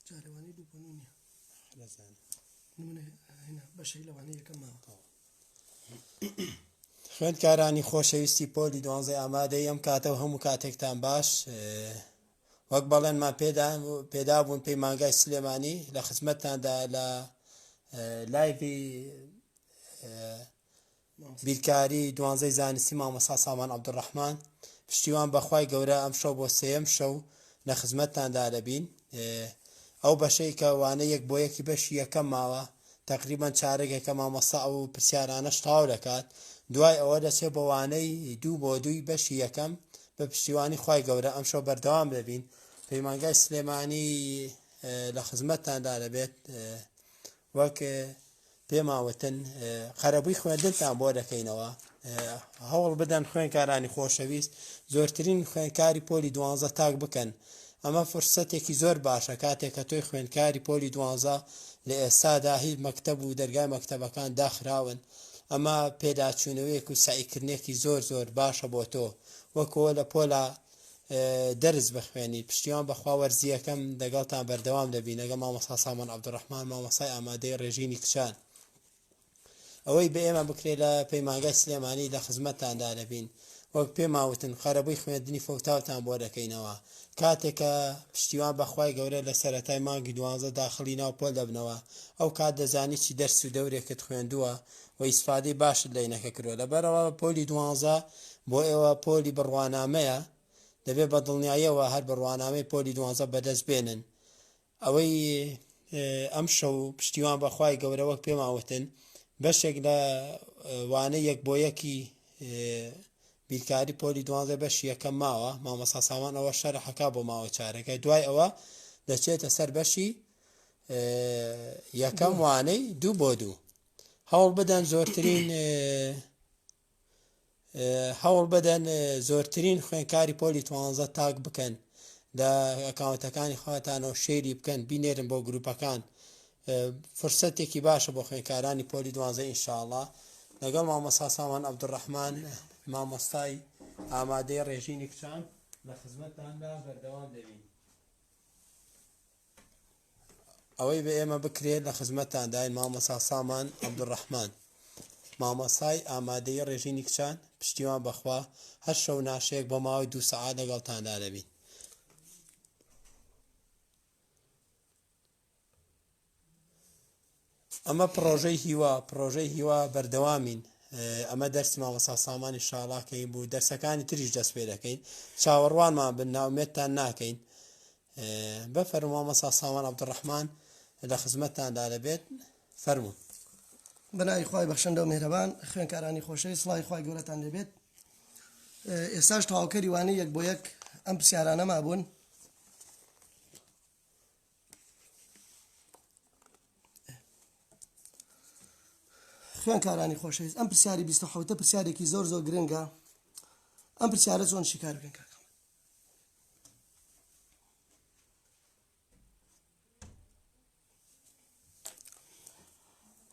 جارێ وانەی دوو بۆ نییە. نەزانم. نمونە هێنا بەشێک لە وانەی یەکەم ماوە. خوێندکارانی خۆشەویستی پۆلی دوانزەی ئامادەی ئەم کاتە و هەموو کاتێکتان باش وەک بەڵێنمان پێدا پێدابوون پەیمانگای سلێمانی لە خزمەتتاندا لە لایڤی بیرکاری دوانزەی زانستی مامۆستا سامان عەبدولڕەحمان پشتیوان بەخوای گەورە ئەمشەو بۆ سێیەم شەو لە خزمەتتاندا دەبین ئەو بەشەی کە وانە یەک بۆ یەکی بەشی یەکەم ماوە تقریبان چارەگێکە مامۆستا ئەو پرسیارانەش تەواو دەکات دوای ئەوە دەچێت بۆ وانەی دوو بۆ دووی بەشی یەکەم بە پشتیوانی خوای گەورە ئەمشەو بەردەوام دەبین پەیمانگای سلێمانی لە خزمەتتاندا دەبێت وەک پێمان وتن قەرەبووی خوێندنتان بۆ دەکەینەوە هەوڵ بدەن خوێنکارانی خۆشەویست زۆرترین خوێنکاری پۆلی دوانزە tag بکەن ئەمە فرسەتێکی زۆر باشە کاتێک کە تۆی خوێنکاری پۆلی دوانزە لە ئێستادا هیچ مەکتەب و دەرگای مەکتەبەکان داخراون ئەمە پێداچوونەوەیەک و سەعیکردنێکی زۆر زۆر باشە بۆ تۆ وەکەوە لە پۆلا دەرس بخوێنیت پشتیوان بەخوا وەرزی یەکەم لەگەڵتان بەردەوام دەبین لەگەڵ مامۆستا سامان عەبدولڕەحمان مامۆستای ئامادەی ڕێژینی کچان ئەوەی بە ئێمە بکرێت لە پەیمانگای سلێمانی لە خزمەتتاندا دەبین وەک پێمان وتن قەرەبووی خوێندنی فەوتاوتان بۆ دەکەینەوە کاتێک کە پشتیوان بەخوای گەورە لە سەرەتای مانگی دوانزە داخڵی ناو پۆل دەبنەوە ئەو کات دەزانی چی دەرس و دەورێکت خوێندووە و ئیسفادەی باشت لێ نەکەکردوە لەبەرئەوە پۆلی دوانزە بۆ ئێوە پۆلی بڕوانامەیە دەبێت بە دڵنیاییەوە هەر بڕوانامەی پۆلی دوانزە بەدەست بێنن ئەوەی ئەم شەو پشتیوان بەخوای گەورە وەک پێمان وتن بەشێک لە وانە یەک بۆ یەکی بیرکاری پۆلی دوانزە بەش یەکەم ماوە مامۆستا سامان ئەوە شەرحەکە بۆ ماوە چارەکە دوای ئەوە دەچێتە سەر بەشی یەکەم وانەی دوو بۆ دوو هەوڵ بدەن زۆرترین هەوڵ بدەن زۆرترین خوێنکاری پۆلی توانزە tag بکەن لە ئەکاونتەکانی خۆتانەوە share ی بکەن بینێرن بۆ گروپەکان فرسەتێکی باشە بۆ خوێنکارانی پۆلی دوانزە ئینشاءڵا لەگەڵ مامۆستا سامان عەبدولڕەحمان مامۆستای ئامادەی ڕێژینی کچان لە خزمەتتاندا بەردەوام دەبین. ئەوەی بە ئێمە بکرێت لە خزمەتتانداین مامۆستا سامان عەبدولڕەحمان مامۆستای ئامادەیی ڕێژینی کچان پشتیوان بەخوا هەر شەو ناشەیەک بۆ ماوەی دوو سەعات لەگەڵتاندا دەبین. ئەمە پڕۆژەی هیوا پڕۆژەی هیوا بەردەوامین ئەمە دەرسی مامۆستا سامانی شاڵاکەین بوو دەرسەکانی تریش دەست پێ دەکەین چاوەڕوانمان بن ناومێتتان ناکەین بەفەرموو مامۆستا سامان عەبدولڕەحمان لە خزمەتتاندا دەبێت فەرموو. بەناوی خوای بەخشندە و میهرەبان خوێنکارانی خۆشەویست سڵاوی خوای گەورەتان لێبێت ئێستاش تەواوکەری وانەی یەک بۆ یەک ئەم پرسیارانە مابوون خوێنکارانی خۆشەویست ئەم پرسیاری 27 پرسیارێکی زۆر زۆر گرنگە ئەم پرسیارە چۆن شیکار بکەن کاکە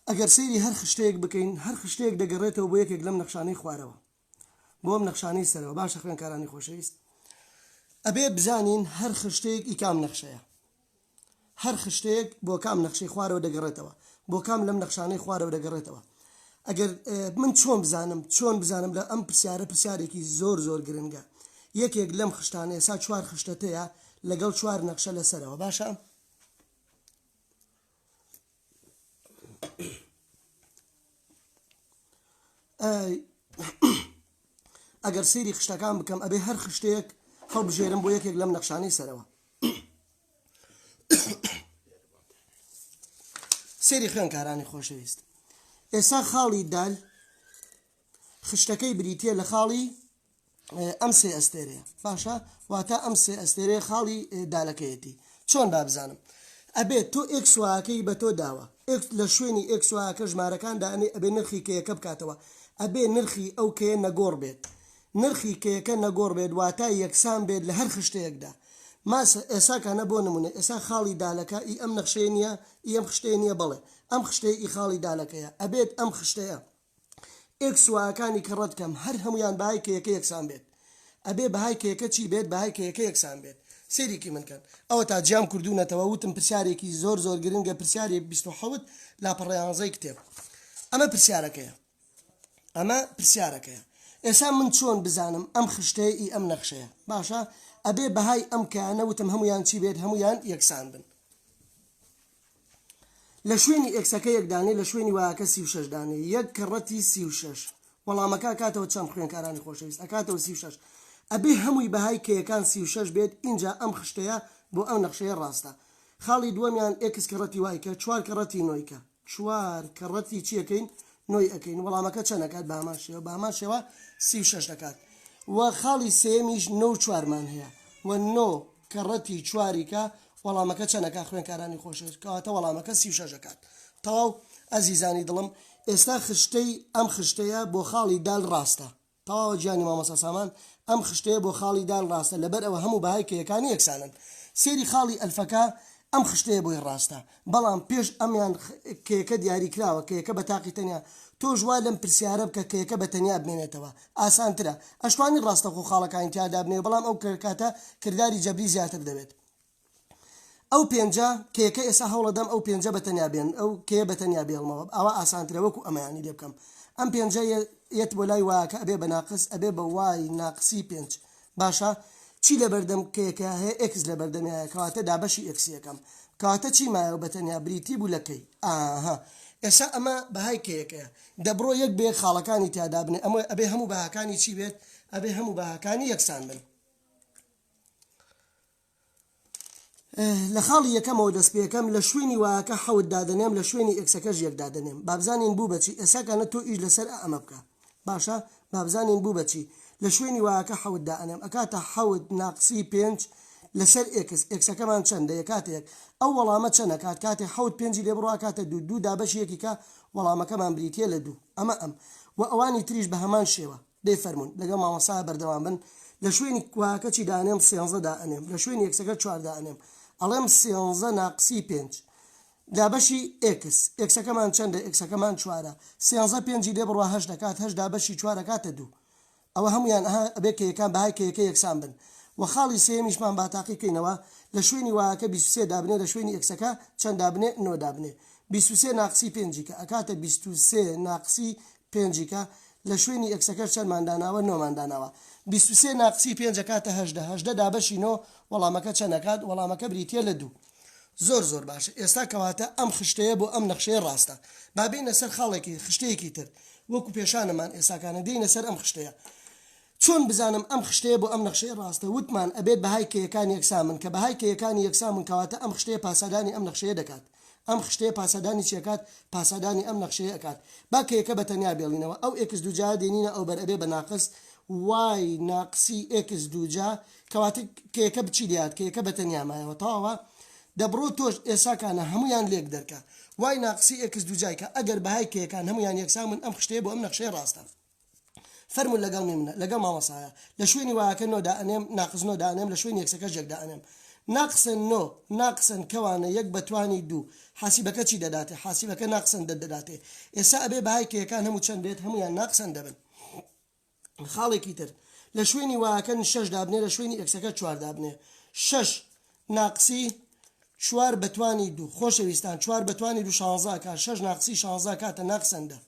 ئەگەر سەیری هەر خشتەیەک بکەین هەر خشتەیەک دەگەڕێتەوە بۆ یەکێک لەم نەخشانەی خوارەوە بۆ ئەم نەخشانەی سەرەوە باشە خوێنکارانی خۆشەویست ئەبێ بزانین هەر خشتەیەک ئی کام نەخشەیە هەر خشتەیەک بۆ کام نەخشەی خوارەوە دەگەڕێتەوە بۆ کام لەم نەخشانەی خوارەوە دەگەڕێتەوە ئەگەر من چۆن بزانم چۆن بزانم لە ئەم پرسیارە پرسیارێکی زۆر زۆر گرنگە یەکێک لەم خشتانە ئێسا چوار خشتەتەیە لەگەڵ چوار نەخشە لەسەرەوە باشە ئەگەر سەیری خشتەکان بکەم ئەبێ هەر خشتەیەک هەڵبژێرم بۆ یەکێک لەم نەخشانەی سەرەوە سەیری خوێنکارانی خۆشەویست ئێستا خاڵی دال خشتەکەی بریتە لە خاڵی ئەم سێ ئەستێرەیە باشە واتە ئەم سێ ئەستێرەیە خاڵی دالەکەیەتی چۆن با بزانم ئەبێت تۆ x y ەکەی بە تۆ داوە x لە شوێنی x y ەکە ژمارەکان دانێ ئەبێ نرخی k یەکە بکاتەوە ئەبێ نرخی ئەو k یە نەگۆڕ بێت نرخی k یەکە نەگۆڕ بێت واتا یەکسان بێت لە هەر خشتەیەکدا ماسە ئێساکانە بۆ نمونە ئێسا خاڵی دالەکە ئی ئەم نەخشەیە نییە ئی ئەم خشتەیە نییە بەڵێ ئەم خشتەیە ئی خاڵی دالەکەیە ئەبێت ئەم خشتەیە x y ەکانی کە ڕەت کەم هەر هەموویان بەهای k یەکە یەکسان بێت ئەبێ بەهای k یەکە چی بێت بەهای k یەکە یەکسان بێت. سەیرێکی من کەن ئەوەتا جیام کردوونەتەوە وتم پرسیارێکی زۆر زۆر گرنگە پرسیاری 27 لاپەڕە یانزەی کتێب ئەمە پرسیارەکەیە ئەمە پرسیارەکەیە ئێسا من چۆن بزانم ئەم خشتەیە ئی ئەم نەخشەیە باشە ئەبێ بەهای ئەم کەیانە وتم هەمویان چی بێت هەمویان یەکسان بن لە شوێنی ئێکسەکە یەک دانێ لە شوێنی وایەکە 36 دانێ یەک کەڕەتی 36 وەڵامەکە ئەکاتەوە چەند خوێنکارانی خۆشەویست ئەکاتەوە 36 ئەبێ هەمووی بەهای کەیەکان 36 بێت ئینجا ئەم خشتەیە بۆ ئەم نەخشەیە ڕاستە خاڵی دووەمیان ئێکس کەڕەتی وایکە چوار کەڕەتی نۆیکە چوار کەڕەتی چی ئەکەین نۆی ئەکەین وەڵامەکە چەند ئەکات بە هەمان شێوە بە هەمان شێوە 36 دەکات و خاڵی سێیەمیش نۆ و چوارمان هەیە و نۆ کەڕەتی چواریکە وەڵامەکە چەند ئەکات خوێنکارانی خۆشەویست کەواتە وەڵامەکە 36 ئەکات تەواو ئەزیزانی دڵم ئێستا خشتەی ئەم خشتەیە بۆ خاڵی دال ڕاستە تەواوە گیانی مامۆستا سامان ئەم خشتەیە بۆ خاڵی دال ڕاستە لەبەر ئەوە هەموو بەهای کەیەکانی یەکسانن سەیری خاڵی ئەلفەکە ئەم خشتەیە بۆی ڕاستە بەڵام پێش ئەمیان کەیەکە دیاری کراوە کەیەکە بە تاقی تەنیا تۆش وا لەم پرسیارە بکە کەیەکە بە تەنیا بمێنێتەوە ئاسانترە ئەشتوانی ڕاستەخۆ خاڵەکانی تیا دابنێ بەڵام ئەو کاتە کرداری جەبری زیاتر دەوێت ئەو پێنجە کەیەکە ئێستا هەوڵەدەم ئەو پێنجە بە تەنیا بێن ئەو کەیە بە تەنیا بێڵمەوە ئاوا ئاسانترە وەکو ئەمەیانی لێ بکەم ئەم پێنجە یەت بۆ لای وایەکە ئەبێ بە ناقس ئەبێ بە وای ناقسی پێنج باشە چی لەبەردەم کەیەکە هەیە ئێکس لەبەردەمیایە کەواتە دابەشی ئێکسی ئەکەم کەواتە چی مایەوە بە تەنیا بریتی بوو لە کەی ئاها ئێستا ئەمە بەهای کەیەکەیە دەبڕۆ یەک بە یەک خاڵەکانی تیا دابنێ ئەمە ئەبێ هەموو بەهاکانی چی بێت ئەبێ هەموو بەهاکانی یەکسان بن. لە خاڵی یەکەمەوە دەست پێکەم لە شوێنی وایەکە حەوت دادەنێم لە شوێنی ئێکسەکەش یەک دادەنێم بابزانین بوو بەچی ئێساکانە تۆ ئیش لەسەر ئەمە بکە باشە بابزانین بوو بەچی لە شوێنی وایەکە حەوت دائەنێم ئەکاتە حەوت ناقسی پێنج لەسەر ئێکس ئێکسەکەمان چەندە یەکاتە یەک ئەو وەڵامە چەند ئەکات کاتێ حەوت پێنجی لێ بڕوا ئەکاتە دوو دوو دابەشی یەکی کە وەڵامەکەمان بریتیە لە دوو ئەمە ئەم وە ئەوانی تریش بە هەمان شێوە دەی فەرموون لەگەڵ مامۆستایا بەردەوام بن لە شوێنی وایەکە چی دانێم سێنزە دائەنێم لە شوێنی ئێکسەکە چوار دائەنێم ئەڵێم سێنزە ناقسی پێنج دابەشی ئێکس ئێکسەکەمان چەندە ئێکسەکەمان چوارە سێنزە پێنجی لێ بڕوا هەشت دەکات هەشت دابەشی چوار ئەکاتە دوو ئەوە هەموویان ئەها ئەبێ کەیەکان بەهای کەیەکە یەکسان بن وە خاڵی سێیەمیشمان با تاقی بکەینەوە لە شوێنی وایەکە 23 دابنێ لە شوێنی ئێکسەکە چەند دابنێ نۆ دابنێ 23 ناقسی پێنجی کە ئەکاتە 23 ناقسی پێنجی کە لە شوێنی ئێکسەکەش چەندمان داناوە نۆمان داناوە 23 ناقسی پێنج ئەکاتە هەژدە هەژدە دابەشی نۆ وەڵامەکە چەند ئەکات وەڵامەکە بریتیە لە دوو زۆر زۆر باشە ئێستا کەواتە ئەم خشتەیە بۆ ئەم نەخشەیە ڕاستە با بێینە سەر خاڵێکی خشتەیەکی تر وەکو پێشانەمان ئێستاکانە دێینە سەر ئەم خشتەیە چۆن بزانم ئەم خشتەیە بۆ ئەم نەخشەیە ڕاستە وتمان ئەبێت بەهای کەیەکان یەکسان بن کە بەهای کەیەکانی یەکسان بوون کەواتە ئەم خشتەیە پاسادانی ئەم نەخشەیە دەکات ئەم خشتەیە پاسادانی چی ئەکات پاسادانی ئەم نەخشەیە ئەکات با کەیەکە بە تەنیا بێڵینەوە ئەو ئێکس دووجایە دێنینە ئەوبەر ئەبێ بە ناقس وای ناقسی ئێکس دووجا کەواتە کەیەکە بچی لێهات کەیەکە بە تەنیا مایەوە تەواوە دەبڕۆ تۆش ئێساکانە هەموویان لێک دەرکە وای ناقسی ئێکس دووجای کە ئەگەر بەهای کەیەکان هەموویان یەکسان بوون ئەم خشتەیە بۆ ئەم نەخشەیە ڕاستە فەرموون لەگەڵ میمنە لەگەڵ مامۆسایە لە شوێنی وایەکە نۆ دائەنێم ناقس نۆ دائەنێم لە شوێنی یەکسەکەش یەک دائەنێم ناقسن نۆ ناقسن کەوانە یەک بەتوانی دوو حاسیبەکە چی دەداتێ حاسیبەکە ناقسن دە دەداتێ ئێستا ئەبێ بەهای کەیەکان هەموو چەند بێت هەموویان ناقسن دەبن خاڵێکی تر لە شوێنی وایەکە شەش دابنێ لە شوێنی ئێکسەکە چوار دابنێ شەش ناقسی چوار بەتوانی دوو خۆشەویستان چوار بەتوانی دوو شانزە ئەکا شەش ناقسی شانزە کاتە ناقسن دە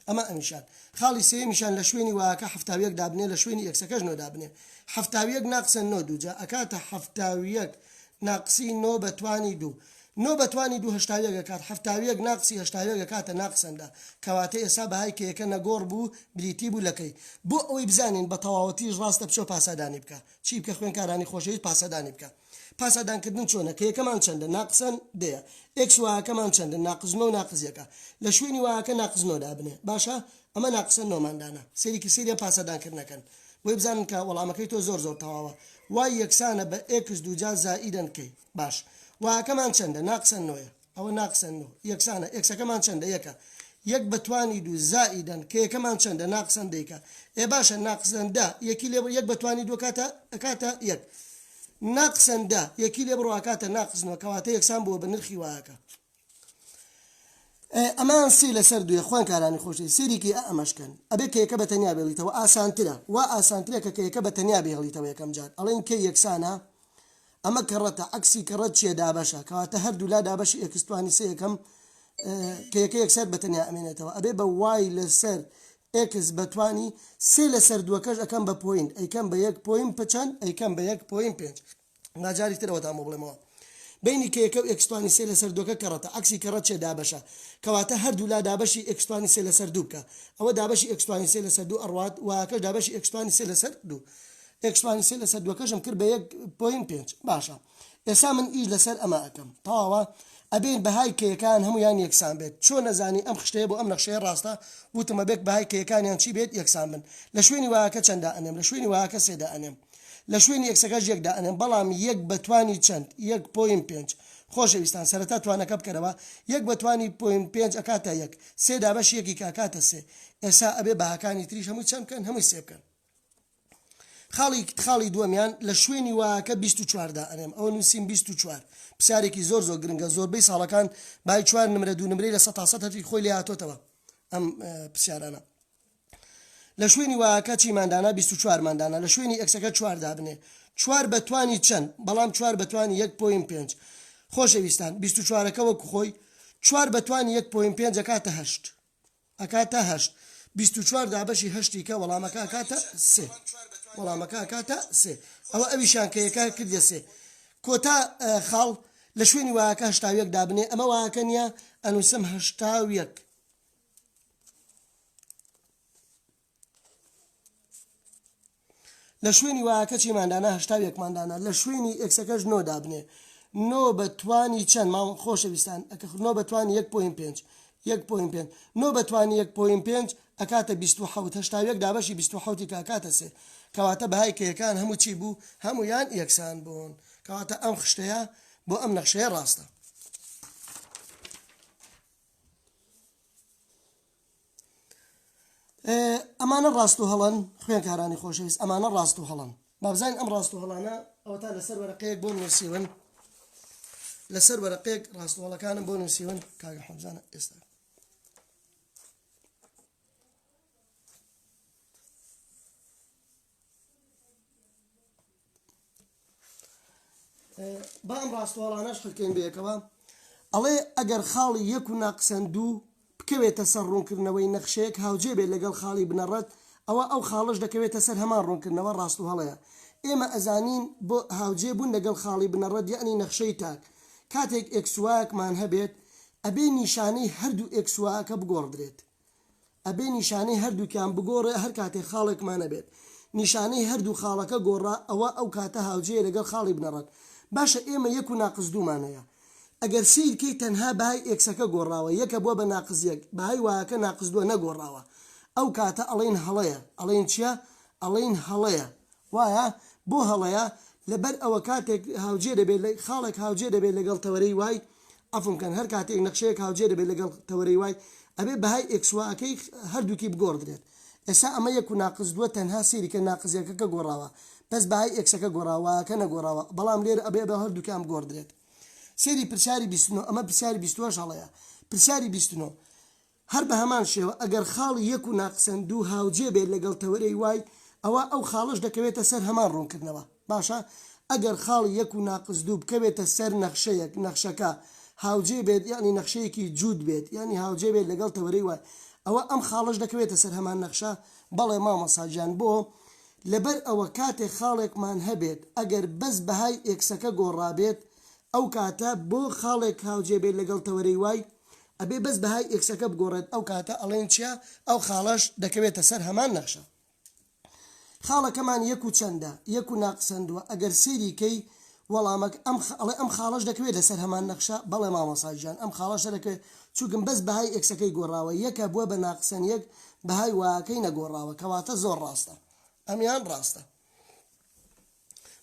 ئەمە ئەمیشان. خاڵی سێیەمیشان لە شوێنی وایەکە 71 دابنێ لە شوێنی ئێکسەکەش نۆ دابنێ. 71 ناقسە نۆ دووجا ئەکاتە 71 ناقسی نۆ بە توانی دوو. نۆ بە توانی دوو 81 ئەکات 71 ناقسی 81 ئەکاتە ناقسەن دە. کەواتە ئێستا بەهای کەیەکە نەگۆڕ بوو بریتی بوو لە کەی. بۆ ئەوەی بزانین بە تەواوەتیش ڕاستە بچۆ پاسادانی بکە. چی بکە خوێنکارانی خۆشەویست پاسادانی بکە. پاسادانکردن چۆنە؟ کە یەکەمان چەندە؟ ناقسەن دەیە. ئێکس وایەکەمان چەندە؟ ناقس نۆ و ناقس یەکە. لە شوێنی وایەکە ناقس نۆ دابنێ. باشە؟ ئەمە ناقسەن نۆمان دانا. سەیرێکی سەیری ئەم پاسادانکردنە کەن. بۆی بزانن کە وەڵامەکەی تۆ زۆر زۆر تەواوە. وای یەکسانە بە ئێکس دووجا زائیدەن کەی. باش. وایەکەمان چەندە؟ ناقسەن نۆیە. ئەوە ناقسەن نۆ یەکسانە ئێکسەکەمان چەندە یەکە یەک بە توانی دوو زائیدەن کەیەکەمان چەندە ناقسەن دەیکە ئێ باشە ناقسەن دە یەکی لێ یەک بە توانی دوو کاتە ئەکاتە یەک ناقسەن دە یەکی لێ بڕۆ ئەکاتە ناقس نۆ کەواتە یەکسان بووە بە نرخی وایەکە ئەمان سی لەسەر دوێ خوێنکارانی خۆشی سەیرێکی ئەمەشکەن ئەبێ کەیەکە بە تەنیا بێڵیتەوە ئاسانترە وا ئاسانترە کە کەیەکە بە تەنیا بهێڵیتەوە یەکەم جار ئەڵێن کە یەکسانە. ئەمە کەڕەتە عەکسی کەڕەت چیە دابەشە کەواتە هەردوولا دابەشی x توانی سێ یەکەم k یەکە یەکسەر بەتەنیا ئەمێنێتەوە ئەبێ بە y لەسەر x بەتوانی سێ لەسەر دووەکەش ئەکەم بە point ئەیکەم بە یەک point پچەند ئەیکەم بە یەک point پێنج با جاری تر ئەوەتان بۆ بڵێمەوە بینی k یەکە و x توانی سێ لەسەر دووەکە کەڕەتە عەکسی کەڕەت چیە دابەشە کەواتە هەردوولا دابەشی x توانی سێ لەسەر دوو بکە ئەوە دابەشی x توانی سێ لەسەر دوو ئەڕوات y ەکەش دابەشی x توانی سێ لەسەر دوو x توانی سێ لەسەر دووەکەشم کرد بە یەک point پێنج باشە ئێستا من ئیش لەسەر ئەمە ئەکەم تەواوە ئەبێ بەهای k یەکان هەمویان یەکسان بێت چۆن نەزانی ئەم خشتەیە بۆ ئەم نەخشەیە ڕاستە وتم ئەبێت بەهای k یەکانیان چی بێت یەکسان بن لە شوێنی y ەکە چەند دائەنێم لە شوێنی y ەکە سێ دائەنێم لە شوێنی x ەکەش یەک دائەنێم بەڵام یەک بە توانی چەند یەک point پێنج خۆشەویستان سەرەتا توانەکە بکەرەوە یەک بە توانی point پێنج ئەکاتە یەک سێ دابەشی یەکی کە ئەکاتە سێ ئێستا ئەبێ بەهاکانی تریش هەمووی چەند بکەن هەمووی سێ بکەن خاڵی خاڵی دووەمیان لە شوێنی y ەکە 24 دائەنێم ئەوە نووسیم 24 پرسیارێکی زۆر زۆر گرنگە زۆربەی ساڵەکان بای چوار نمرە دوو نمرەی لە 100 هەتری خۆی لێ هاتۆتەوە ئەم پرسیارانە لە شوێنی y ەکە چیمان دانا 24 مان دانا لە شوێنی x ەکە چوار دابنێ چوار بەتوانی چەند بەڵام چوار بەتوانی یەک point پێنج خۆشەویستان 24ەکە وەکو خۆی چوار بەتوانی یەک point پێنج ئەکاتە هەشت ئەکاتە هەشت 24 دابەشی هەشتی کە وەڵامەکە ئەکاتە سێ وەڵامەکە ئەکاتە سێ ئەوە ئەویشان کە یەکە کردە سێ کۆتا خاڵ لە شوێنی y ەکە 81 دابنێ ئەمە y ەکە نییە ئەنووسم 81 لە شوێنی y ەکە چیمان دانا؟ 81 مان دانا. لە شوێنی x ەکەش نۆ دابنێ. نۆ بە توانی چەند؟ ماڵ خۆشەویستان ئەکە نۆ بە توانی یەک point پێنج یەک point پێنج نۆ بە توانی یەک point پێنج ئەکاتە 27 81 دابەشی 27 کە ئەکاتە سێ کەواتە بەهای k یەکان هەموو چی بوو؟ هەموویان یەکسان بوون. کەواتە ئەم خشتەیە بۆ ئەم نەخشەیە ڕاستە. ئەمانە ڕاست و هەڵەن خوێنکارانی خۆشەویست ئەمانە ڕاست و هەڵەن بابزانین ئەم ڕاست و هەڵانە ئەوەتا لەسەر وەرەقەیەک بۆ نووسیون لەسەر وەرەقەیەک ڕاست و هەڵەکانم بۆ نووسیون کاکە حەمزانە ئێستا با ئەم ڕاستوواڵانەش خلکەین بەیەکەوە ئەڵێ ئەگەر خاڵی یەک و ناقسەن دوو بکەوێتە سەر ڕوونکردنەوەی نەخشەیەک هاوجێ بێت لەگەڵ خاڵی بنەڕەت ئەوە ئەو خاڵش دەکەوێتە سەر هەمان ڕوونکردنەوە ڕاست و هەڵەیە ئێمە ئەزانین بۆ هاوجێ بوون لەگەڵ خاڵی بنەڕەت یەعنی نەخشەی تاک کاتێک x y ەکمان هەبێت ئەبێ نیشانەی هەردوو x y ەکە بگۆڕدرێت ئەبێ نیشانەی هەردووکیان بگۆڕێ هەر کاتێ خاڵێکمان هەبێت نیشانەی هەردوو خاڵەکە گۆڕا ئەوە ئەو کاتە هاوجێیە لەگەڵ خاڵی بنەڕەت باشە ئێمە یەک و ناقس دوومان هەیە ئەگەر سەیر کەی تەنها بەهای x ەکە گۆڕاوە یەکە بووە بە ناقس یەک بەهای y ەکە ناقس دووە نەگۆڕاوە ئەو کاتە ئەڵێین هەڵەیە ئەڵێین چیە ئەڵێین هەڵەیە وایە؟ بۆ هەڵەیە؟ لەبەر ئەوە کاتێک هاوجێ دەبێت لە خاڵێک هاوجێ دەبێت لەگەڵ تەوەرەی y عەفوم کەن هەر کاتێک نەخشەیەک هاوجێ دەبێت لەگەڵ تەوەرەی y ئەبێ بەهای x y ەکەی هەردووکی بگۆڕدرێت ئێستا ئەمە یەک و ناقس دووە تەنها سەیری کە ناقس یەکەکە گۆڕاوە بەس بەهای x ەکە گۆڕاوە y ەکە نەگۆڕاوە بەڵام لێرە ئەبێ بە هەردووکیان بگۆڕدرێت سەیری پرسیاری 29 ئەمە پرسیاری 28 هەڵەیە پرسیاری 29 هەر بە هەمان شێوە ئەگەر خاڵی یەک و ناقسەن دوو هاوجێ بێت لەگەڵ تەوەرەی y ئەوا ئەو خاڵەش دەکەوێتە سەر هەمان ڕوونکردنەوە. باشە ئەگەر خاڵی یەک و ناقس دوو بکەوێتە سەر نەخشەیەک نەخشەکە هاوجێ بێت یانی نەخشەیەکی جووت بێت یانی هاوجێ بێت لەگەڵ تەوەرەی y ئەوە ئەم خاڵەش دەکەوێتە سەر هەمان نەخشە؟ بەڵێ مامۆستا گیان بۆ؟ لەبەر ئەوە کاتێک خاڵێکمان هەبێت ئەگەر بەس بەهای x ەکە گۆڕابێت ئەو کاتە بۆ خاڵێک هاوجێ بێت لەگەڵ تەوەرەی y ئەبێ بەس بەهای x ەکە بگۆڕێت ئەو کاتە ئەڵێین چیە ئەو خاڵەش دەکەوێتە سەر هەمان نەخشە خاڵەکەمان یەک و چەندە یەک و ناقسەن دووە ئەگەر سەیری کەی وەڵامەک ئەم ئەڵێ ئەم خاڵەش دەکەوێت لەسەر هەمان نەخشە بەڵێ مامۆسا گیان ئەم خاڵەش دەکەوێت چونکم بەس بەهای x ەکەی گۆڕاوە یەکە بووە بە ناقسەن یەک بەهای y ەکەی نەگۆڕاوە کەواتە زۆر ڕاستە ئەمیان ڕاستە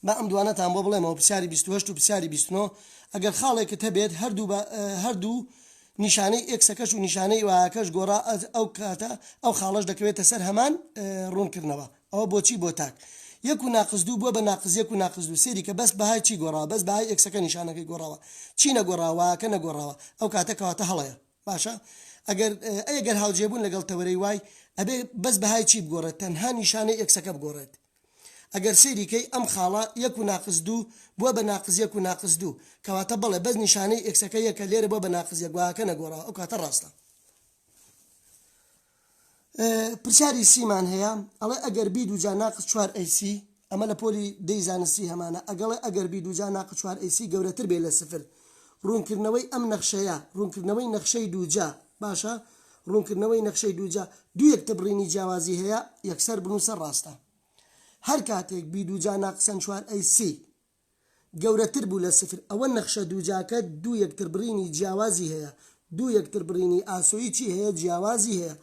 با ئەم دوانەتان بۆ بڵێمەوە پرسیاری 28 و پرسیاری 29 ئەگەر خاڵێکت هەبێت هەردوو بە هەردوو نیشانەی x ەکەش و نیشانەی y ەکەش گۆڕا ئەو کاتە ئەو خاڵەش دەکەوێتە سەر هەمان ڕوونکردنەوە ئەوە بۆچی بۆ تاک یەک و ناقس دوو بووە بە ناقس یەک و ناقس دوو سێری کە بەس بەهای چی گۆڕاوە بەس بەهای x ەکە نیشانەکەی گۆڕاوە چی نەگۆڕاوە y ەکە نەگۆڕاوە ئەو کاتە کەواتە هەڵەیە باشە ئەگەر ئەی گەر هاوجێبوون لەگەڵ تەوەرەی y ئەبێ بەس بەهای چی بگۆڕێت تەنها نیشانەی x ەکە بگۆڕێت. ئەگەر سەیری کەی ئەم خاڵە یەک و ناقس دوو بووە بە ناقس یەک و ناقس دوو کەواتە بەڵێ بەس نیشانەی x ەکە یەکە لێرە بووە بە ناقس یەک y ەکە نەگۆڕاوە ئەو کاتە ڕاستە. پرسیاری سیمان هەیە ئەڵێ ئەگەر b دووجا ناقس چوار a c ئەمە لە پۆلی دەی زانستی هەمانە ئەگەڵێ ئەگەر b دووجا ناقس چوار a c گەورەتر بێ لە سفر ڕوونکردنەوەی ئەم نەخشەیە ڕوونکردنەوەی نەخشەی دووجا باشە ڕوونکردنەوەی نەخشەی دووجا دوو یەکتربڕینی جیاوازی هەیە یەکسەر بنووسە ڕاستە هەر کاتێک b دووجا ناقسەن چوار a c گەورەتر بوو لە سفر ئەوە نەخشە دووجاکە دوو یەکتربڕینی جیاوازی هەیە دوو یەکتربڕینی ئاسۆیی چی هەیە جیاوازی هەیە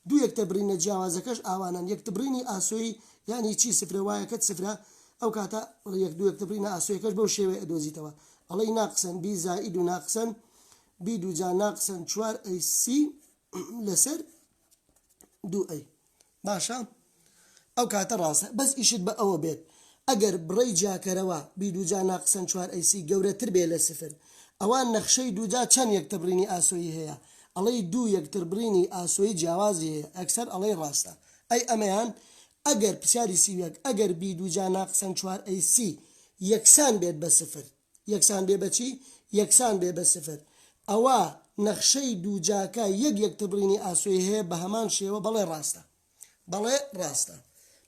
دوو یەکتربڕینە جیاوازەکەش ئاوانەن یەکتبڕینی ئاسۆیی یانی چی سفرە y ەکەت سفرە ئەو کاتە یەک دوو یەکتربڕینە ئاسۆیەکەش بەو شێوەیە ئەدۆزیتەوە ئەڵێی ناقسەن b زائید و ناقسەن b دووجا ناقسەن چوار a c لەسەر دوو a باشە ئەو کاتە ڕاستە بەس ئیشت بە ئەوە بێت ئەگەر بڕەی جیاکەرەوە b دووجا ناقسەن چوار a c گەورەتر بێ لە سفر ئەوا نەخشەی دووجا چەند یەکتربڕینی ئاسۆیی هەیە ئەڵێی دوو یەکتربڕینی ئاسۆیی جیاوازی هەیە ئەکسەر ئەڵێی ڕاستە ئەی ئەمەیان ئەگەر پرسیاری 31 ئەگەر b دووجا ناقسەن چوار a c یەکسان بێت بە سفر یەکسان بێ بە چی؟ یەکسان بێ بە سفر. ئەوا نەخشەی دووجاکە یەک یەکتربڕینی ئاسۆیی هەیە بە هەمان شێوە بەڵێ ڕاستە. بەڵێ ڕاستە.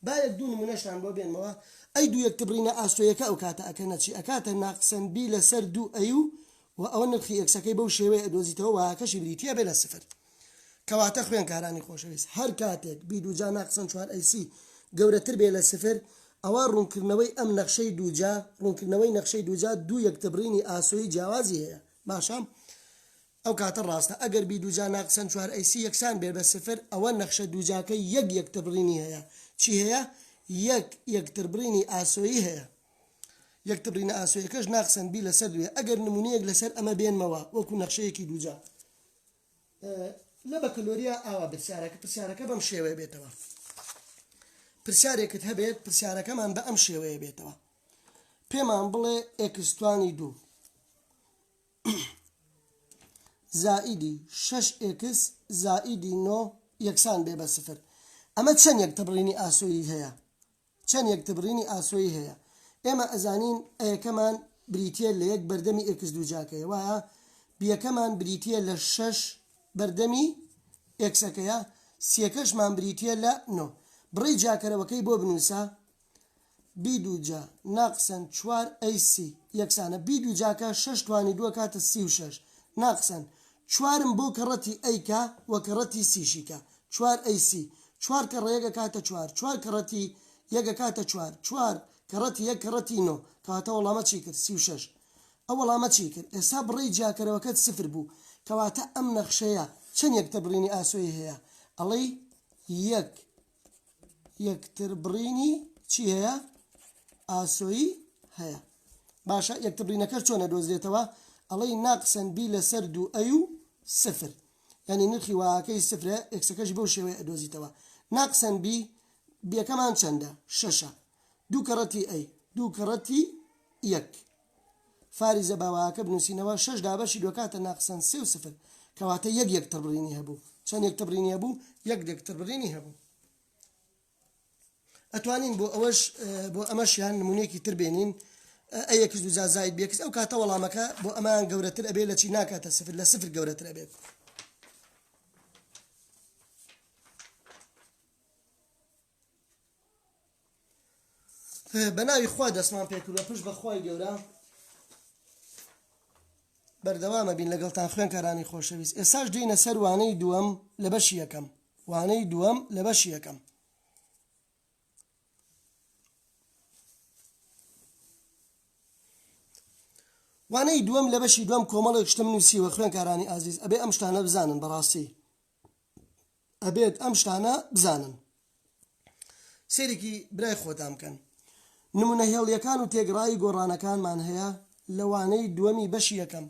با یەک دوو نمونەشتان بۆ بێنمەوە. ئەی دوو یەکتربڕینە ئاسۆیەکە ئەو کاتە ئەکەنە چی؟ ئەکاتە ناقسەن b لەسەر دوو a و و ئەوە نرخی x ەکەی بەو شێوەیە ئەدۆزیتەوە y ەکەشی بریتیە بێ لە سفر. کەواتە خوێنکارانی خۆشەویست هەر کاتێک b دووجا ناقسەن چوار a c گەورەتر بێ لە سفر ئەوا ڕوونکردنەوەی ئەم نەخشەی دووجا ڕوونکردنەوەی نەخشەی دووجا دوو یەکتربڕینی ئاسۆیی جیاوازی هەیە باشە ئەو کاتە ڕاستە ئەگەر b دووجا ناقسەن چوار a c یەکسان بێ بە سفر ئەوە نەخشە دووجاکەی یەک یەکتربڕینی هەیە چی هەیە یەک یەکتربڕینی ئاسۆیی هەیە یەکتربڕینە ئاسۆیەکەش ناقسەن b لەسەر دوێ ئەگەر نمونەیەک لەسەر ئەمە بێنمەوە وەکو نەخشەیەکی دووجا لە بەکەلۆریا ئاوا پرسیارەکە پرسیارەکە بەم شێوەیە بێتەوە پرسیارێکت هەبێت پرسیارەکەمان بە ئەم شێوەیە بێتەوە پێمان بڵێ x توانی دوو زائیدی شش x زائیدی نۆ یەکسان بێ بە سفر ئەمە چەند یەکتربڕینی ئاسۆیی هەیە چەند یەکتربڕینی ئاسۆیی هەیە؟ ئێمە ئەزانین a یەکەمان بریتییە لە یەک بەردەمی x دووجاکەیە وایە؟ b یەکەمان بریتییە لە شەش بەردەمی x ەکەیە c یەکەشمان بریتییە لە نۆ. بڕی جیاکەرەوەکەی بۆ بنووسە b دووجا ناقسەن چوار a c یەکسانە b دووجاکە شەش توانی دووە کاتە 36 ناقسەن چوارم بۆ کەڕەتی a کە و کەڕەتی c شی کە چوار a c چوار کەڕە یەک ئەکاتە چوار چوار کەڕەتی یەک ئەکاتە چوار چوار کەڕەتی یەک کەڕەتی نۆ کەواتە وەڵامە چی کرد 36 ئەو وەڵامە چی کرد ئێستا بڕەی جیاکەرەوەکەت سفر بوو کەواتە ئەم نەخشەیە چەند یەکتربڕینی ئاسۆیی هەیە ئەڵێی یەک یەکتربڕینی چی هەیە؟ ئاسۆیی هەیە. باشە یەکتربڕینەکەش چۆن ئەدۆزرێتەوە؟ ئەڵێی ناقسەن b لەسەر دوو a و سفر یعنی نرخی y ەکەی سفرە x ەکەشی بەو شێوەیە ئەدۆزیتەوە ناقسەن b b ەکەمان چەندە؟ شەشە دوو کەڕەتی a دوو کەڕەتی یەک فاریزە با y ەکە بنووسینەوە شەش دابەشی دووەکاتە ناقسەن سێ و سفر کەواتە یەک یەکتربڕینی هەبوو چەند یەکتربڕینی هەبوو یەک یەکتربڕینی هەبوو ئەتوانین بۆ ئەوەش بۆ ئەمەشیان نمونەیەکی تر بێنین a x دووجا زاید b x ئەو کاتە وەڵامەکە بۆ ئەمان گەورەتر ئەبێت لە چی ناکاتە سفر لە سفر گەورەتر ئەبێت بە ناوی خوا دەستمان پێکردوە پشت بە خوای گەورە بەردەوامە بین لەگەڵتان خوێنکارانی خۆشەویست ئێساش دێینە سەر وانەی دووەم لە بەشی یەکەم وانەی دووەم لە بەشی یەکەم وانەی دووەم لە بەشی دووەم کۆمەڵێک شتم نووسیوە خوێنکارانی ئازیز ئەبێ ئەم شتانە بزانن بەڕاستی ئەبێت ئەم شتانە بزانن. سەیرێکی برای خۆتان بکەن. نمونە هێڵیەکان و تێگڕایی گۆڕانەکانمان هەیە لە وانەی دووەمی بەشی یەکەم.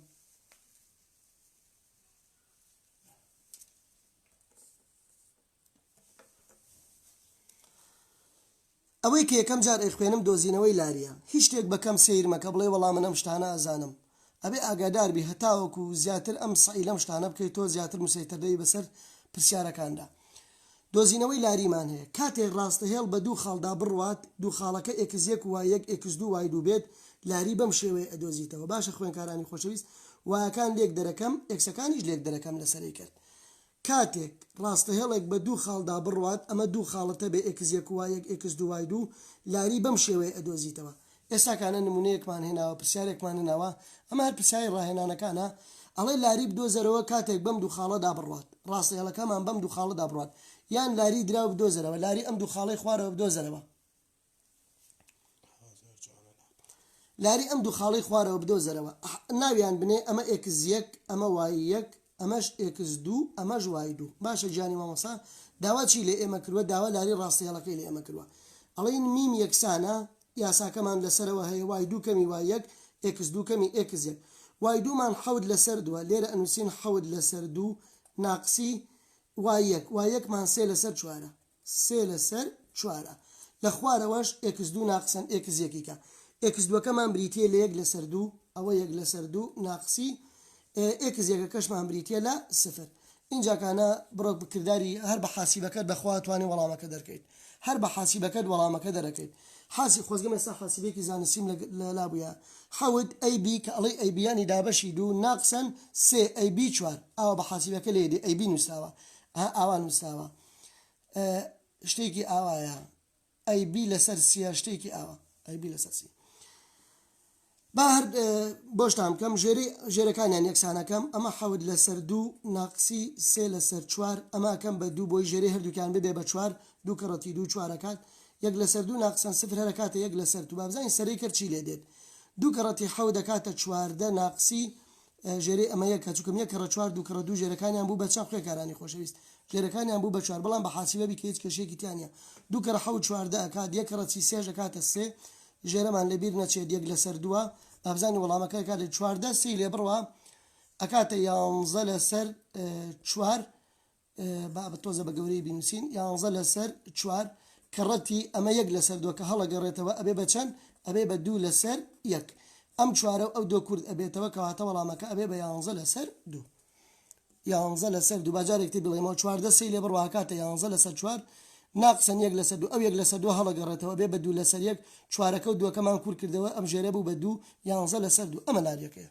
ئەوەی کە یەکەم جار ئەیخوێنم دۆزینەوەی لاریە. هیچ شتێک بە کەم سەیر مەکە بڵێ وەڵا من ئەم شتانە ئەزانم. ئەبێ ئاگادار بی هەتاوەکو زیاتر ئەم سەعی لەم شتانە بکەی تۆ زیاتر مسەیتەر دەبی بەسەر پرسیارەکاندا. دۆزینەوەی لاریمان هەیە. کاتێک ڕاستەهێڵ بە دوو خاڵدا بڕوات، دوو خاڵەکە ئێکس یەک و وای یەک، ئێکس دوو وای دوو بێت، لاری بەم شێوەیە ئەدۆزیتەوە. باشە خوێندکارانی خۆشەویست، وایەکان لێک دەرەکەم، ئێکسەکانیش لێک دەرەکەم لەسەرەی کەرت. کاتێک ڕاستەهێڵێک بە دوو خاڵدا بڕوات، ئەمە دوو خاڵەتە بێ ئێکس یەک و وای یەک، ئێکس دوو وای دوو، لاری بەم شێوەیە ئەدۆزیتەوە. ئێستاکانە نمونەیەکمان هێناوە پرسیارێکمان هێناوە ئەمە هەر پرسیاری ڕاهێنانەکانە ئەڵێ لاری بدۆزەرەوە کاتێک بەم دوو خاڵەدا بڕوات ڕاستەهێڵەکەمان بەم دوو خاڵەدا بڕوات یان لاری دراو بدۆزەرەوە لاری ئەم دوو خاڵەی خوارەوە بدۆزەرەوە لاری ئەم دوو خاڵەی خوارەوە بدۆزەرەوە ناویان بنێ ئەمە ئێکس یەک ئەمە وای یەک ئەمەش ئێکس دوو ئەمەش وای دوو باشە گیانی مامۆستا داوا چی لێ ئێمە کردوە داوا لاری ڕاستەهێڵەکەی لێ ئێمە کردوە ئەڵێین میم یەکسانە یاساکەمان لەسەرەوە هەیە وای دوو کەمی وای یەک ئێکس دوو کەمی ئێکس یەک وای دوومان حەوت لەسەر دووە لێرە ئەنووسین حەوت لەسەر دوو ناقسی وای یەک وای یەکمان سێ لەسەر چوارە سێ لەسەر چوارە لە خوارەوەش ئێکس دوو ناقسەن ئێکس یەکی کە ئێکس دووەکەمان بریتیە لە یەک لەسەر دوو ئەوە یەک لەسەر دوو ناقسی ئێکس یەکەکەشمان بریتیە لە سفر ئینجا کانە بڕۆ کرداری هەر بە حاسیبەکەت بەخوا توانی وەڵامەکە دەرکەیت هەر بە حاسیبەکەت وەڵامەکە دەرەکەیت حاسی خۆزگەم ئێستا حاسیبێکی زانستیم لە لا بووە حەوت ئەی بی کە ئەڵێی ئەی بی یانی دابەشی دوو ناقسەن سێ ئەی بی چوار ئاوا بە حاسیبەکە لێ دێ ئەی بی نووسراوە ئاوا نووسراوە شتێکی ئاوایە ئەی بی لەسەر سیە شتێکی ئاوا ئەی بی لەسەر سی با هەر بۆشتان بکەم ژێری ژێرەکانیان یەکسانەکەم ئەمە حەوت لەسەر دوو ناقسی سێ لەسەر چوار ئەمەکەم بە دوو بۆی ژێری هەردووکیان ببێ بە چوار دوو کەڕەتی دوو چوارەکات یەک لەسەر دوو ناقسان سفر هەرەکاتە یەک لەسەر تو بابزانین سەرەی کەر چی لێ دێت دوو کەڕەتی حەوت دەکاتە 14 ناقسی ژێرەی ئەمە یەکە چونکم یەک کەڕە چوار دوو کەڕە دوو ژێرەکانیان بوو بە چەند خوێکارانی خۆشەویست ژێرەکانیان بوو بە چوار بەڵام بە حاسیبە بیکە هیچ کێشەیەکی تیا نیە دوو کەڕە حەوت 14 ئەکات یەک کەڕە چی سێش ئەکاتە سێ ژێرەمان لەبیر نەچێت یەک لەسەر دووە با بزانین وەڵامەکە ئەکاتە 14 سێی لێ بڕوا ئەکاتە یانزە لەسەر چوار با بە تۆزە بە گەورەی بینوسین یانزە لەسەر چوار کەڕەتی ئەمە یەک لەسەر دووە کە هەڵەگەڕێتەوە ئەبێ بە چەند ئەبێ بە دوو لەسەر یەک ئەم چوارە و ئەو دووە کورت ئەبێتەوە کەواتە وەڵامەکە ئەبێ بە یانزە لەسەر دوو یانزە لەسەر دوو با جارێک تر بڵێمەوە 14 سێی لێ بڕوا کاتە یانزە لەسەر چوار ناقسەن یەک لەسەر دوو ئەو یەک لەسەر دوو هەڵەگەڕێتەوە بێ بە دوو لەسەر یەک چوارەکە و دووەکەمان کورت کردەوە ئەم ژێرە بوو بە دوو یانزە لەسەر دوو ئەمە لاریەکەیە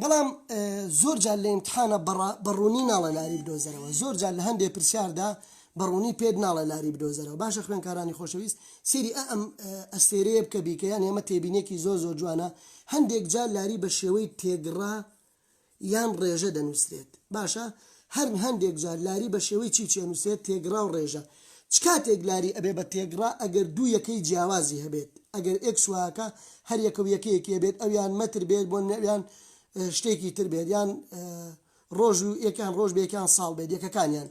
بەڵام زۆر جار لە ئیمتحانە بە ڕوونی ناڵێ لاری بدۆزەرەوە زۆر جار لە هەندێک پرسیاردا بە ڕوونی پێت ناڵێ لاری بدۆزەرەوە باشە خوێنکارانی خۆشەویست سری ئەم ئەستێرەیە بکە بیکە یان ئێمە تێبینێکی زۆر زۆر جوانە هەندێک جار لاری بە شێوەی تێگڕا یان ڕێژە دەنووسرێت باشە هەر هەندێک جار لاری بە شێوەی چی چی ئەنووسرێت تێگڕا و ڕێژە چ کاتێک لاری ئەبێ بە تێگڕا ئەگەر دوو یەکەی جیاوازی هەبێت ئەگەر ئێکس واکە هەر یەکە و یەکەیەکی هەبێت ئەویان مەتر بێت بۆ نەویان شتێکی تر بێت یان ڕۆژ و یەکیان ڕۆژ بێ یەکیان ساڵ بێت یەکەکانیان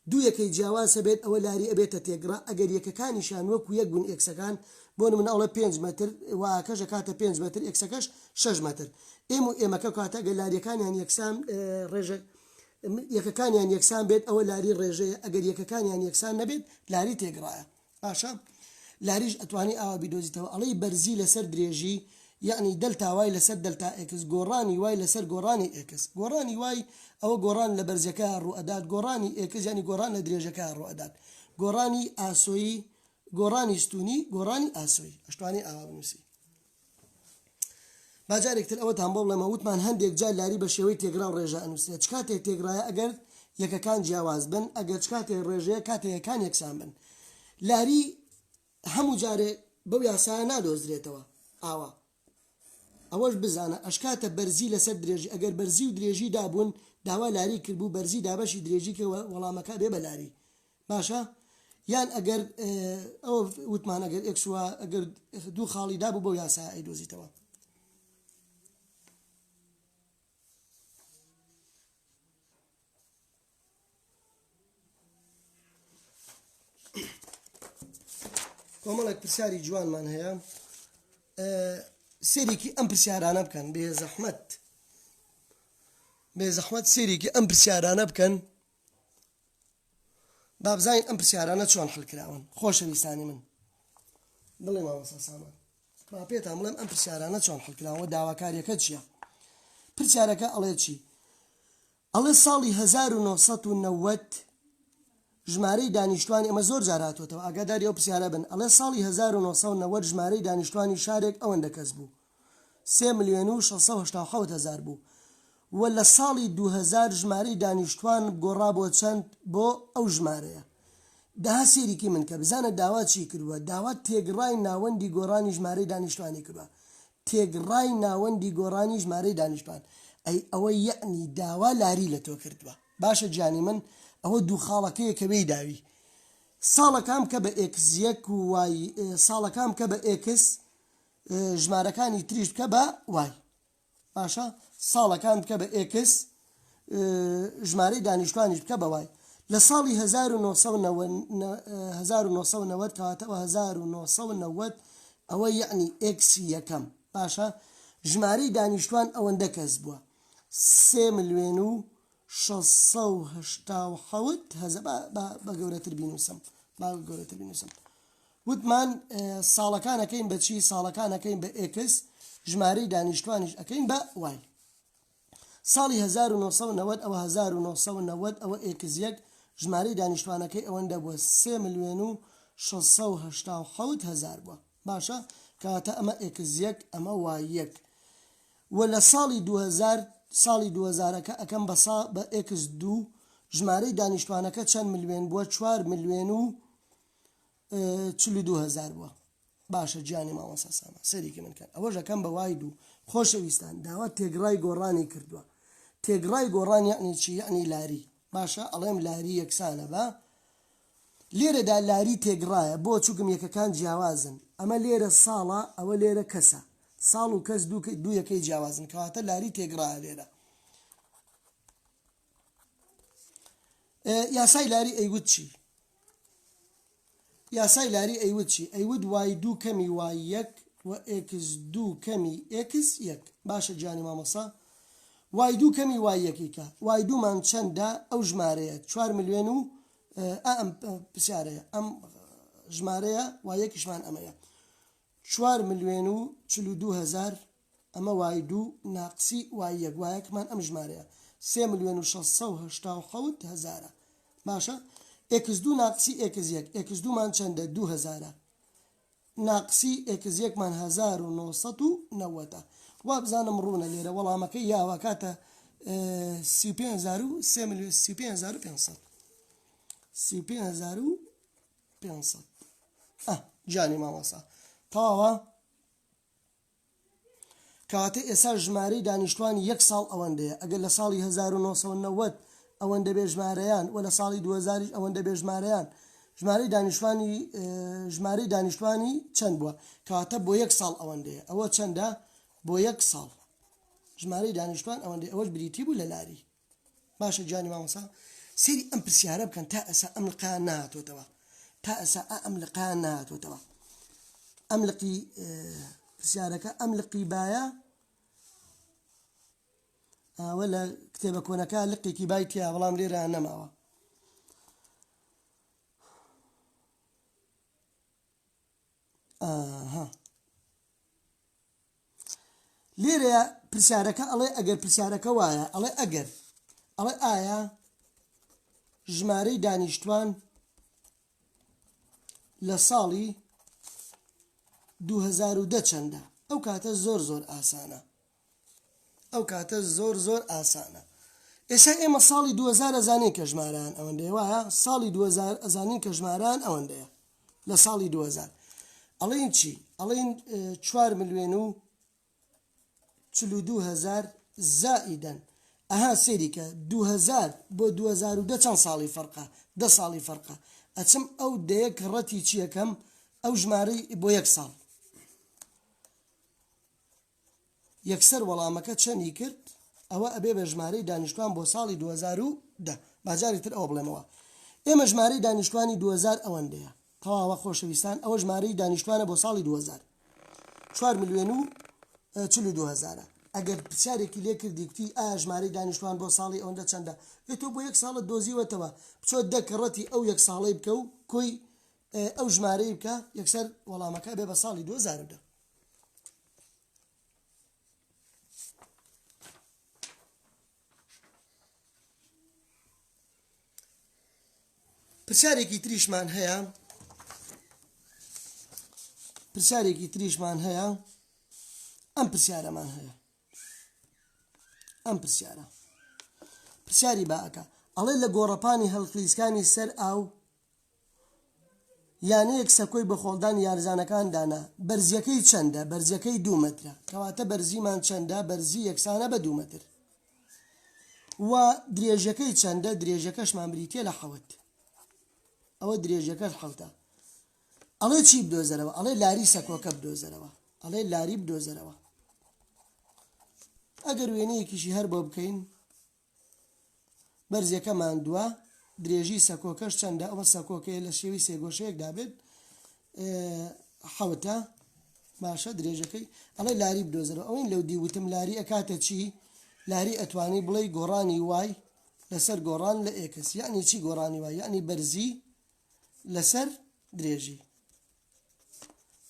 دوو یەکەی جیاواز هەبێت ئەوە لاری ئەبێتە تێگڕا ئەگەر یەکەکانیشیان وەکو یەک بوون ئێکسەکان بۆ نمونە ئەڵێ پێنج مەتر واکەش ئەکاتە پێنج مەتر ئێکسەکەش شەش مەتر ئێم و ئێمەکە کاتە ئەگەر لاریەکانیان یەکسان ڕێژە یەکەکانیان یەکسان بێت ئەوە لاری ڕێژەیە ئەگەر یەکەکانیان یەکسان نەبێت لاری تێگڕایە باشە لاریش ئەتوانی ئاوا بیدۆزیتەوە ئەڵێی بەرزی لەسەر درێژی یەعنی دەلتا وای لەسەر دەلتا ئێکس گۆڕانی وای لەسەر گۆڕانی ئێکس گۆڕانی وای ئەوە گۆڕان لە بەرزیەکە ڕوئەدات گۆڕانی ئێکس یانی گۆڕان لە درێژەکە ڕوئەدات گۆڕانی ئاسۆیی گۆڕانی ستونی گۆڕانی ئاسۆیی ئەشتوانی ئاوا بنووسی با جارێک تر ئەوەتان بۆ بڵێمە وتمان هەندێک جار لاری بە شێوەی تێگرا و ڕێژە ئەنووسرێت چ کاتێک تێگرایە ئەگەر یەکەکان جیاواز بن ئەگەر چ کاتێک ڕێژەیە کاتێک یەکان یەکسان بن لاری هەموو جارێ بەو یاسایە نادۆزرێتەوە ئاوا ئەوەش بزانە ئەشکاتە بەرزی لەسەر درێژی ئەگەر بەرزی و درێژی دابوون داوا لاری کردبوو بەرزی دابەشی درێژی کە وەڵامەکە بێ بە لاری باشە یان ئەگەر ئەوە وتمان ئەگەر ئێکس و ئەگەر دوو خاڵی دابوو بەو یاسا ئەیدۆزیتەوە. کۆمەڵێک پرسیاری جوانمان هەیە سێرێکی ئەم پرسیارانە بکەن بێ زەحمەت بێ زەحمەت سێرێکی ئەم پرسیارانە بکەن با بزانین ئەم پرسیارانە چۆن حل کراون خۆشەویستانی من بڵێ مامۆستا سامان با پێتان بڵێم ئەم پرسیارانە چۆن حل کراوە داواکاریەکە چییە پرسیارەکە ئەڵێ چی ئەڵێ ساڵی 1990. ژمارەی دانیشتوانی ئەمە زۆر جار هاتۆتەوە ئاگاداری ئەو پرسیارە بن ئەڵێ ساڵی 1990 ژمارەی دانیشتوانی شارێک ئەوەندە کەس بوو سێ ملیۆن و 687 هەزار بوو و لە ساڵی 2000 ژمارەی دانیشتوان گۆڕا بۆ چەند بۆ ئەو ژمارەیە دەها سەیریکی من کە بزانە داوا چی کردووە داوا تێگڕای ناوەندی گۆڕانی ژمارەی دانیشتوانی کردووە تێگڕای ناوەندی گۆڕانی ژمارەی دانیشتوان ئەی ئەوە یەعنی داوا لاری لە تۆ کردووە باشە گیانی من ئەوە دوو خاڵەکەیە کە وێی داوی ساڵەکان بکە بە ئێکس یەک و وای ساڵەکان بکە بە ئێکس ژمارەکانی تریش بکە بە وای باشە ساڵەکان بکە بە ئێکس ژمارەی دانیشتوانیش بکە بە وای لە ساڵی 1990 کەواتەوە 1990 ئەوە یەعنی ئێکسی یەکەم باشە ژمارەی دانیشتوان ئەوەندە کەس بووە سێ ملیۆن و 687 هەزار بە گەورەتر بینوسم با گەورەتر بینوسم وتمان ساڵەکان ئەکەین بە چی ساڵەکان ئەکەین بە ئێکس ژمارەی دانیشتوانیش ئەکەین بە وای ساڵی 1990 ئەوە 1990 ئەوە ئێکس یەک ژمارەی دانیشتوانەکەی ئەوەندە بووە سێ ملیۆن و 687 هەزار بووە باشە کەواتە ئەمە ئێکس یەک ئەمە وای یەک و لە ساڵی 2000 ساڵی 2000ەکە ئەکەم بە سا بە ئێکس دوو ژمارەی دانیشتوانەکە چەند ملیۆن بووە چوار ملیۆن و 42 هەزار بووە باشە گیانی مامۆستا سامان سەریکی من کەن ئەوەش ئەکەم بە وای دوو خۆشەویستان داوا تێگڕای گۆڕانی کردووە تێگڕای گۆڕان یەعنی چی یەعنی لاری باشە ئەڵێم لاری یەکسانە بە لێرەدا لاری تێگڕایە بۆ چوکم یەکەکان جیاوازن ئەمە لێرە ساڵە ئەوە لێرە کەسە ساڵ و کەس دوو یەکەی جیاوازن کەواتە لاری تێگڕایە لێرە یاسای لاری ئەیوت چی یاسای لاری ئەیوت چی؟ ئەیوت وای دوو کەمی وای یەک و ئێکس دوو کەمی ئێکس یەک. باشە گیانی مامۆستا وای دوو کەمی وای یەکی کە وای دوومان چەندە ئەو ژمارەیە چوار ملیۆن و ئا ئەم پرسیارەیە ئەم ژمارەیە وای یەکیشمان ئەمەیە چوار ملیۆن و 42 هەزار ئەمە وای دوو ناقسی وای یەک وایەکمان ئەم ژمارەیە سێ ملیۆن و 687 هەزارە باشە ئێکس دوو ناقسی ئێکس یەک ئێکس دوومان چەندە دوو هەزارە ناقسی ئێکس یەکمان 1990 وابزانم ڕوونە لێرە وەڵامەکەی یاوە کاتە 35 ملیۆن 35500 35500 ئە گیانی مامۆسا تەواوە کەواتە ئێستا ژمارەی دانیشتوانی یەک ساڵ ئەوەندەیە، ئەگەر لە ساڵی 1990 ئەوەندە بێ ژمارەیان و لە ساڵی 2000 یش ئەوەندە بێ ژمارەیان، ژمارەی دانیشتوانی ژمارەی دانیشتوانی چەند بووە؟ کەواتە بۆ یەک ساڵ ئەوەندەیە، ئەوە چەندە؟ بۆ یەک ساڵ ژمارەی دانیشتوان ئەوەندەیە، ئەوەش بریتی بوو لە لاری. باشە گیانی مامۆسا سەیری ئەم پرسیارە بکەن تا ئەسا ئەم لقیان نهاتۆتەوە تا ئەسا ئا ئەم لقیان نهاتۆتەوە ئەم لقی پرسیارەکە ئەم لقی بایە ئەوە لە کتێبە کۆنەکە لقێکی بای تیا بەڵام لێرە نەماوە ئاها لێرەیا پرسیارەکە ئەڵێ ئەگەر پرسیارەکە وایە ئەڵێ ئەگەر ئەڵێ ئایا ژمارەی دانیشتوان لە ساڵی 2010 چەندە ئەو کاتە زۆر زۆر ئاسانە ئەو کاتە زۆر زۆر ئاسانە ئێستا ئێمە ساڵی 2000 ئەزانین کە ژمارەیان ئەوەندەیە وایە ساڵی 2000 ئەزانین کە ژمارەیان ئەوەندەیە لە ساڵی 2000 ئەڵێین چی ئەڵێین چوار ملیۆن و 42 هەزار زائیدەن ئەها سەیری کە 2000 بۆ 2010 چەند ساڵی فەرقە دە ساڵی فەرقە ئەچم ئەو دەیە کە ڕەتی چیەکەم ئەو ژمارەی بۆ یەک ساڵ یەکسەر وەڵامەکە چەنی کرد ئەوە ئەبێ بە ژمارەی دانیشتوان بۆ ساڵی 2010 با جاری تر ئەوە بڵێمەوە ئێمە ژمارەی دانیشتوانی 2000 ئەوەندەیە تەواوە خۆشەویستان ئەوە ژمارەی دانیشتوانە بۆ ساڵی 2000 4 ملیۆن و 42 هەزارە ئەگەر پرسیارێکی لێ کردی کوتی ئایا ژمارەی دانیشتوان بۆ ساڵی ئەوەندە چەندە ئێ تۆ بۆ یەک ساڵت دۆزیوەتەوە بچۆ دە کەڕەتی ئەو یەک ساڵەی بکە و کۆی ئەو ژمارەی بکە یەکسەر وەڵامەکە بێ بە ساڵی 2010 پرسیارێکی تریشمان هەیە پرسیارێکی تریشمان هەیە ئەم پرسیارەمان هەیە ئەم پرسیارە پرسیاری با ئەکا ئەڵێ لە گۆڕەپانی هەڵخلیسکانی سەر ئاو یانەیەک سەکۆی بە خۆڵدان یارزانەکان دانا بەرزیەکەی چەندە بەرزیەکەی دوو مەترە کەواتە بەرزیمان چەندە بەرزی یەکسانە بە دوو مەتر و درێژەکەی چەندە درێژەکەشمان بریتە لە حەوت ئەوە درێژەکەش حەوتە ئەڵێ چی بدۆزەرەوە ئەڵێ لاری سەکۆکە بدۆزەرەوە ئەڵێ لاری بدۆزەرەوە ئەگەر وێنەیەکیشی هەر بۆ بکەین بەرزیەکەمان دووە درێژی سەکۆکەش چەندە ئەوە سەکۆکەیە لە شێوی سێگۆشەیەکدا بێت حەوتە باشە درێژەکەی ئەڵێ لاری بدۆزەرەوە ئەوین لەو دی وتم لاری ئەکاتە چی لاری ئەتوانی بڵێ گۆڕانی y لەسەر گۆڕان لە x یعنی چی گۆڕانی y یعنی بەرزی لەسەر درێژی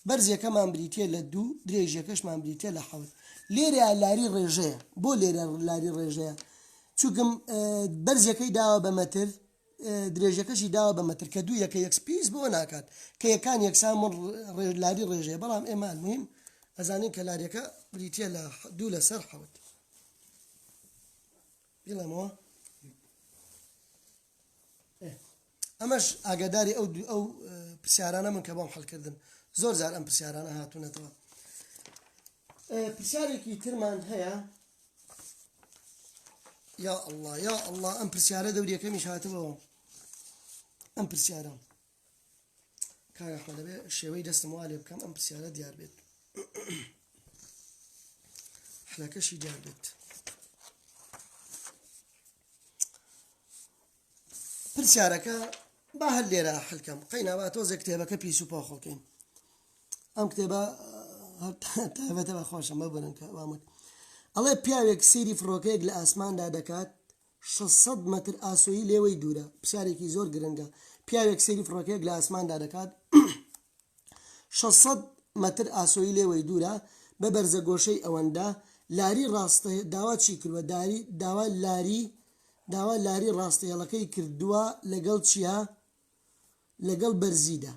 بەرزیەکەمان بریتە لە دوو درێژیەکەشمان بریتە لە حەوت لێرە لاری ڕێژەیە بۆ لێرە لاری ڕێژەیە چونکم بەرزیەکەی داوە بە مەتر درێژەکەشی داوە بە مەتر کە دوو یەکە یەکس پیس بۆ ناکات کە یەکان یەکسان لاری ڕێژەیە بەڵام ئێمە مهم ئەزانین کە لاریەکە بریتە لە دوو لەسەر حەوت بیڵێمەوە ئەمەش ئاگاداری ئەو ئەو پرسیارانە من کە بۆم حلکردن زۆر جار ئەم پرسیارانە هاتوونەتەوە پرسیارێکی ترمان هەیە یا الله یا الله ئەم پرسیارە دەوریەکەمیش هاتبەوە ئەم پرسیارە کاک ئەحمەد دەبێ شێوەی دەستم وا لێ بکەم ئەم پرسیارە دیار بێت حلەکەشی دیار بێت پرسیارەکە با هەر لێرە حلکەم قەینا با تۆزێک کتێبەکە پیس و پۆخڵکەین ئەم کتێبە تایبەتە بە خۆشم ببرن کە وامت ئەڵێ پیاوێک سەیری فڕۆکەیەک لە ئاسماندا دەکات 600 مەتر ئاسۆیی لێوەی دوورە پرسیارێکی زۆر گرنگە پیاوێک سەیری فڕۆکەیەک لە ئاسماندا دەکات 600 مەتر ئاسۆیی لێوەی دوورە بە بەرزە گۆشەی ئەوەندە لاری ڕاستە داوا چی کردوە داری داوا لاری داوا لاری ڕاستەهێڵەکەی کردووە لەگەڵ چیا لەگەڵ بەرزیدا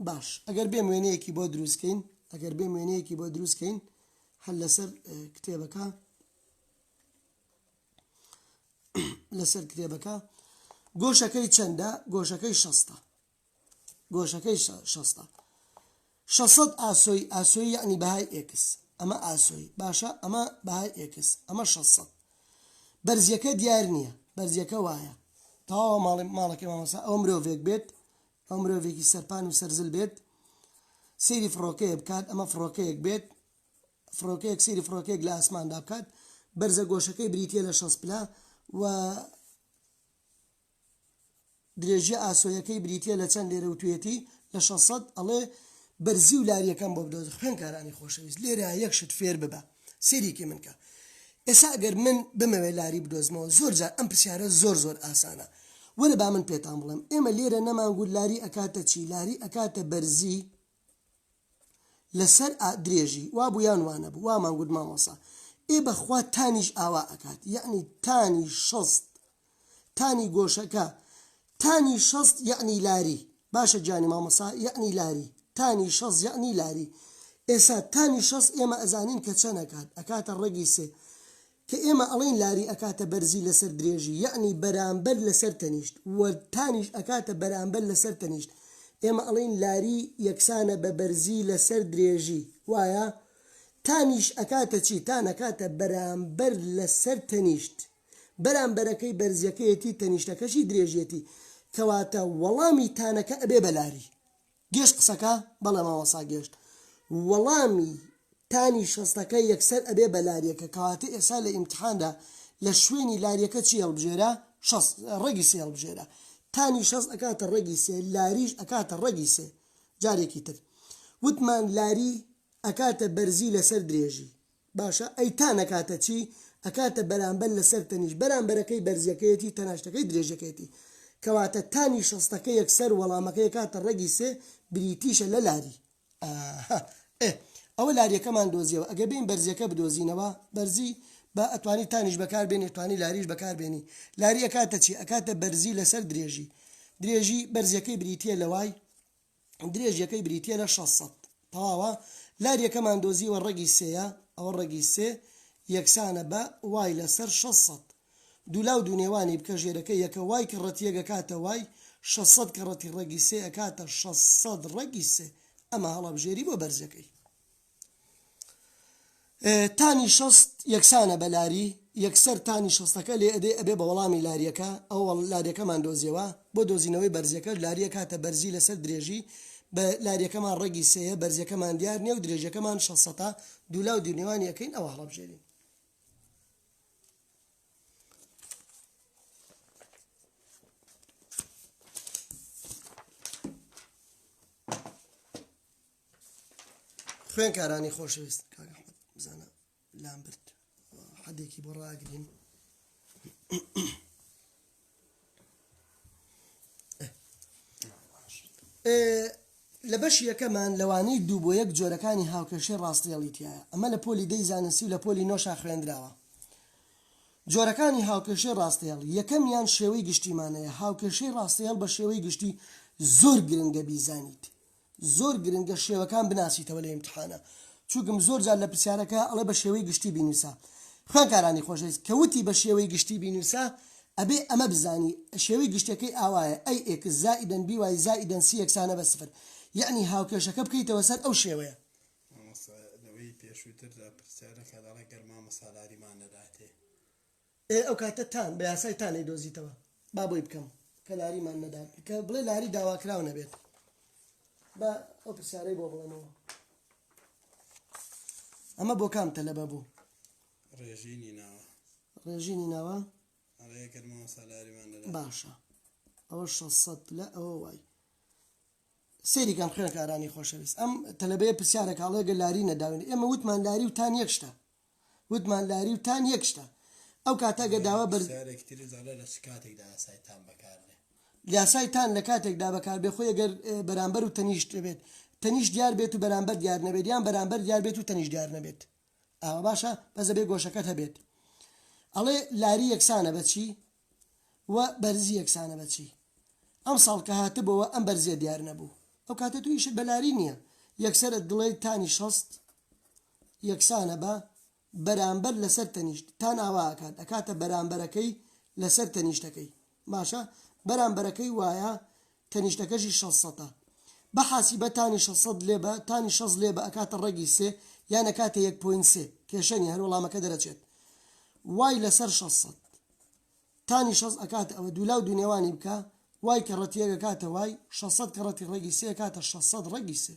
باش ئەگەر بێم وێنەیەکی بۆ دروستکەین ئەگەر بێم وێنەیەکی بۆ دروستکەین هەر لەسەر کتێبەکە لەسەر کتێبەکە گۆشەکەی چەندە گۆشەکەی شەستە گۆشەکەی شەستە شەسەد ئاسۆی ئاسۆی یعنی بەهای x ئەمە ئاسۆی باشە ئەمە بەهای x ئەمە شەسەد بەرزیەکە دیار نییە بەرزیەکە وایە تەواوە ماڵی ماڵەکەی مامۆستا ئەو مرۆڤێک بێت ئەو مرۆڤێکی سەرپان و سەرزل بێت سەیری فڕۆکەیە بکات ئەمە فڕۆکەیەک بێت فڕۆکەیەک سەیری فڕۆکەیەک لە ئاسماندا بکات بەرزە گۆشەکەی بریتە لە شەست پلە و درێژیە ئاسۆیەکەی بریتیە لە چەند لێرە وتویەتی لە 600 ئەڵێ بەرزی و لاریەکەم بۆ بدۆزە خوێنکارانی خۆشەویست لێرە یەک شت فێر ببە سێریکی من کە ئێستا ئەگەر من بمەوێ لاری بدۆزمەوە زۆر جار ئەم پرسیارە زۆر زۆر ئاسانە وەرە با من پێتان بڵێم ئێمە لێرە نەمانگوت لاری ئەکاتە چی لاری ئەکاتە بەرزی لەسەر ئا درێژی وابوو یان وانەبوو وامان گوت مامۆسا ئێ بەخوا تانیش ئاوا ئەکات یەعنی تانی شەست تانی گۆشەکە تانی شەست یەعنی لاری باشە گیانی مامۆسا یەعنی لاری تانی شەست یەعنی لاری ئێسا تانی شەست ئێمە ئەزانین کە چەند ئەکات ئەکاتە ڕەگی سێ کە ئێمە ئەڵێین لاری ئەکاتە بەرزی لەسەر درێژی یەعنی بەرامبەر لەسەر تەنیشت وە تانیش ئەکاتە بەرامبەر لەسەر تەنیشت ئێمە ئەڵێین لاری یەکسانە بە بەرزی لەسەر درێژی وایە؟ تانیش ئەکاتە چی تان ئەکاتە بەرامبەر لەسەر تەنیشت بەرامبەرەکەی بەرزیەکەیەتی تەنیشتەکەشی درێژیەتی کەواتە وەڵامی تانەکە ئەبێ بە لاری گێشت قسەکە؟ بەڵێ مامۆستا گێشت. وەڵامی تانی شەستەکە یەکسەر ئەبێ بە لاریەکە کەواتە ئێستا لە ئیمتحاندا لە شوێنی لاریەکە چی هەڵبژێرە؟ شەست ڕەگی سێ هەڵبژێرە. تانی شەست ئەکاتە ڕەگی سێ لاریش ئەکاتە ڕەگی سێ. جارێکی تر وتمان لاری ئەکاتە بەرزی لەسەر درێژی. باشە ئەی تان ئەکاتە چی؟ ئەکاتە بەرامبەر لەسەر تەنیشت بەرامبەرەکەی بەرزیەکەیەتی تەناشتەکەی درێژەکەیەتی کەواتە تانی شەستەکە یەکسەر وەڵامەکەی ئەکاتە ڕەگی سێ بریتیشە لە لاری ئاها ئێ ئەوە لاریەکەمان دۆزیەوە ئەگەر بێین بەرزیەکە بدۆزینەوە بەرزی با ئەتوانی تانیش بەکار بێنی ئەتوانی لاریش بەکار بێنی لاری ئەکاتە چی ئەکاتە بەرزی لەسەر درێژی. درێژی بەرزیەکەی بریتیە لە y درێژیەکەی بریتیە لە 600 تەواوە لاریەکەمان دۆزیوە ڕەگی سێیە ئەوە ڕەگی سێ یەکسانە بە y لەسەر 600 دوولا و دوونێوانی بکە ژێرەکە یەکە y کەڕەتی یەک ئەکاتە y 600 کەڕەتی ڕەگی سێ ئەکاتە 600 ڕەگی سێ ئەمە هەڵەبژێری بۆ بەرزەکەی. tan ی 60 یەکسانە بە لاری، یەکسەر tan ی شەستەکە لێ ئەدەی ئەبێ بە وەڵامی لاریەکە، ئەوە لاریەکەمان دۆزیەوە، بۆ دۆزینەوەی بەرزیەکەش لاری ئەکاتە بەرزی لەسەر درێژی، بە لاریەکەمان ڕەگی سێیە، بەرزیەکەمان دیار نیە و درێژیەکەمان شەستە، دوولا و دوونێوانی ئەکەین ئەوە هەڵەبژێرین. خوێنکارانی خۆشەویست کاک ئەحمەد بزانە لام برد حەدێکی بۆ ڕاگرین لە بەشی یەکەمان لەوانەی دوو بۆ یەک جۆرەکانی هاوکێشەی ڕاستێڵی تایە ئەمە لە پۆلی دەی زانستی و لە پۆلی نۆشا خوێندراوە جۆرەکانی هاوکێشەی ڕاستێڵ یەکەمیان شێوەی گشتیمانەیە هاوکێشەی ڕاستێڵ بە شێوەی گشتی زۆر گرنگە بیزانیت زۆر گرنگە شێوەکان بناسیتەوە لە ئیمتحانا چوکم زۆر جار لە پرسیارەکە ئەڵێ بە شێوەی گشتی بینوسە خوێنکارانی خۆشەویست کە وتی بە شێوەی گشتی بینوسە ئەبێ ئەمە بزانی شێوەی گشتەکەی ئاوایە a x زائیدەن b y زائیدەن c یەکسانە بە سفر یەعنی هاوکێشەکە بکەیتەوە سەر ئەو شێوەیە. مامۆستا لەوەی پێشووتردا پرسیارەکە دەڵێ گەر مامۆستا لاریمان نەداتێ. ئێ ئەو کاتە tan بە یاسای tan ئەیدۆزیتەوە با بۆی بکەم کە لاریمان نەدات کە بڵێ لاری داواکراو نەبێت با ئەو پرسیارەی بۆ بڵێمەوە ئەمە بۆ کام تەلەبە بوو؟ ڕێژینی ناوە. ڕێژینی ناوە؟ ئەڵێ گەر مامۆستا لاریمان نەدات. باشە ئەوە 600 پلە ئەوە y سەیری کەن خوێنکارانی خۆشەویست ئەم تەلەبەیە پرسیارەکە ئەڵێ گەر لاری نەداوین ئێمە وتمان لاری و tan یەک شتە وتمان لاری و tan یەک شتە ئەو کاتە گەر داوا بەر پرسیارێکی تریش دەڵێ لە چ کاتێکدا یاسای tan بەکاردێ؟ یاسای tan لە کاتێکدا بەکاربێ خۆی گەر بەرامبەر و تەنیشت بێت تەنیشت دیار بێت و بەرامبەر دیار نەبێت یان بەرامبەر دیار بێت و تەنیشت دیار نەبێت ئاوا باشە بەس دەبێ گۆشەکەت هەبێت ئەڵێ لاری یەکسانە بە چی و بەرزی یەکسانە بە چی ئەمساڵ کە هاتبەوە ئەم بەرزیە دیار نەبوو ئەو کاتە تو ئیشت بە لاری نییە یەکسەرت دڵێ tan ی 60 یەکسانە بە بەرامبەر لەسەر تەنیشت tan ئاوا ئەکات ئەکاتە بەرامبەرەکەی لەسەر تەنیشتەکەی باشە بەرامبەرەکەی وایە تەنیشتەکەشی شەسەتە بە حاسیبە tan ی شەسەد لێ بە tan ی شەست لێ بە ئەکاتە ڕەگی سێ یان ئەکاتە یەک point سێ کێشە نیە هەر وەڵامەکە دەرەچێت y لەسەر شەسەد tan ی شەست ئەکاتە ئەوە دوولا و دوونێوانی بکە y کەڕەتی یەک ئەکاتە y شەسەد کەڕەتی ڕەگی سێ ئەکاتە شەسەد ڕەگی سێ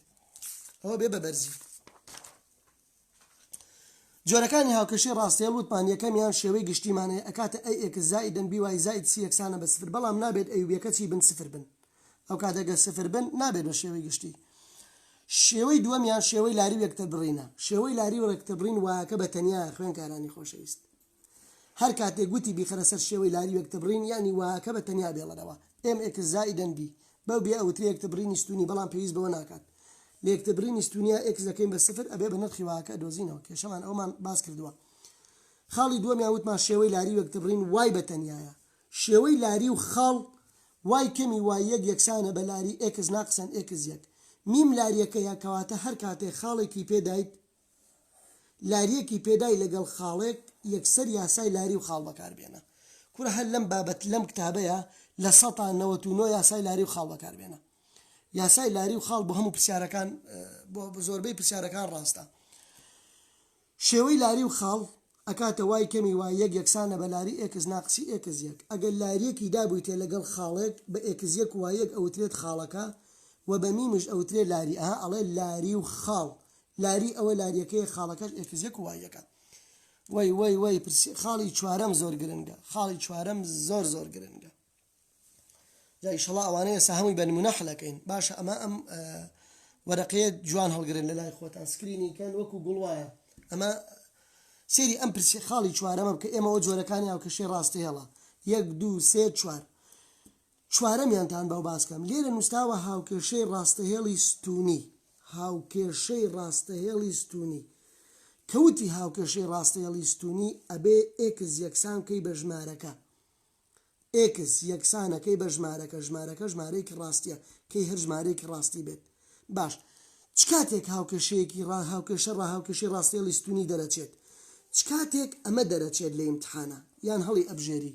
ئەوە بێ بە بەرزی. جۆرەکانی هاوکێشەی ڕاستهێڵ وتمان یەکەمیان شێوەی گشتیمان هەیە ئەکاتە a x زائیدەن b y زائید c یەکسانە بە سفر بەڵام نابێت a و b یەکە چی بن سفر بن ئەو کاتە گەر سفر بن نابێت بە شێوەی گشتی شێوەی دووەمیان شێوەی لاری و یەکتربڕینە شێوەی لاری و ڕێکتربڕین y ەکە بە تەنیا خوێنکارانی خۆشەویست هەر کاتێک گوتی بیخەرە سەر شێوەی لاری و یەکتربڕین یانی y ەکە بە تەنیا بێڵەرەوە m x زائیدەن b بەو b ە ئەوترێ یەکتربڕینی ستونی بەڵام پێویست بەوە ناکات لە یەکتربڕینی ستونیا x دەکەین بە سفر ئەبێ بە نرخی y ەکە ئەدۆزینەوە کێشەمان ئەومان باس کردووە خاڵی دووەمیان وتمان شێوەی لاری و یەکتربڕین y بە تەنیایە شێوەی لاری و خاڵ y کەمی y یەک یەکسانە بە لاری x ناقسەن x یەک میم لاریەکەیە کەواتە هەر کاتێ خاڵێکی پێدایت لاریەکی پێدای لەگەڵ خاڵێک یەکسەر یاسای لاری و خاڵ بەکار بێنە کورە هەر لەم بابەت لەم کتابەیە 99% یاسای لاری و خاڵ بەکار بێنە یاسای لاری و خاڵ بۆ هەموو پرسیارەکان بۆ زۆربەی پرسیارەکان ڕاستە شێوەی لاری و خاڵ ئەکاتە y کەمی y یەک یەکسانە بە لاری x ناقسی x یەک ئەگەر لاریەکی دابوویتێ لەگەڵ خاڵێک بە x یەک y یەک ئەوترێت خاڵەکە و بە میمش ئەوترێ لاری ئەها ئەڵێ لاری و خاڵ لاری ئەوە لاریەکەیە خاڵەکەش x یەک و y یەکە وەی وەی وەی پرسی خاڵی چوارەم زۆر گرنگە خاڵی چوارەم زۆر زۆر گرنگە جا ئیشەڵا ئەوانەیە ئێستا هەمووی بە نمونە حلەکەین باشە ئەمە ئەم وەرەقەیە جوان هەڵگرن لە لای خۆتان screen ی کەن وەکو گوڵ وایە ئەمە سێری ئەم پرسی خاڵی چوارەمە بکە ئێمەوە جۆرەکانی هاوکێشەی ڕاستەهێڵە یەک دوو سێ چوار چوارەمیانتان بەو باس کەم. لێرە نووسراوە هاوکێشەی ڕاستەهێڵی ستوونی. هاوکێشەی ڕاستەهێڵی ستوونی. کە وتی هاوکێشەی ڕاستەهێڵی ستوونی ئەبێ x یەکسان بکەی بە ژمارەکە. x یەکسانە کەی بە ژمارەکە، ژمارەکە ژمارەیەکی ڕاستیە، کەی هەر ژمارەیەکی ڕاستی بێت. باش چ کاتێک هاوکێشەیەکی ڕا هاوکێشە ڕا هاوکێشەی ڕاستهێڵی ستونی دەرەچێت؟ چ کاتێک ئەمە دەرەچێت لە ئیمتحانا یان هەڵی ئەبژێری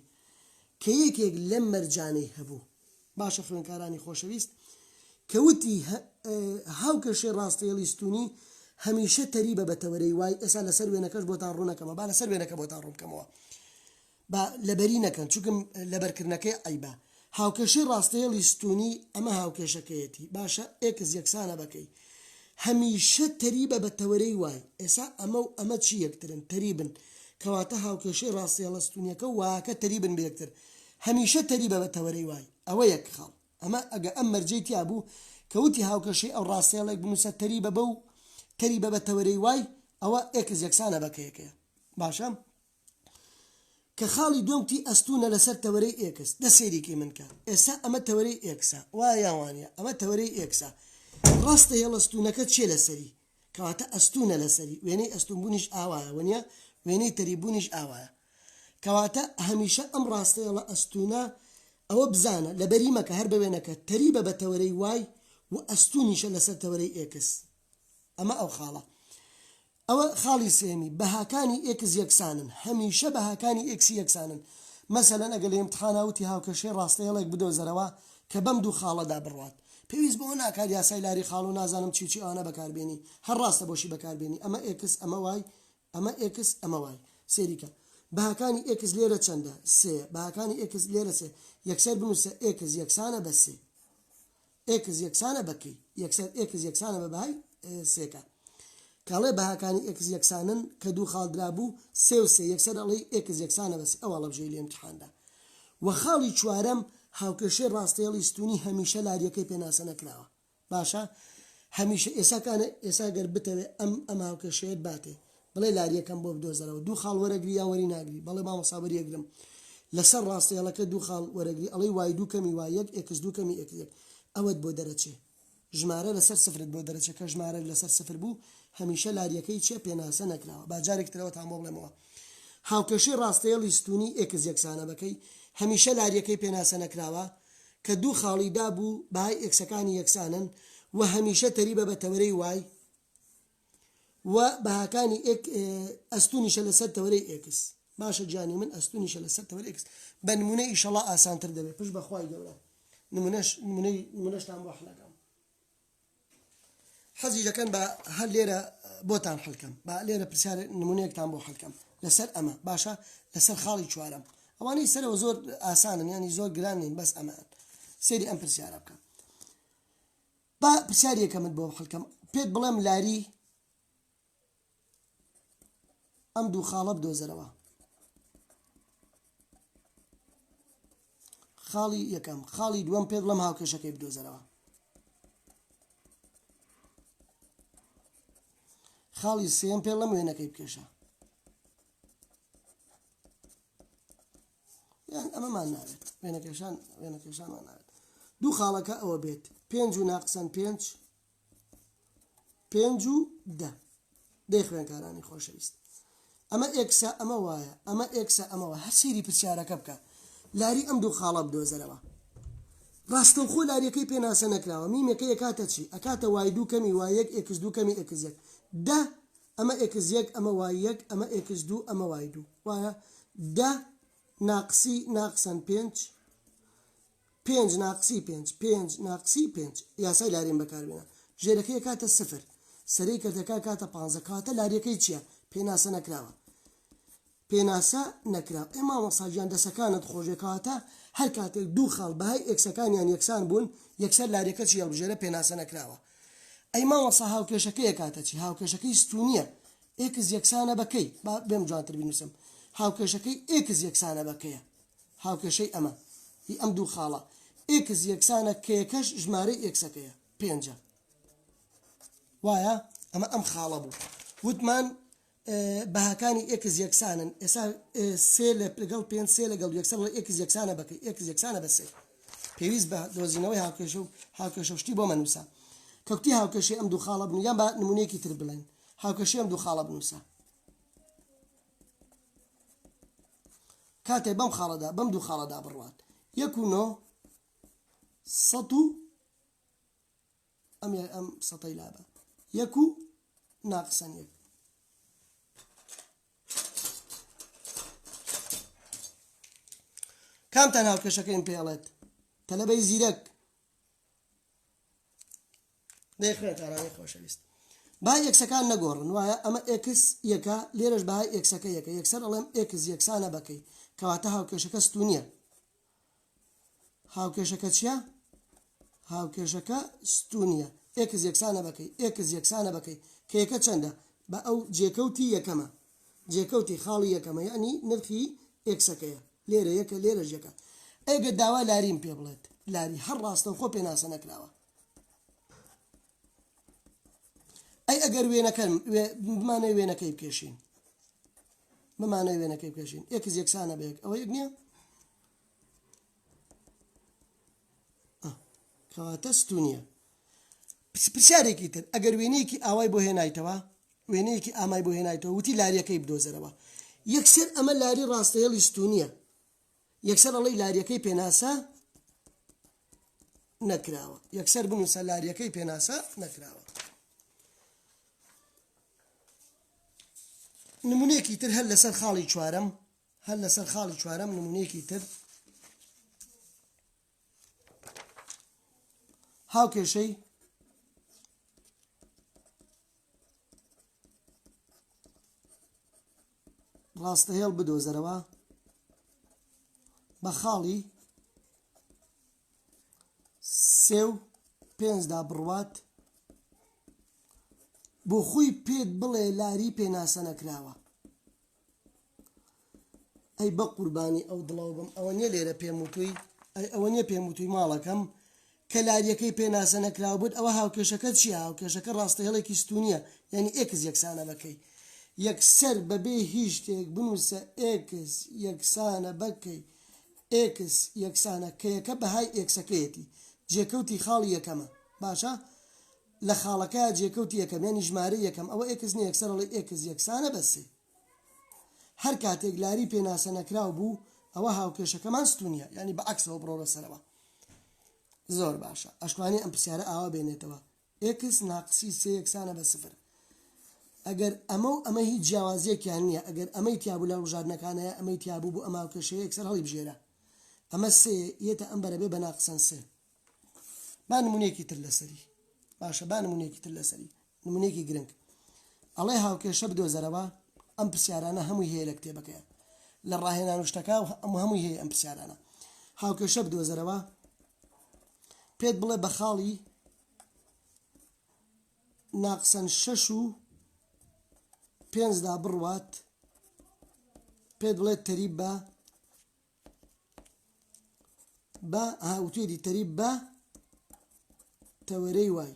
کە یەکێک لەم مەرجانەی هەبوو؟ باشە خوێنکارانی خۆشەویست کە وتی هاوکێشەی ڕاستهێڵی ستونی هەمیشە تەریبە بە تەوەرەی y، ئێستا لەسەر وێنەکەش بۆتان ڕوونەکەمەوە با لەسەر وێنەکە بۆتان ڕوون بکەمەوە. با لەبەری نەکەن چونکم لەبەرکردنەکەی عەیبە. هاوکێشەی ڕاستەهێڵی ستوونی ئەمە هاوکێشەکەیەتی باشە x یەکسانە بە کەی هەمیشە تەریبە بە تەوەرەی y ئێسا ئەمە و ئەمە چی یەکترن تەریبن کەواتە هاوکێشەی ڕاستەهێڵە ستوونیەکە و y ەکە تەریبن بە یەکتر هەمیشە تەریبە بە تەوەرەی y ئەوە یەک خاڵ ئەمە ئەگە ئەم مەرجەی تیا بوو کە وتی هاوکێشەی ئەو ڕاستەهێڵێک بنووسە تەریبە بەو تەریبە بە تەوەرەی y ئەوە x یەکسانە بە کەیەکەیە باشە کە خاڵی دووەم تی ئەستوونە لەسەر تەوەرەی x دە سەیری کەی من کە ئێستا ئەمە تەوەرەی x ە وایە یان وانیە ئەمە تەوەرەی x ە ڕاستە هێڵە ستوونەکە چیە لەسەری کەواتە ئەستوونە لەسەری وێنەی ئەستوون بوونیش ئاوایە وەنیە وێنەی تەریب بوونیش ئاوایە کەواتە هەمیشە ئەم ڕاستە هێڵە ئەستوونە ئەوە بزانە لەبەری مەکە هەر بە وێنەکە تەریبە بە تەوەرەی y و ئەستوونیشە لەسەر تەوەرەی x ئەمە ئەو خاڵە. ئەوە خاڵی سێیەمی، بەهاکانی x یەکسانن، هەمیشە بەهاکانی x ی یەکسانن، مەسەلەن ئەگەر لە ئیمتحانا وتی هاوکێشەی ڕاستەهێڵێک بدۆزەرەوە کە بەم دوو خاڵەدا بڕوات، پێویست بەوە ناکات یاسای لاری خاڵ و نازانم چی و چی ئەوانە بەکاربێنی، هەر ڕاستە بۆشی بەکاربێنی، ئەمە x، ئەمە y، ئەمە x، ئەمە y. سەیری کە. بەهاکانی x لێرە چەندە؟ سێ. بەهاکانی x لێرە سێ. یەکسەر بنووسە x یەکسانە بە سێ. x یەکسانە بە کەی؟ یەکسەر x یەکسانە بە بەهای سێکە. کە ئەڵێ بەهاکانی x یەکسانن کە دوو خاڵ درابوو سێ و سێ یەکسەر ئەڵێی x یەکسانە بە سێ ئەوە هەڵەبژێری لە ئیمتیحاندا. وە خاڵی چوارەم هاوکێشەی ڕاستەهێڵی ستوونی هەمیشە لاریەکەی پێناسە نەکراوە. باشە هەمیشە ئێسا کانە ئێسا گەر بتەوێ ئەم ئەم هاوکێشەیەت باتێ بڵێ لاریەکەم بۆ بدۆزەرەوە دوو خاڵ وەرەگری یان وەری ناگری بەڵێ مامۆستا وەری ئەگرم لەسەر ڕاستەهێڵەکە دوو خاڵ وەرەگری ئەڵێی y دوو کەمی y یەک x دوو کەمی x یەک ئەوەت بۆ دەرەچێ ژمارە لەسەر سفرت بۆ دەرەچێ کە ژمارە لەسەر سفر بوو هەمیشە لاریەکەی چیە پێناسە نەکراوە با جارێک ترەوەتان بۆ بڵێمەوە هاوکێشەی ڕاستەهێڵی ستونی x یەکسانە بەکەی هەمیشە لاریەکەی پێناسە نەکراوە کە دوو خاڵی دابوو بەهای x ەکانی یەکسانن و هەمیشە تەریبە بە تەوەرەی y و بەهاکانی ئێک ئەستونیشە لەسەر تەوەرەی x باشە گیانی من ئەستونیشە لەسەر تەوەرەی x بە نمونە ئیشەڵا ئاسانتر دەبێت پشت بەخوای گەورە نمونەش نمونەی نمونەشتان بۆ حلەکەم حەزی دەکەن بە هەر لێرە بۆتان حلکەم با لێرە پرسیار نمونەیەکتان بۆ حلکەم لەسەر ئەمە باشە لەسەر خاڵی چوارەم ئەوانەی سەرەوە زۆر ئاسانن ینی زۆر گران نین بەس ئەمە سەیری ئەم پرسیارە بکە با پرسیار یەکەمت بۆ حلکەم پێت بڵێم لاری ئەم دوو خاڵە بدۆزەرەوە خاڵی یەکەم خاڵی دووەم پێت بڵێم هاوکێشەکەی بدۆزەرەوە خاڵی سێم پێ بڵێم وێنەکەی بکێشە یان ئەمەمان ناوێت وێنەکێشان وێنەکێشانمان ناوێت دوو خاڵەکە ئەوە بێت پێنج و ناقسەن پێنج پێنج و دە دەی خوێنکارانی خۆشەویست ئەمە x ە ئەمە y ە ئەمە x ە ئەمە وایە هەر سەیری پرسیارەکە بکە لاری ئەم دوو خاڵە بدۆزەرەوە ڕاستەوخۆ لاریەکەی پێناسە نەکراوە میمەکە یەکاتە چی ئەکاتە y دوو کەمی y یەک x دوو کەمی x یەک دە ئەمە x یەک ئەمە y یەک ئەمە x دوو ئەمە y دوو وایە دە ناقسی ناقسەن پێنج پێنج ناقسی پێنج پێنج ناقسی پێنج یاسای لاریم بەکاربێنە ژێرەکەی ئەکاتە سفر سەرەی کەرتەکە ئەکاتە پانزە کەواتە لاریەکەی چییە پێناسە نەکراوە پێناسە نەکراوە ئێ مامۆستا گیان دەسەکانت خۆشێ کەواتە هەر کاتێک دوو خاڵ بەهای x ەکانیان یەکسان بوون یەکسەر لاریەکە چی هەڵبژێرە پێناسە نەکراوە ئەی مامۆستا هاوکێشەکەی ئەکاتە چی هاوکێشەکەی ستونیە x یەکسانە بە کەی با بێم جوانتر بینوسم هاوکێشەکەی x یەکسانە بە کەیە هاوکێشەی ئەمە هی ئەم دوو خاڵە x یەکسانە k یەکەش ژمارەی x ەکەیە پێنجە وایە ئەمە ئەم خاڵە بوو وتمان بەهاکانی x یەکسانن ئێسا سێ لەگەڵ پێنج سێ لەگەڵ یەکسەر لە x یەکسانە بەکەی x یەکسانە بە سێ پێویست بە دۆزینەوەی هاوکێشە و هاوکێشە و شتی بۆ مەنووسە کەوتی هاوکێشەی ئەم دوو خاڵە بن یان بە نمونەیەکی تر بڵێن هاوکێشەی ئەم دوو خاڵە بنووسە کاتێ بەم خاڵەدا بەم دوو خاڵەدا بڕوات. یەک و نۆ سەد و ئەم ئەم سەتەی لابە یەک و ناقسەن یەک. کامتان هاوکێشەکەیم پێ ئەڵێت تەلەبەی زیرەک دەی خوێندکارانی خۆشەویست بەهای ئێکسەکان نەگۆڕن وایە ئەمە ئێکس یەکە لێرەش بەهای ئێکسەکە یەکە یەکسەر ئەڵێم ئێکس یەکسانە بەکەی کەواتە هاوکێشەکە ستونیە هاوکێشەکە چییە؟ هاوکێشەکە ستونیە ئێکس یەکسانە بەکەی ئێکس یەکسانە بەکەی کە یەکە چەندە بە ئەو جێکەوتی یەکەمە جێکەوتی خاڵی یەکەمە یعنی نرخی ئێکسەکەیە لێرە یەکە لێرەش یەکە ئەگەر داوا لاریم پێ بڵێت لاری هەر ڕاستەوخۆ پێناسە نەکراوە ئەی ئەگەر وێنەکە بمانەوێ وێنەکەی بکێشین بمانەوێ وێنەکەی بکێشین ئێکس یەکسانە بە یەک ئەوە یەک نییە کەواتە ستونیە پرسیارێکی تر ئەگەر وێنەیەکی ئاوای بۆ هێنایتەوە وێنەیەکی ئامای بۆ هێنایتەوە وتی لاریەکەی بدۆزەرەوە یەکسەر ئەمە لاری ڕاستەهێڵی ستونیە یەکسەر ئەڵێی لاریەکەی پێناسە نەکراوە یەکسەر بنووسە لاریەکەی پێناسە نەکراوە نمونەیەکی تر هەر لەسەر خاڵی چوارەم هەر لەسەر خاڵی چوارەم نمونەیەکی تر هاوکێشەی ڕاستەهێڵ بدۆزەرەوە بە خاڵی سێ و پێنجدا بڕوات بۆ خۆی پێت بڵێ لاری پێناسە نەکراوە ئەی بە قوربانی ئەو دڵەوە بم ئەوە نیە لێرە پێم وتووی ئەی ئەوە نیە پێم وتووی ماڵەکەم کە لاریەکەی پێناسە نەکراو بوت ئەوە هاوکێشەکە چیە هاوکێشەکە ڕاستەهێڵێکی ستونیە یانی ئێکس یەکسانە بە کەی یەکسەر بەبێ هیچ شتێک بنووسە ئێکس یەکسانە بە کەی ئێکس یەکسانە کەیەکە بەهای ئێکسەکەیەتی جێکەوتی خاڵی یەکەمە باشە لە خاڵەکە جێکەوتی یەکەم یانی ژمارەی یەکەم ئەوە ئێکس نیە یەکسەر ئەڵێی ئێکس یەکسانە بە سێ هەر کاتێک لاری پێناسە نەکراو بوو ئەوە هاوکێشەکەمان ستونیە یانی بە عەکسەوە بڕۆرە سەرەوە زۆر باشە ئەشتوانی ئەم پرسیارە ئاوا بێنێتەوە ئێکس ناقسی سێ یەکسانە بە سفر ئەگەر ئەمە و ئەمە هیچ جیاوازیەکیان نییە ئەگەر ئەمەی تیابوو لە هەڵبژاردنەکانەیە ئەمەی تیابوو بۆ ئەم هاوکێشەیە یەکسەر هەڵیبژێرە ئەمە سێ یەتە ئەم بەرە بێ بە ناقسەن سێ با نمونەیەکی تر لەسەری باشە با نمونەیەکی تر لەسەری نمونەیەکی گرنگ ئەڵێ هاوکێشە بدۆزەرەوە ئەم پرسیارانە هەمووی هەیە لە کتێبەکەیە لە ڕاهێنان و شتەکە و ئەم هەمووی هەیە ئەم پرسیارانە هاوکێشە بدۆزەرەوە پێت بڵێ بە خاڵی ناقسەن شەش و پێنجدا بڕوات پێت بڵێت تەریب بە بە هاوتوێری تەریب بە تەوەرەی وای.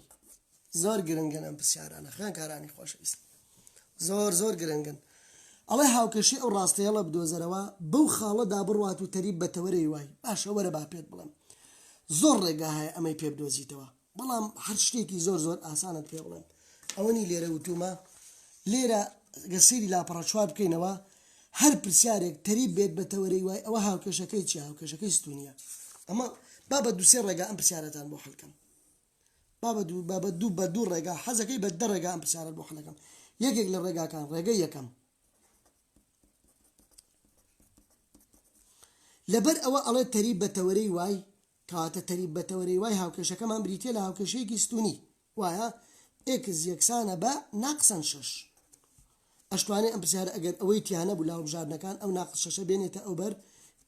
زۆر گرنگن ئەم پرسیارانە خوێنکارانی خۆشەویست زۆر زۆر گرنگن ئەڵێ هاوکێشەی ئەو ڕاستەیەڵە بدۆزەرەوە بەو خاڵەدا بڕوات و تەریب بە تەوەرەی وای باشە وەرە با پێت بڵێم زۆر ڕێگا هەیە ئەمەی پێ بدۆزیتەوە بەڵام هەر شتێکی زۆر زۆر ئاسانت پێ بڵێم ئەوەنی لێرە وتومە لێرە گە سەیری لاپەڕە چوار بکەینەوە هەر پرسیارێک تەریب بێت بە تەوەرەی وای ئەوە هاوکێشەکەی چیە هاوکێشەکەی ستونیە ئەمە با بە دووسێ ڕێگا ئەم پرسیارەتان بۆ حلکەم با بە دوو با بە دوو بە دوو ڕێگا حەزەکەی بە دە ڕێگا ئەم پرسیارەت بۆ حلەکەم یەکێک لە ڕێگاکان ڕێگەی یەکەم لەبەر ئەوە ئەڵێ تەریب بە تەوەرەی وای کەواتە تەریب بە تەوەرەی وای هاوکێشەکەمان بریتیە لە هاوکێشەیەکی ستونی وایە ئێکس یەکسانە بە ناقسەن شەش ئەشتوانێ ئەم پرسیارە ئەگەر ئەوەی تیا نەبوو لە هەڵبژاردنەکان ئەو ناقس شەشە بێنێتە ئەوبەر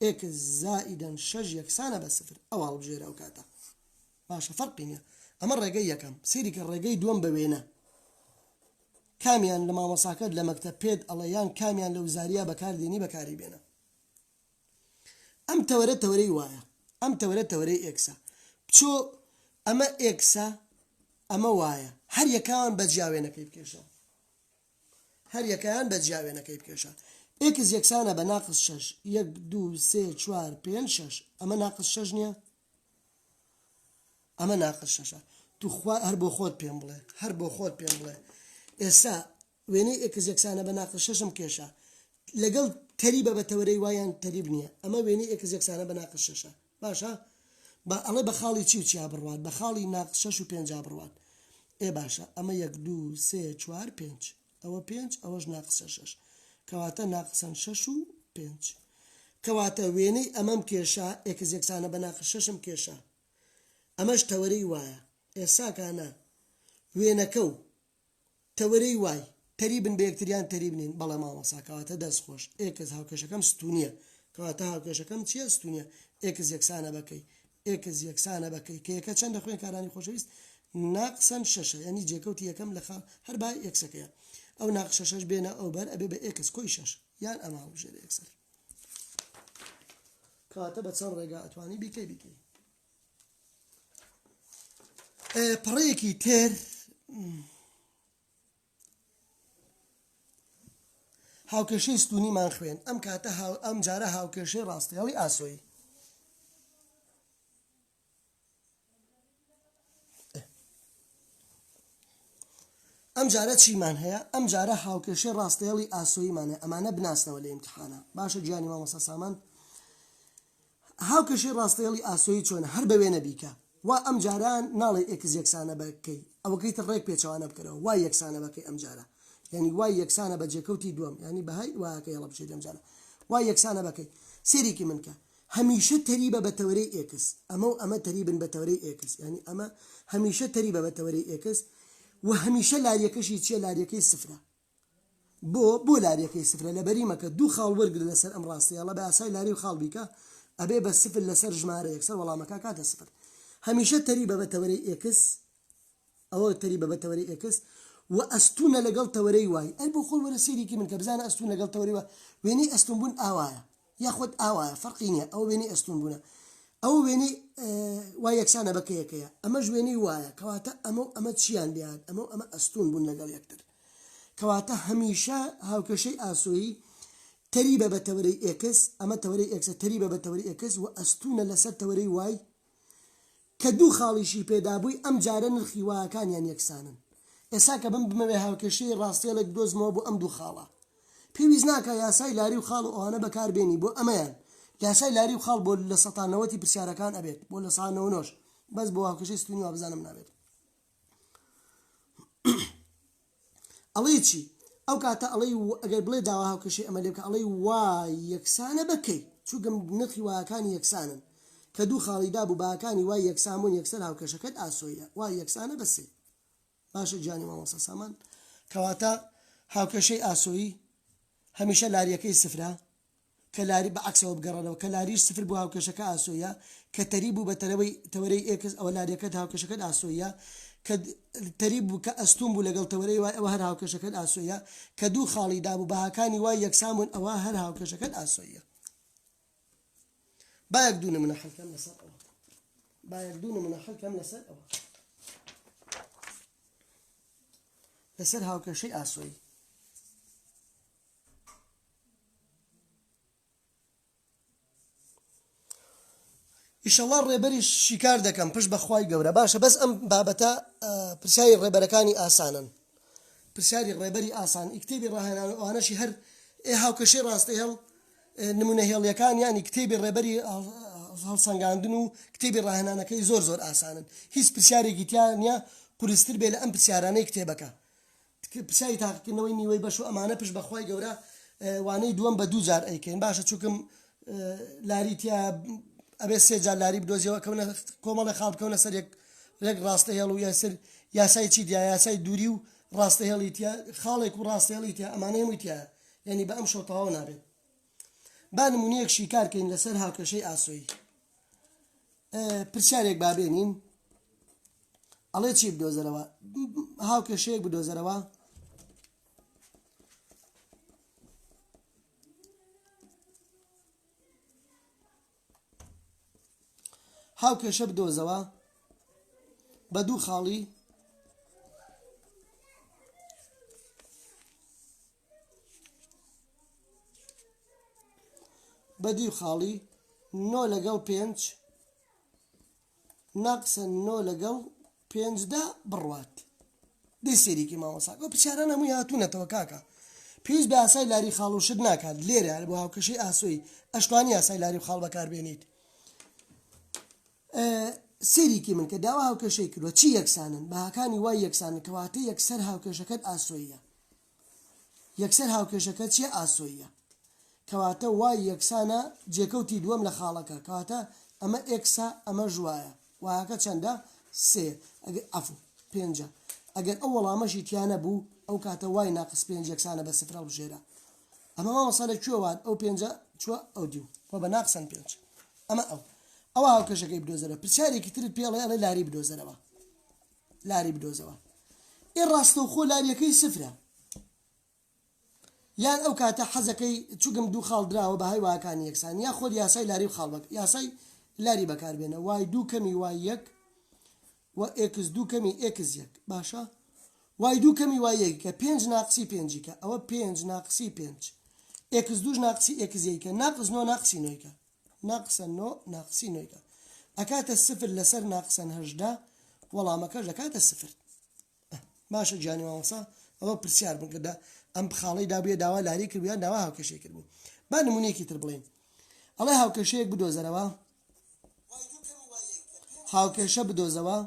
ئێکس زائیدەن شەش یەکسانە بە سفر ئەو هەڵبژێرە ئەو کاتە باشە فەرقی نییە ئەمە ڕێگەی یەکەم سەیری کە ڕێگەی دووەم بە وێنە کامیان لە مامۆساکەت لە مەکتەب پێت ئەڵێ یان کامیان لە وزاریا بەکاردێنی بەکاری بێنە ئەم تەوەرە تەوەرەی وایە ئەم تەوەرە تەوەرەی ئێکسە بچۆ ئەمە ئێکسە ئەمە وایە هەر یەکەیان بە جیا وێنەکەی بکێشە هەر یەکەیان بە جیا وێنەکەی بکێشە ئێکس یەکسانە بە ناقس شەش یەک دوو سێ چوار پێنج شەش ئەمە ناقس شەش نییە ئەمە ناقس شەشە توخوا هەر بۆ خۆت پێم بڵێ هەر بۆ خۆت پێم بڵێ ئێستا وێنەی ئێکس یەکسانە بە ناقس شەشم کێشا لەگەڵ تەریبە بە تەوەرەی وایان تەریب نییە ئەمە وێنەی ئێکس یەکسانە بە ناقس شەشە. باشە بە ئەڵێ بە خاڵی چی و چیا بڕوات بە خاڵی ناقس شەش و پێنجا بڕوات ئێ باشە ئەمە یەک دوو سێ چوار پێنج ئەوە پێنج ئەوەش ناقسە شەش کەواتە ناقسەن شەش و پێنج کەواتە وێنەی ئەمەم کێشا x یەکسانە بە ناقس شەشم کێشا ئەمەش تەوەرەی y ە ئێساکانە وێنەکە و تەوەرەی y تەریبن بە یەکتر یان تەریب نین؟ بەڵێ مامۆستا کەواتە دەست خۆش x هاوکێشەکەم ستونیە کەواتە هاوکێشەکەم چیە ستونیە x یەکسانە بە کەی x یەکسانە بە کەی کەیەکە چەندە خوێنکارانی خۆشەویست ناقسەن شەشە یعنی جێکەوتی یەکەم لە خاڵ هەر با x ەکەیە ئەو ناقس شەشەش بێنە ئەو بەر ئەبێ بە x کۆی شەش یان ئەمە هەڵبژێرە یەکسەر کەواتە بە چەند ڕێگا ئەتوانی بیکەی بیکەی پەڕەیەکی تر هاوکێشەی ستونیمان خوێن ئەم کاتە ئەم جارە هاوکێشەی ڕاستهێڵی ئاسۆیی ئەم جارە چیمان هەیە ئەم جارە هاوکێشەی ڕاستهێڵی ئاسۆییمان هەیە ئەمانە بناسنەوە لە ئیمتحانە باشە گیانی مامۆستا سامان هاوکێشەی ڕاستەهێڵی ئاسۆیی چۆنە هەر بە وێنە بیکە وا ئەم جارە ناڵێی x یەکسانە بە کەی ئەوەکەی تر ڕێک پێچەوانە بکەرەوە y یەکسانە بە کەی ئەم جارە یانی y یەکسانە بە جێکەوتی دووەم یانی بەهای y ەکەی هەڵەبژێری ئەم جارە y یەکسانە بە کەی سێریکی من کە هەمیشە تەریبە بە تەوەرەی x ئەمە و ئەمە تەریبن بە تەوەرەی x یانی ئەمە هەمیشە تەریبە بە تەوەرەی x و هەمیشە لاریەکەشی چییە لاریەکەی سفرە بۆ؟ بۆ لاریەکەی سفرە لەبەری مەکە دوو خاڵ وەرگرە لەسەر ئەم ڕاستەیەڵە بە یاسای لاری و خاڵ بیکە ئەبێ بە سفر لەسەر ژمارە یەکسەر وەڵامەکە کاتە سفر هەمیشە تەریبە بە تەوەرەی x ئەوە تەریبە بە تەوەرەی x و ئەستونە لەگەڵ تەوەرەی y ئەی بۆ خۆی وەرە سەیرێکی من کە بزانە ئەستون لەگەڵ تەوەرەی y وێنەی ئەستون بوون ئاوایە یاخود ئاوایە فەرقی نییە ئەوە وێنەی ئەستون بوونە ئەوە وێنەی y یەکسانە بە کەیەکەیە ئەمەش وێنەی y ە کەواتە ئەمە و ئەمە چیان لێهات ئەمە و ئەمە ئەستون بوون لەگەڵ یەکتر کەواتە هەمیشە هاوکێشەی ئاسۆیی تەریبە بە تەوەرەی x ئەمە تەوەرەی x ە تەریبە بە تەوەرەی x و ئەستونە لەسەر تەوەرەی y کە دوو خاڵیشی پێدابووی ئەم جارە نرخی y ەکانیان یەکسانن ئێستا کە بم بمەوێ هاوکێشەی ڕاستێڵێک بدۆزمەوە بۆ ئەم دوو خاڵە پێویست ناکا یاسای لاری و خاڵ و ئەوانە بەکار بێنی بۆ ئەمەیان یاسای لاری و خاڵ بۆ لە سەتا نەوەتی پرسیارەکان ئەبێت بۆ لە سا نەوەنۆش بەس بۆ هاوکێشەی ستونی وابزانم نابێت ئەڵێی چی ئەو کاتە ئەڵێی ئەگەر بڵێ داوا هاوکێشەی ئەمە لێ بکە ئەڵێی y یەکسانە بە کەی چونکە نرخی y ەکانی یەکسانن کە دوو خاڵی دابوو بەهاکانی y یەکسان بوون یەکسەر هاوکێشەکەت ئاسۆیە y یەکسانە بە سێ باشە گیانی مامۆستا سامان کەواتە هاوکێشەی ئاسۆیی هەمیشە لاریەکەی سفرە کە لاری بە عەکسەوە بگەڕێنەوە کە لاریش سفر بوو هاوکێشەکە ئاسۆییە کە تەریب بوو بە تەرەوەی تەوەرەی x ئەوە لاریەکەت هاوکێشەکەت ئاسۆییە کە تەریب بوو کە ئەستوون بوو لەگەڵ تەوەرەی y ئەوە هەر هاوکێشەکەت ئاسۆییە کە دوو خاڵی دابوو بەهاکانی y یەکسان بوون ئەوە هەر هاوکێشەکەت ئاسۆییە با یەک دوو نمونە حل کەم لەسەر ئەوە با یەک دوو نمونە حل کەم لەسەر ئەوە لەسەر هاوکێشەی ئاسۆیی ئیشەڵا ڕێبەریش شیکار دەکەم پشت بە خوای گەورە باشە بەس ئەم بابەتە پرسیاری ڕێبەرەکانی ئاسانن پرسیاری ڕێبەری ئاسان ئی کتێبی ڕاهێنان و ئەوانەشی هەر ئێ هاوکێشەی ڕاستە هێڵ نمونە هێڵیەکان ینی کتێبی ڕێبەری هەڵسەنگاندن و کتێبی ڕاهێنانەکەی زۆر زۆر ئاسانن هیچ پرسیارێکی تیا نییە قورستر بێ لە ئەم پرسیارانەی کتێبەکە پرسیاری تاقیکردنەوەی نیوەی بەش و ئەمانە پشت بەخوای گەورە وانەی دووەم بە دوو جار ئەیکەین باشە چووکم لاری تیا ئەبێ سێ جار لاری بدۆزیەوە کەونە کۆمەڵی خاڵ بکەونە سەر یەک ڕێک ڕاستە هێڵ و یاسر یاسای چی دیا یاسای دووری و ڕاستە هێڵی تیا خاڵێک و ڕاستە هێڵی تیا ئەمانە هەمووی تیا یعنی بە ئەم شەو تەواو نابێت با نمونەیەک شیکار کەین لەسەر هاوکێشەی ئاسۆیی پرسیارێک با بێنین ئەڵێ چی بدۆزەرەوە هاوکێشەیەک بدۆزەرەوە هاوکێشە بدۆزەوە بە دوو خاڵی بە دوو خاڵی نۆ لەگەڵ پێنج ناقسە نۆ لەگەڵ پێنجدا بڕوات دەی سێریکی مامۆسا ئەو پرسیاران هەمووی هاتوونەتەوە کاکە پێویست بە یاسای لاری خاڵ و شت ناکات لێرە بۆ هاوکێشەی ئاسۆی ئەشتوانی یاسای لاری و خاڵ بەکاربێنیت. سەیریکی من کە داوا هاوکێشەی کردووە چی یەکسانن بەهاکانی y یەکسانن کەواتە یەکسەر هاوکێشەکەت ئاسۆییە یەکسەر هاوکێشەکە چیە ئاسۆییە کەواتە y یەکسانە جێکەوتی دووەم لە خاڵەکە کەواتە ئەمە x ە ئەمەش y ە y ەکە چەندە سێ ئەگەر عەفو پێنجە ئەگەر ئەو وەڵامەشی تیا نەبوو ئەو کاتە y ناقس پێنج یەکسانە بە سفر هەڵبژێرە ئەمە مامۆستا لە کوێ وات ئەو پێنجە چوە ئەو دیو وە بە ناقسەن پێنج ئەمە ئەو ئەوە هاوکێشەکەی بدۆزەرە پرسیارێکی ترت پێڵێ ئەڵێ لاری بدۆزەرەوە لاری بدۆزەوە ئێ ڕاستەوخۆ لاریەکەی سفرە یان ئەو کاتە حەزەکەی چوگم دوو خاڵ دراوە بەهای y ەکانی یەکسان یا خۆت یاسای لاری و خاڵ بەک یاسای لاری بەکاربێنە y دوو کەمی y یەک و x دوو کەمی x یەک باشە y دوو کەمی y یەکە پێنج ناقسی پێنجی کە ئەوە پێنج ناقسی پێنج x دووش ناقسی x یەکە ناقس نۆ ناقسی نۆیکە ناقسە نۆ ناقسی نۆیکە ئەکاتە سفر لەسەر ناقسەن 18 وەڵامەکەش دەکاتە سفر باشە گیانی مامۆستا ئەوە پرسیار بوون کە ئەم خاڵەی دابووە داوا لاری کردبوو یان داوا هاوکێشەی کردبوو با نمونەیەکی تر بڵێین ئەڵێ هاوکێشەیەک بدۆزەرەوە هاوکێشە بدۆزەوە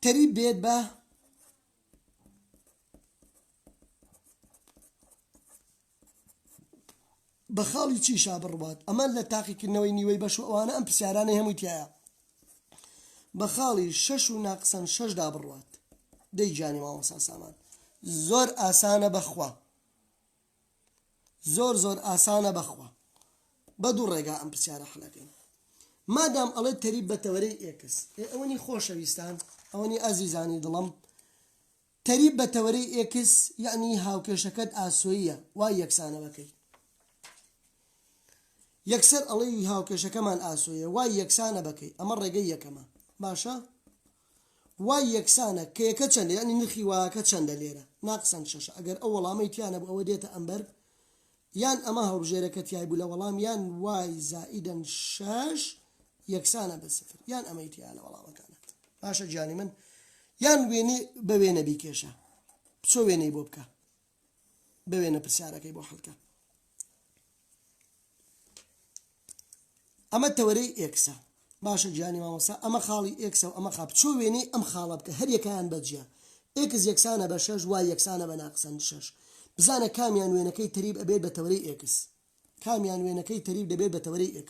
تەریب بێت بە بە خاڵی چیشا بڕوات ئەمە لە تاقیکردنەوەی نیوەی بەش و ئەوانە ئەم پرسیارانەی هەمووی تایە بە خاڵی شەش و ناقسەن شەشدا بڕوات دەی گیانی مامۆستا سامان زۆر ئاسانە بەخوا زۆر زۆر ئاسانە بەخوا بە دوو ڕێگا ئەم پرسیارە حلەکەین مادام ئەڵێ تەریب بە تەوەرەی x ئێ ئەوەنی خۆشەویستان ئەوەنی ئازیزانی دڵم تەریب بە تەوەرەی x یەعنی هاوکێشەکەت ئاسۆییە y یەکسانە بە کەی؟ یەکسەر ئەڵێی هاوکێشەکەمان ئاسۆیە y یەکسانە بە کەی ئەمە ڕێگەی یەکەمە باشە y یەکسانە k یەکە چەندە یعنی نرخی y ەکە چەندە لێرە ناقسەن شەشە ئەگەر ئەو وەڵامەی تیا نەبوو ئەوە دێتە ئەمبەر یان ئەمە هەڵبژێرە کە تیای بوو لە وەڵام یان y زائیدەن شەش یەکسانە بە سفر یان ئەمەی تیا لە وەڵامەکانە باشە گیانی من یان وێنەی بە وێنە بیکێشە بچۆ وێنەی بۆ بکە بە وێنە پرسیارەکەی بۆ حلکە ئەمە تەوەرەی x ە باشە گیانی مامۆستا ئەمە خاڵی x ە و ئەمە خا بچۆ وێنەی ئەم خاڵە بکە هەر یەکەیان بەجیا x یەکسانە بە شەش y یەکسانە بە ناقسەن شەش بزانە کامیان وێنەکەی تەریب ئەبێت بە تەوەرەی x کامیان وێنەکەی تەریب دەبێت بە تەوەرەی x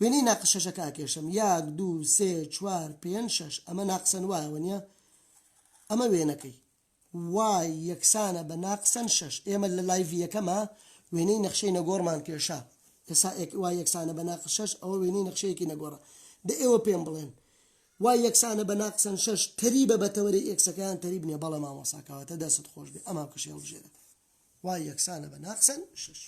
وێنەی ناقس شەشەکە ئەکێشم یاک دوو سێ چوار پێنج شەش ئەمە ناقسەن y ە وەنیە ئەمە وێنەکەی y یەکسانە بە ناقسەن شەش ئێمە لە live ی یەکەما وێنەی نەخشەی نەگۆڕمان کێشا ئێسا y یەکسانە بە ناقس شەش ئەوە وێنەی نەخشەیەکی نەگۆڕە دە ئێوە پێم بڵێن y یەکسانە بە ناقسەن شەش تەریبە بە تەوەرەی x ەکەیان تەریب نییە بەڵێ مامۆسا کەواتە دەستت خۆش بێ ئەم هاوکێشەی هەڵبژێرە y یەکسانە بە ناقسەن شەش.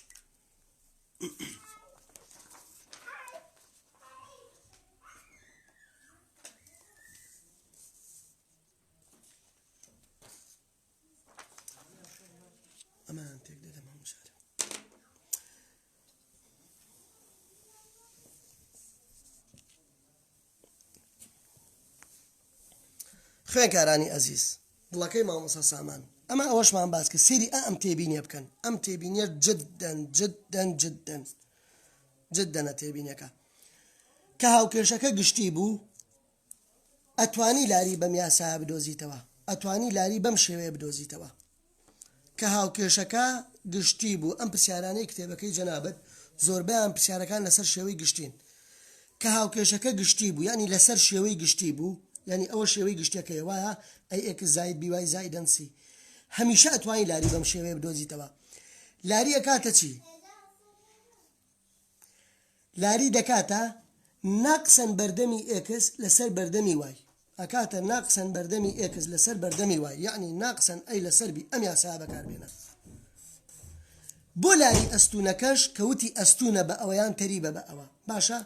ئەمان تێک دەدەم هەموو جارێ. خوێنکارانی ئەزیز دڵەکەی مامۆستا سامان ئەمە ئەوەشمان باس کرد سەیری ئا ئەم تێبینیە بکەن ئەم تێبینیە جددەن جددەن جددەن جددەنە تێبینەکە کە هاوکێشەکە گشتی بوو ئەتوانی لاری بەم یاسایە بدۆزیتەوە ئەتوانی لاری بەم شێوەیە بدۆزیتەوە کە هاوکێشەکە گشتی بوو ئەم پرسیارانەی کتێبەکەی جەنابت زۆربەیان پرسیارەکان لەسەر شێوەی گشتین کە هاوکێشەکە گشتی بوو یانی لەسەر شێوەی گشتی بوو یانی ئەوە شێوەی گشتەکەی وایە a x زاید b y زایدەن c هەمیشە ئەتوانی لاری بەم شێوەیە بدۆزیتەوە لاری ئەکاتە چی لاری دەکاتە ناقسەن بەردەمی x لەسەر بەردەمی y ئەکاتە ناقسەن بەردەمی x لەسەر بەردەمی y یەعنی ناقسەن a لەسەر b ئەم یاسایە بەکاربێنە بۆ لاری ئەستونەکەش کە وتی ئەستونە بە ئەوە یان تەریبە بە ئەوە باشە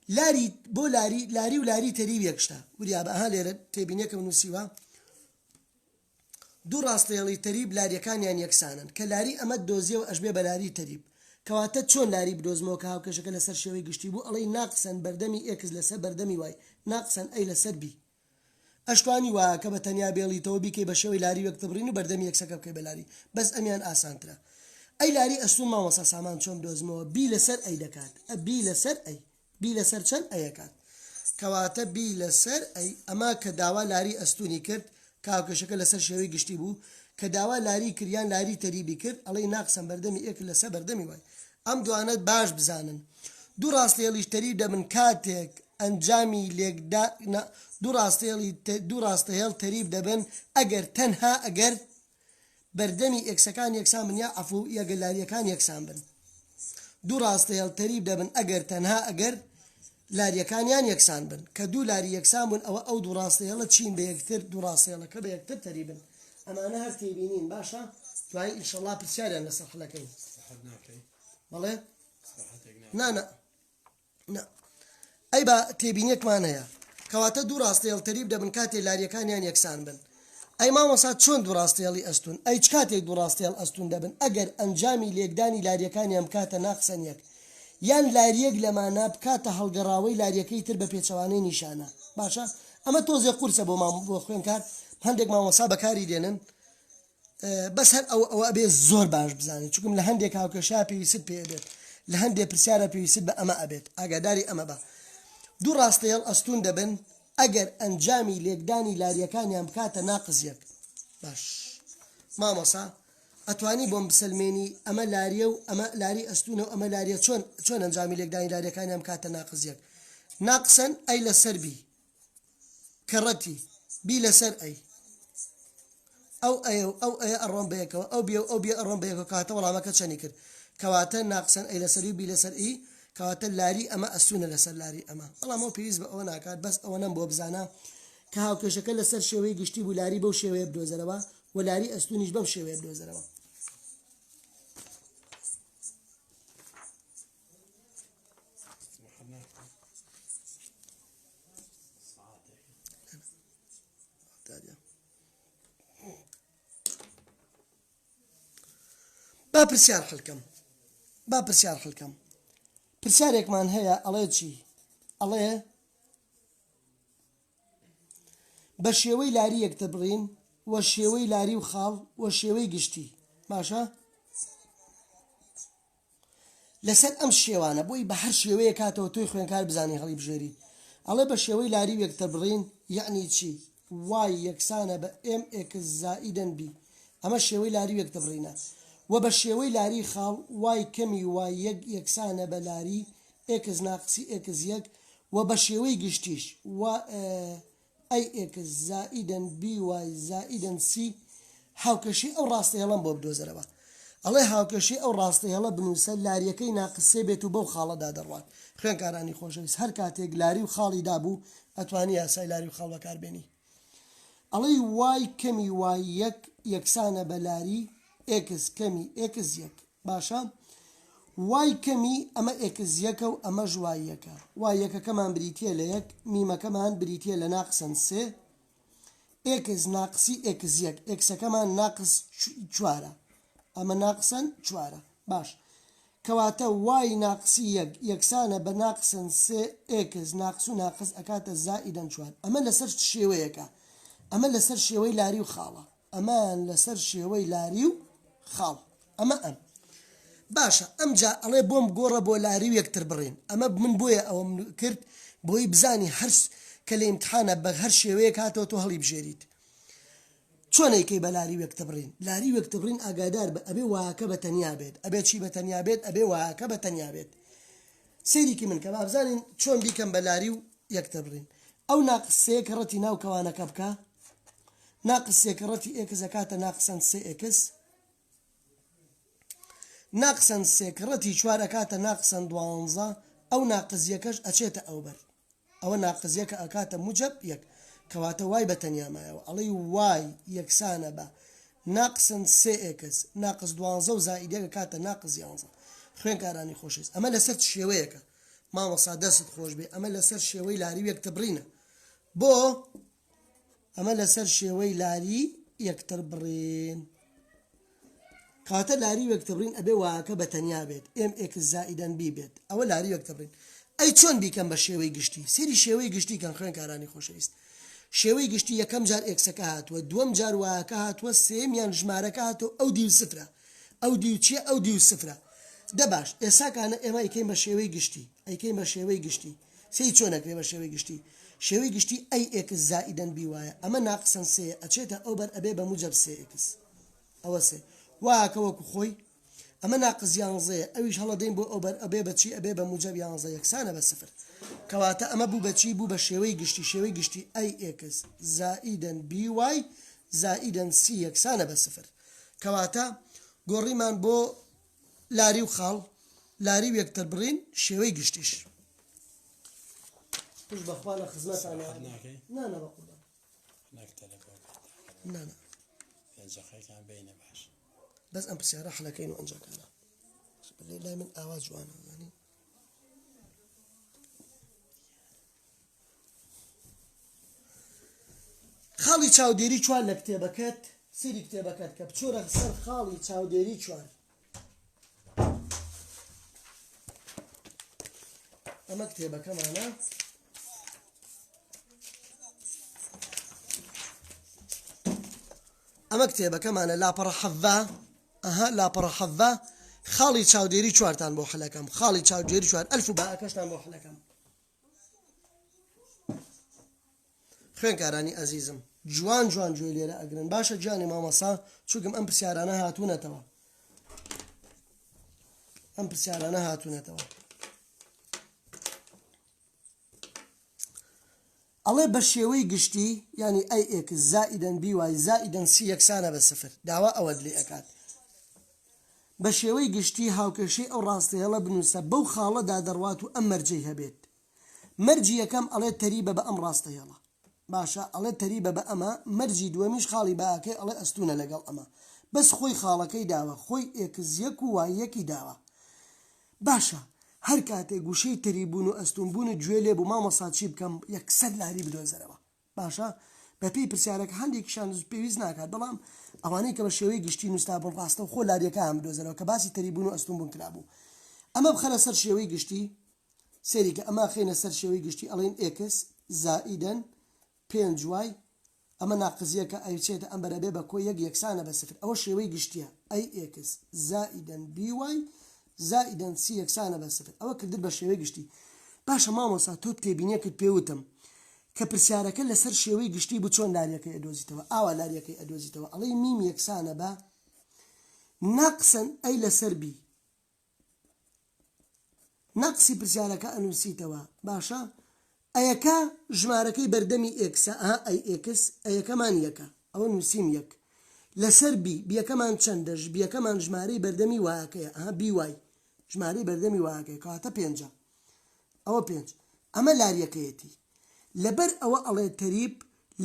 لاری بۆ لاری لاری و لاری تەریب یەکشتە وریابە ئەها لێرە تێبینیەکەم نووسیوە دوو ڕاستهێڵی تەریب لاریەکانیان یەکسانن، کە لاری ئەمەت دۆزیەوە ئەشبێ بە لاری تەریب. کەواتە چۆن لاری بدۆزمەوە کە هاوکێشەکە لەسەر شێوەی گشتی بوو ئەڵێی ناقسەن بەردەمی x لەسەر بەردەمی y ناقسەن a لەسەر b. ئەشتوانی y ەکە بە تەنیا بێڵیتەوە بیکەی بە شێوەی لاری وێکتبڕین و بەردەمی x ەکە بکەی بە لاری بەس ئەمیان ئاسانترە. ئەی لاری ئەستوون مامۆستا سامان چۆن بدۆزمەوە b لەسەر a دەکات ئە b لەسەر a. B لەسەر چەند A ئەکات؟ کەواتە B لەسەر A ئەمە کە داوا لاری ئەستونی کرد کە هاوکێشەکە لەسەر شێوەی گشتی بوو کە داوا لاری کرد یان لاری تەریبی کرد ئەڵێی ناقسەن بەردەمی X لەسەر بەردەمی Y ئەم دوانە باش بزانن دوو ڕاستەهێڵیش تەریب دەبن کاتێک ئەنجامی لێکدا نا دوو ڕاستەهێڵی دوو ڕاستەهێڵ تەریب دەبن ئەگەر تەنها ئەگەر بەردەمی X ەکان یەکسان بن یا عەفو ئەگەر لاریەکان یەکسان بن دوو ڕاستەهێڵ تەریب دەبن ئەگەر تەنها ئەگەر لاریەکانیان یەکسان بن کە دوو لاری یەکسان بوون ئەوە ئەو دوو ڕاستەهێڵە چین بە یەکتر دوو ڕاستەهێڵەکە بە یەکتر تەریبن ئەمانە هەر تێبینین باشە دوایی ئینشەڵا پرسیاریان لەسەر حلەکەین بەڵێ نا نا نا ئەی با تێبینیەکمان هەیە کەواتە دوو ڕاستەهێڵ تەریب دەبن کاتێ لاریەکانیان یەکسان بن ئەی مامۆسا چۆن دوو ڕاستەهێڵی ئەستون ئەی چ کاتێک دوو ڕاستەهێڵ ئەستون دەبن ئەگەر ئەنجامی لێکدانی لاریەکانیان بکاتە ناقسەن یەک یان لاریەک لەمانە بکاتە هەڵگەڕاوەی لاریەکەی تر بە پێچەوانەی نیشانە باشە ئەمە تۆزێ قورسە بۆ مام بۆ خوێنکار هەندێک مامۆسا بەکاری دێنن بەس هەر ئەوە ئەوە ئەبێ زۆر باش بزانیت چونکم لە هەندێک هاوکێشە پێویستت پێ ئەبێت لە هەندێک پرسیارە پێویستت بە ئەمە ئەبێت ئاگاداری ئەمە بە دوو ڕاستەیەڵ ئەستون دەبن ئەگەر ئەنجامی لێکدانی لاریەکانیان بکاتە ناقز یەک باش مامۆسا ئەتوانی بۆم بسەلمێنی ئەمە لاریە و ئەمە لاری ئەستونە و ئەمە لاریە چۆن چۆن ئەنجامی لێکدانی لاریەکانیان بکاتە ناقز یەک ناقسەن A لەسەر B کەڕەتی B لەسەر A ئەو A یە و ئەو A یە ئەڕۆن بەیەکەوە ئەو B یە و ئەو B یە ئەڕۆن بەیەکەوە کەواتە وەڵامەکە چەنی کرد کەواتە ناقسەن A لەسەر و B لەسەر A کەواتە لاری ئەمە ئەستونە لەسەر لاری ئەمە بەڵام ئەو پێویست بە ئەوە ناکات بەس ئەوەنەم بۆ بزانە کە هاوکێشەکە لەسەر شێوەی گشتی بوو لاری بەو شێوەیە بدۆزەرەوە و لاری ئەستونیش بەم شێوەیە بدۆزەرەوە. با پرسیار حلکەم با پرسیار حلکەم پرسیارێکمان هەیە ئەڵێ چی ئەڵێ بە شێوەی لاری یەکتربڕین و شێوەی لاری و خاڵ و شێوەی گشتی باشە لەسەر ئەم شێوانە بۆی بە هەر شێوەیەک هاتەوە تۆی خوێنکار بزانی هەڵیبژێری ئەڵێ بە شێوەی لاری و یەکتربڕین یەعنی چی Y یەکسانە بە M X زائیدەن B ئەمە شێوەی لاری و یەکتربڕینە وە بە شێوەی لاری خاڵ Y کەمی Y یەک یەکسانە بە لاری X ناقسی X یەک وە بە شێوەی گشتیش وە A X زائیدەن B Y زائیدەن C هاوکێشەی ئەو ڕاستەهێڵەم بۆ بدۆزەرەوە. ئەڵێ هاوکێشەی ئەو ڕاستەهێڵە بنووسە لاریەکەی ناقس سێ بێت و بەو خاڵەدا دەڕوات. خوێنکارانی خۆشەویست هەر کاتێک لاری و خاڵی دابوو ئەتوانی یاسای لاری و خاڵ بەکاربێنی. ئەڵێی Y کەمی Y یەک یەکسانە بە لاری X کەمی X یەک. باشە Y کەمی ئەمە X یەکە و ئەمەش Y یەکە Y یەکەکەمان بریتیە لە یەک میمەکەمان بریتیە لە ناقسەن سێ X ناقسی X یەک X ەکەمان ناقس چوارە ئەمە ناقسەن چوارە باش کەواتە Y ناقسی یەک یەکسانە بە ناقسەن سێ X ناقس و ناقس ئەکاتە زائیدەن چوار ئەمە لەسەر شێوەیەکە ئەمە لەسەر شێوەی لاری و خاڵە ئەمەیان لەسەر شێوەی لاری و خاڵ ئەمە ئەم باشە ئەمجا ئەڵێ بۆم گۆڕە بۆ لاری و یەکتر بڕین ئەمە من بۆیە ئەوەم کرد بۆی بزانی هەر کە لە ئیمتحانە بە هەر شێوەیەک هاتەوە تۆ هەڵی بژێریت چۆن ئەیکەی بە لاری و یەکتربڕین لاری و یەکتربڕین ئاگادار بە ئەبێ Y ەکە بە تەنیا بێت ئەبێ چی بە تەنیا بێت ئەبێ Y ەکە بە تەنیا بێت سەیرێکی من کە بابزانین چۆن بیکەم بە لاری و یەکتربڕین ئەو ناقس سێ کە ڕەتی ناو کەوانەکە بکە ناقس سێ کە ڕەتی X ئەکاتە ناقسەن سێ X ناقسەن سێ کە ڕەتی چوار ئەکاتە ناقسەن دوانزە ئەو ناقس یەکەش ئەچێتە ئەوبەر ئەوە ناقس یەکە ئەکاتە موجەب یەک کەواتە Y بە تەنیا مایەوە ئەڵێی Y یەکسانە بە ناقسن سێ X ناقس دوانزە و زائید یەک ئەکاتە ناقس یانزە خوێنکارانی خۆشەویست ئەمە لەسەر چ شێوەیەکە مامۆسا دەستت خۆش بێ ئەمە لەسەر شێوەی لاری و یەکتربڕینە بۆ ئەمە لەسەر شێوەی لاری یەکتربڕین کاتە لاری وێکتربڕین ئەبێ Y ەکە بە تەنیا بێت M X زائیدەن B بێت ئەوە لاری وێکتربڕین ئەی چۆن بیکەم بە شێوەی گشتی سەیری شێوەی گشتی کەن خوێنکارانی خۆشەویست شێوەی گشتی یەکەم جار X ەکە هاتووە دووەم جار Y ەکە هاتووە سێمیان ژمارەکە هاتووە ئەو دیو سفرە ئەو دیو چییە ئەو دیو سفرە دە باش ئێساکانە ئێمە ئیکەین بە شێوەی گشتی. ئەیکەین بە شێوەی گشتی. سەیری چۆن ئەکرێ بە شێوەی گشتی؟ شێوەی گشتی a x زائیدەن b y ە. ئەمە ناقسەن سێیە ئەچێتە ئەو بەر ئەبێ بە موجەب سێ ئێکس. ئەوە سێ. وایەکە وەکو خۆی. ئەمە ناقس یانزەیە ئەویش هەڵەدەین بۆ ئەو بەر ئەبێ بە چی؟ ئەبێ بە موجەب یانزە یەکسانە بە سفر. کەواتە ئەمە بوو بە چی؟ بوو بە شێوەی گشتی. شێوەی گشتی a x زائیدەن b y زائیدەن سی یەکسانە بە سفر. کەواتە گۆڕیمان بۆ لاری و خاڵ لاری و یەکتربڕین شێوەی گشتیش. پشت بەخوا لە خزمەتانە. سەرحەد ناکەی؟ نا نا بەقوربان. نەک تەلەفۆن نا نا. پێنج دەقەیەکان بینە باش. بەس ئەم پرسیارە حلەکەین و ئەنجاکانە. لای من ئاوا جوانە زانی. خاڵی چاودێری چوار لە کتێبەکەت سەیری کتێبەکەت کە بچۆرە سەر خاڵی چاودێری چوار ئەمە کتێبەکەمانە ئەمە کتێبەکەمانە لاپەڕە حەڤە ئەها لاپەڕە حەڤە خاڵی چاودێری چوارتان بۆ حلەکەم خاڵی چاودێری چوار ئەلف و باەکەشتان بۆ حلەکەم خوێنکارانی ئەزیزم جوان جوان گوێ لێرە ئەگرن باشە گیانی مامۆسا چووکم ئەم پرسیارانە هاتوونەتەوە ئەم پرسیارانە هاتوونەتەوە ئەڵێ بە شێوەی گشتی ینی a x زائیدەن b y زائیدەن سی یەکسانە بە سفر داوا ئەوەت لێ ئەکات بە شێوەی گشتی هاوکێشەی ئەو ڕاستەهێڵە بنووسە بەو خاڵەدا دەڕوات و ئەم مەرجەی هەبێت. مەرجی یەکەم ئەڵێت تەریبە بە ئەم ڕاستەهێڵە. باشە ئەڵێت تەریبە بە ئەمە، مەرجی دووەمیش خاڵی بەکەی ئەڵێ ئەستوونە لەگەڵ ئەمە. بەس خۆی خاڵەکەی داوە، خۆی ئێکس یەک و وای یەکی داوە. باشە هەر کاتێک وشەی تەریبوون و ئەستوونبوونت گوێ لێ بوو مامۆستا چی بکەم؟ یەکسەر لاری بدۆزەرەوە. باشە بەپێی پرسیارەکە هەندێکیشان پێویست ناکات بەڵام ئەوانەی کە بە شێوەی گشتی نووسرابوون ڕاستەوخۆ لاریەکەیان بدۆزەرەوە کە باسی تەریبوون و ئەستوون بوون کرابوو ئەمە بخەرە سەر شێوەی گشتی سەیری کە ئەمە خەینە سەر شێوەی گشتی ئەڵێن x زائیدەن پێنج y ئەمە ناقزیەکە ئەیچێتە ئەم بەرە بێ بە کۆ یەک یەکسانە بە سفر ئەوە شێوەی گشتیە a x زائیدەن b y زائیدەن سی یەکسانە بە سفر ئەوە کردت بە شێوەی گشتی باشە مامۆسا تۆ تێبینیەکت پێ وتم کە پرسیارەکە لەسەر شێوەی گشتی بوو چۆن لاریەکەی ئەدۆزیتەوە ئاوا لاریەکەی ئەدۆزیتەوە ئەڵێی میم یەکسانە بە ناقسەن a لەسەر b ناقسی پرسیارەکە ئەنووسیتەوە باشە a یەکە ژمارەکەی بەردەمی x ە ئەها a x a یەکەمان یەکە ئەوە نووسیم یەک لەسەر b b یەکەمان چەندە b یەکەمان ژمارەی بەردەمی y ەکەیە ئەها b y ژمارەی بەردەمی y ەکەیە کەواتە پێنجە ئەوە پێنج ئەمە لاریەکەیەتی لەبەر ئەوە ئەڵێ تەریب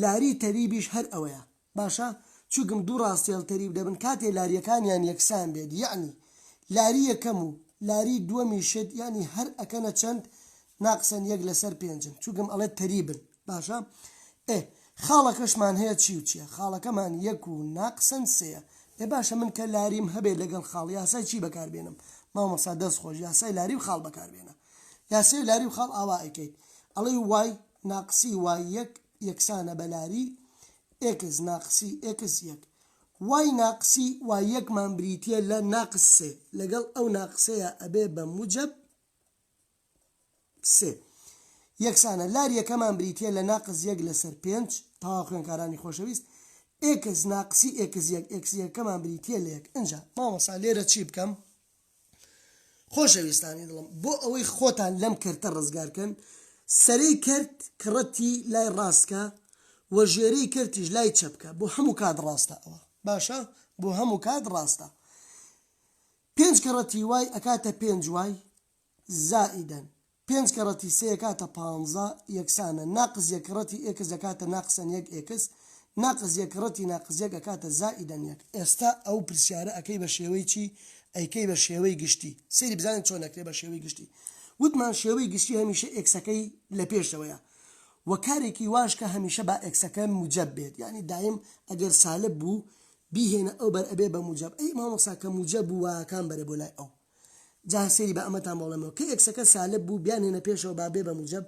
لاری تەریبیش هەر ئەوەیە باشە چوگم دوو ڕاستێڵ تەریب دەبن کاتێ لاریەکانیان یەکسان بێت یەعنی لاری یەکەم و لاری دووەمیشت یانی هەر ئەکەنە چەند ناقسەن یەک لەسەر پێنجن چوگم ئەڵێ تەریبن باشە ئێ خاڵەکەشمان هەیە چی و چیە خاڵەکەمان یەک و ناقسەن سێیە ئێ باشە من کە لاریم هەبێت لەگەڵ خاڵ یاسای چی بەکار بێنم مامۆستا دەست خۆش یاسای لاری و خاڵ بەکار بێنە یاسای لاری و خاڵ ئاوا ئەیکەیت ئەڵێی y ناقسی y یەک یەکسانە بە لاری ئێکس ناقسی ئێکس یەک y ناقسی y یەکمان بریتیە لە ناقس سێ لەگەڵ ئەو ناقسەیە ئەبێ بە موجەب سێ یەکسانە لاریەکەمان بریتیە لە ناقس یەک لەسەر پێنج تەواو خوێنکارانی خۆشەویست ئێکس ناقسی ئێکس یەک ئێکس یەکەمان بریتیە لە یەک ئینجا مامۆستا لێرە چی بکەم خۆشەویستانی دڵم بۆ ئەوەی خۆتان لەم کەرتە ڕزگار کەن سەرەی کەرت کڕەتی لای ڕاستکە و ژێرەی کەرتیش لای چەپکە بۆ هەموو کات ڕاستە ئەوە باشە بۆ هەموو کات ڕاستە پێنج کەڕەتی y ئەکاتە پێنج y زائیدەن پێنج کەڕەتی سێ ئەکاتە پانزە یەکسانە ناقس یەک کەڕەتی ئێکس ئەکاتە ناقسەن یەک ئێکس ناقس یەک کەڕەتی ناقس یەک ئەکاتە زائیدەن یەک. ئێستا ئەو پرسیارە ئەکەی بە شێوەی چی؟ ئەیکەی بە شێوەی گشتی. سەیری بزانین چۆن ئەکرێ بە شێوەی گشتی. وتمان شێوەی گشتی هەمیشە ئێکسەکەی لە پێشەوەیە و کارێکی واش کە هەمیشە با ئێکسەکە موجەب بێت یانی دایم ئەگەر سالب بوو بیهێنە ئەو بەر ئەبێ بە موجەب ئەی مامۆستا کە موجەب بوو وایەکان بەرە بۆ لای ئەو جا سەیری با ئەمەتان بۆ بڵێمەوە کە ئێکسەکە سالب بوو بیانهێنە پێشەوە با بێ بە موجەب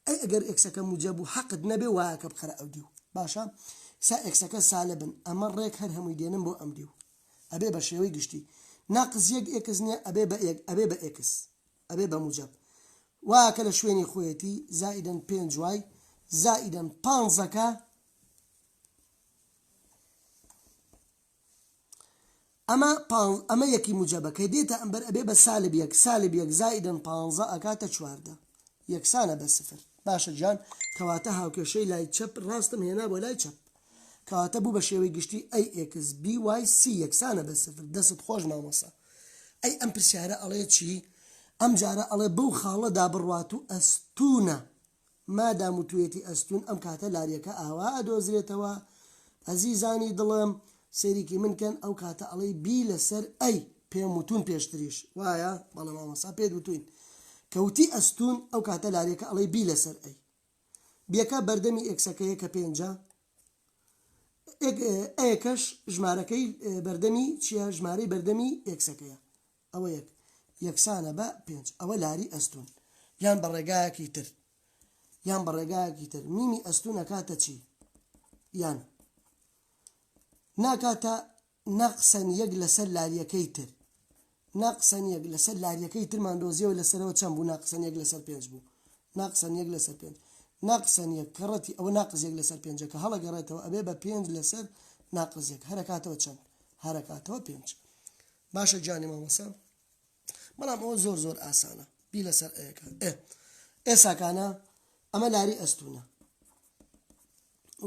ئەی ئەگەر ئێکسەکە موجەب بوو حەقت نەبێ وایەکە بخەرە ئەو دیو باشە سا ئێکسەکە سالبن ئەمە ڕێک هەر هەمووی دێنم بۆ ئەم دیو ئەبێ بە شێوەی گشتی ناقس یەک ئێکس نییە ئەبێ بە ئێک ئەبێ بە ئێکس ئەبێ بە موجەب. Y ەکە لە شوێنی خۆیەتی زائیدەن پێنج Y زائیدەن پانزەکە ئەمە پان ئەمە یەکی موجەبە کە دێتە ئەمبەر ئەبێ بە سالب یەک سالب یەک زائیدەن پانزە ئەکاتە 14 یەکسانە بە سفر باشە گیان کەواتە هاوکێشەی لای چەپ ڕاستم هێنا بۆ لای چەپ کەواتە بوو بە شێوەی گشتی A X B Y C یەکسانە بە سفر دەست خۆش مامۆسا ئەی ئەم پرسیارە ئەڵێ چی ئەم جارە ئەڵێ بەو خاڵەدا بڕوات و ئەستونە مادام وتویەتی ئەستون ئەم کاتە لاریەکە ئاوا ئەدۆزرێتەوە ئەزیزانی دڵم سەیریکی من کەن ئەو کاتە ئەڵێی B لەسەر A پێم وتون پێشتریش وایە بەڵێ مامۆستا پێت وتوین کە وتی ئەستون ئەو کاتە لاریەکە ئەڵێی B لەسەر A B ەکە بەردەمی X ەکەیە کە پێنجە A ەکەش ژمارەکەی بەردەمی چییە ژمارەی بەردەمی X ەکەیە ئەوە یەک یەکسانە بە پێنج ئەوە لاری ئەستون یان بە ڕێگایەکی تر یان بە ڕێگایەکی تر میمی ئەستون ئەکاتە چی یان ناکاتە ناقسەن یەک لەسەر لاریەکەی تر ناقسەن یەک لەسەر لاریەکەی ترمان دۆزیەوە لەسەرەوە چەند بوو ناقسەن یەک لەسەر پێنج بوو ناقسەن یەک لەسەر پێنج ناقسەن یەک کەڕەتی ئەوە ناقس یەک لەسەر پێنجەکە هەڵەگەڕێتەوە ئەبێ بە پێنج لەسەر ناقس یەک هەرەکاتەوە چەند هەرەکاتەوە پێنج باشە گیانی مامۆسا بەڵام ئەوە زۆر زۆر ئاسانە B لەسەر A ەکە ئێ ئێساکانە ئەمە لاری ئەستونە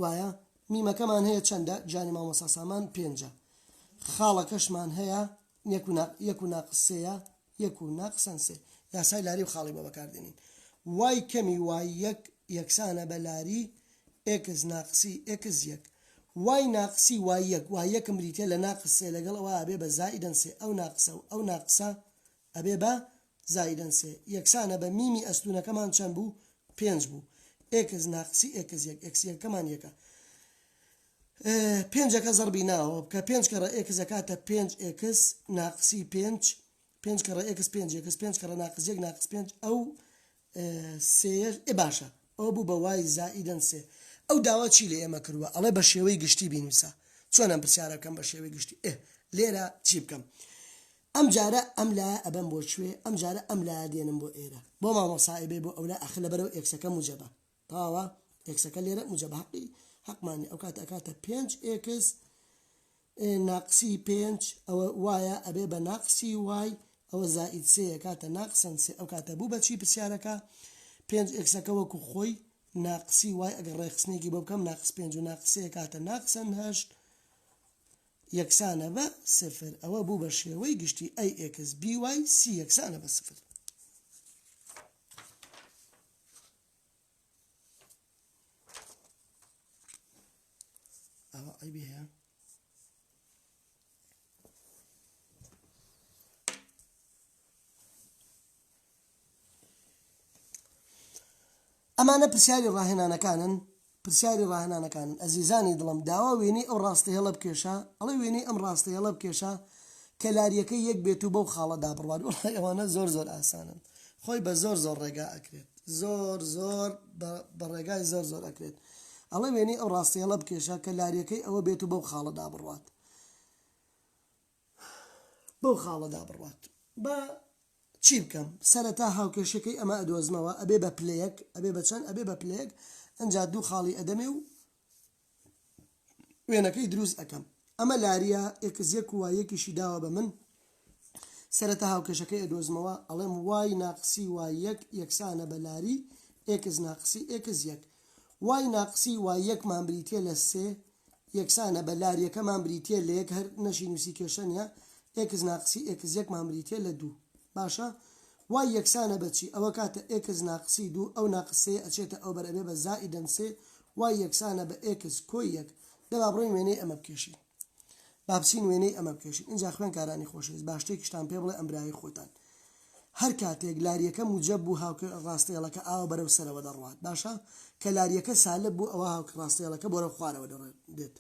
وایە میمەکەمان هەیە چەندە گیانی مامۆسا سامان پێنجە خاڵەکەشمان هەیە یەک و ناقسەیە یەک و ناقسەن سێ یاسای لاری و خاڵی بۆ بەکاردێنین Y کەمی Y یەک یەکسانە بە لاری ئێکس ناقسی ئێکس یەک وای ناقسی وای یەک وای یەکم بریتیە لە ناقس سێ لەگەڵ ئەوە ئەبێ بە زائیدەن سێ ئەو ناقسە و ئەو ناقسە ئەبێ بە زائیدەن سێ یەکسانە بە میمی ئەستوونەکەمان چەند بوو پێنج بوو ئێکس ناقسی ئێکس یەک ئێکس یەکەمان یەکە پێنجەکە زەڕبی ناوە بکە پێنج کەڕە ئێکس ئەکاتە پێنج ئێکس ناقسی پێنج پێنج کەڕە ئێکس پێنج ئێکس پێنج کەڕە ناقس یەک ناقس پێنج ئەو سێیەش ئێ باشە ئەوە بوو بە وای زائیدەن سێ ئەو داوا چی لە ئێمە کردووە ئەڵێ بە شێوەی گشتی بینووسە چۆن ئەم پرسیارە بکەم بە شێوەی گشتی ئێ لێرە چی بکەم ئەم جارە ئەم لایە ئەبەم بۆ کوێ ئەم جارە ئەم لایە دێنم بۆ ئێرە بۆ مامۆسا ئەیبەی بۆ ئەولا ئەخر لەبەرەوە ئێکسەکە موجەبە تەواوە ئێکسەکە لێرە موجەبە حەقی حەقمان ئەو کاتە ئەکاتە پێنج ئێکس ناقسی پێنج ئەوە وایە ئەبێ بە ناقسی وای ئەوە زائید سێ کاتە ناقسەن سێ ئەو کاتە بوو بەچی پرسیارەکە پێنج ئێکسەکە وەکو خۆی ناقسی وای ئەگەر ڕێکخستنێکی بۆ بکەم ناقس پێنج و ناقس سێ کاتە ناقسەن هەشت یەکسانە بە سفر ئەوە بوو بە شێوەی گشتی ئەی ئێکس بی وای سی یەکسانە بە سفر. ئەوە عەیبی هەیە ئەمانە پرسیاری ڕاهێنانەکانن پرسیاری ڕاهێنانەکانن ئەزیزانی دڵم داوا وێنەی ئەو ڕاستە هێڵە بکێشە ئەڵێ وێنەی ئەم ڕاستە هێڵە بکێشە کە لاریەکەی یەک بێت و بەو خاڵەدا بڕوات وەڵای ئەوانە زۆر زۆر ئاسانن خۆی بە زۆر زۆر ڕێگا ئەکرێت زۆر زۆر بە ڕێگای زۆر زۆر ئەکرێت ئەڵێ وێنەی ئەو ڕاستە هێڵە بکێشە کە لاریەکەی ئەوە بێت و بەو خاڵەدا بڕوات بەو خاڵەدا بڕوات با چی بکەم سەرەتا هاوکێشەکەی ئەمە ئەدۆزمەوە ئەبێ بە پلەیەک ئەبێ بە چەند ئەبێ بە پلەیەک ئەنجا دوو خاڵی ئەدەمێ و وێنەکەی دروست ئەکەم ئەمە لاریە ئێکس یەک و وای یەکیشی داوە بە من سەرەتا هاوکێشەکەی ئەدۆزمەوە ئەڵێم وای ناقسی وای یەک یەکسانە بە لاری ئێکس ناقسی ئێکس یەک وای ناقسی وای یەکمان بریتە لە سێ یەکسانە بە لاریەکەمان بریتیە لە یەک هەر نەشی نوسی کێشە نیە ئێکس ناقسی ئێکس یەکمان بریتیە لە دوو باشە وای یەکسانە بە چی ئەوە کاتە ئێکس ناقسی دوو ئەو ناقس سێیە ئەچێتە ئەو بەر ئەبێ بە زائیدەن سێ وای یەکسانە بە ئێکس کۆی یەک دە با بڕۆین وێنەی ئەمە بکێشین با بچین وێنەی ئەمە بکێشین ئینجا خوێنکارانی خۆشەویست با شتێکیشتان پێ بڵێ ئەم برای خۆتان هەر کاتێک لاریەکە موجەب بوو هاوکە ڕاستەیەڵەکە ئاوە بەرەو سەرەوە دەڕوات باشە کە لاریەکە سالب بوو ئەوە هاوکە ڕاستەیەڵەکە بۆرەو خوارەوە دێت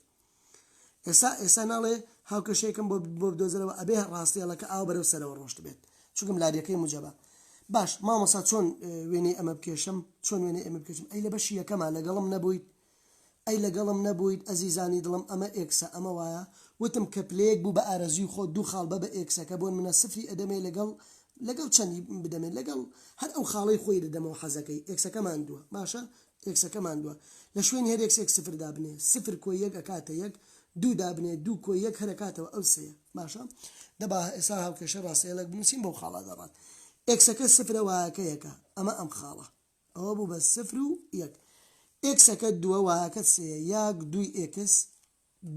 ئێستا ئێستا ناڵێ هاوکێشەیەکم بۆ بۆ بدۆزەرەوە ئەبێ ڕاستەیەڵەکە ئاوە بەرەو سەرەوە ڕۆشت بێت چونکم لاریەکەی موجەبە باش مامۆسا چۆن وێنەی ئەمە بکێشم چۆن وێنەی ئەمە بکێشم ئەی لە بەشی یەکەما لەگەڵم نەبوویت ئەی لەگەڵم نەبوویت ئەزیزانی دڵم ئەمە ئێکسە ئەمە وایە وتم کە پلەیەک بوو بە ئارەزووی خۆت دوو خاڵ بە بە ئێکسەکە بۆنمونە سفری ئەدەمێ لەگەڵ. لەگەڵ چەندی بدەمێ لەگەڵ هەر ئەو خاڵەی خۆی دەدەمەوە حەزەکەی ئێکسەکەمان دووە باشە ئێکسەکەمان دووە لە شوێنی هەر ئێکسێک سفر دابنێ سفر کۆی یەک ئەکاتە یەک دوو دابنێ دوو کۆی یەک هەر ئەکاتەوە ئەو سێیە باشە دەبا ئێستا هاوکێشە ڕاستەیەڵێک بنووسین بەو خاڵە دەڕات ئێکسەکە سفرە وایەکە یەکە ئەمە ئەم خاڵە ئەوە بوو بە سفر و یەک ئێکسەکە دووە وایەکە سێیە یەک دووی ئێکس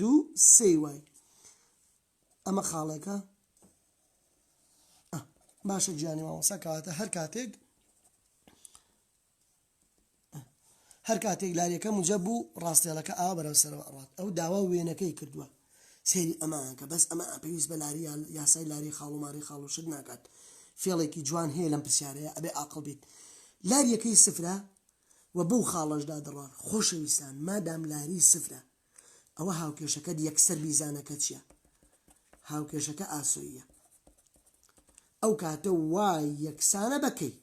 دوو سێی وای ئەمە خاڵێکە باشە گیانی مامۆستا کەواتە هەر کاتێک هەر کاتێک لاریەکە موجە بوو ڕاستێڵەکە ئاوا بەرەو سەرەوە ئەڕات ئەو داوا وێنەکەی کردووە سەیری ئەمانکە بەس ئەمە پێویست بە لاری یاسای لاری خاڵ و ماری خاڵ و شت ناکات فێڵێکی جوان هەیە لەم پرسیارەیە ئەبێ ئاقڵ بیت لاریەکەی سفرە و بەو خاڵەشدا دەڕوات خۆشەویستان مادام لاری سفرە ئەوە هاوکێشەکەت یەکسەر بیزانە کە چیە هاوکێشەکە ئاسۆییە ئەو کاتە وای یەکسانە بە کەی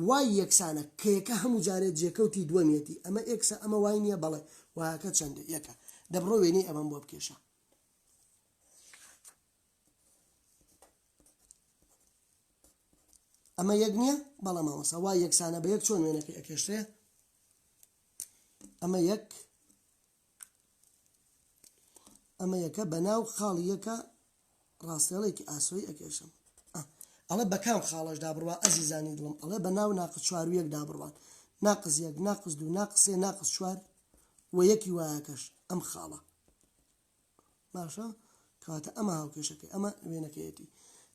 وای یەکسانە کەیەکە هەموو جارێت جێکەوتی دووەمیەتی ئەمە ئێکسە ئەمە وای نییە بەڵێ وایەکە چەندە یەکە دەبڕۆ وێنەی ئەمەم بۆ بکێشە ئەمە یەک نییە بەڵێ مامۆستا وای یەکسانە بە یەک چۆن وێنەکەی ئەکێشرێ ئەمە یەک ئەمە یەکە بەناو خاڵی یەکە ڕاستێڵێکی ئاسۆی ئەکێشم ئەڵێ بە کام خاڵەشدا بڕوا ئەزیزانی دڵم ئەڵێ بە ناو ناقس چوار و یەکدا بڕوات ناقس یەک ناقس دوو ناقس سێ ناقس چوار و یەکی وایەکەش ئەم خاڵە باشە کەواتە ئەمە هاوکێشەکەی ئەمە وێنەکەیەتی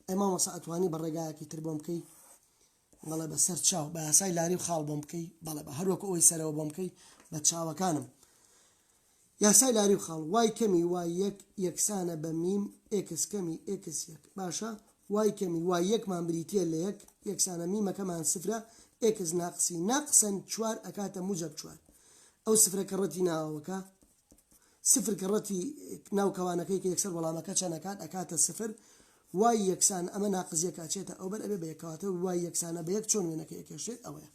ئەی مامۆستا ئەتوانی بە ڕێگایەکی تر بۆم بکەی بەڵێ بە سەر چاو بە یاسای لاری و خاڵ بۆم بکەی بەڵێ بە هەروەکو ئەوی سەرەوە بۆم بکەی بە چاوەکانم یاسای لاری و خاڵ وای کەمی وای یەک یەکسانە بە میم ئێکس کەمی ئێکس یەک باشە وای کەمی وای یەکمان بریتە لە یەک یەکسانە میمەکەمان سفرە ئێکس ناقسی ناقسەن چوار ئەکاتە موجەب چوار ئەو سفرە کە ڕەتی ناوەکە سفر کە ڕەتی ناو کەوانەکەی کە یەکسەر وەڵامەکە چەند ئەکات ئەکاتە سفر وای یەکسان ئەمە ناقس یەک ئەچێتە ئەوبەر ئەبێ بە یەک کەواتە وای یەکسانە بە یەک چۆن وێنەکەی ئەکێشرێت ئەوەیە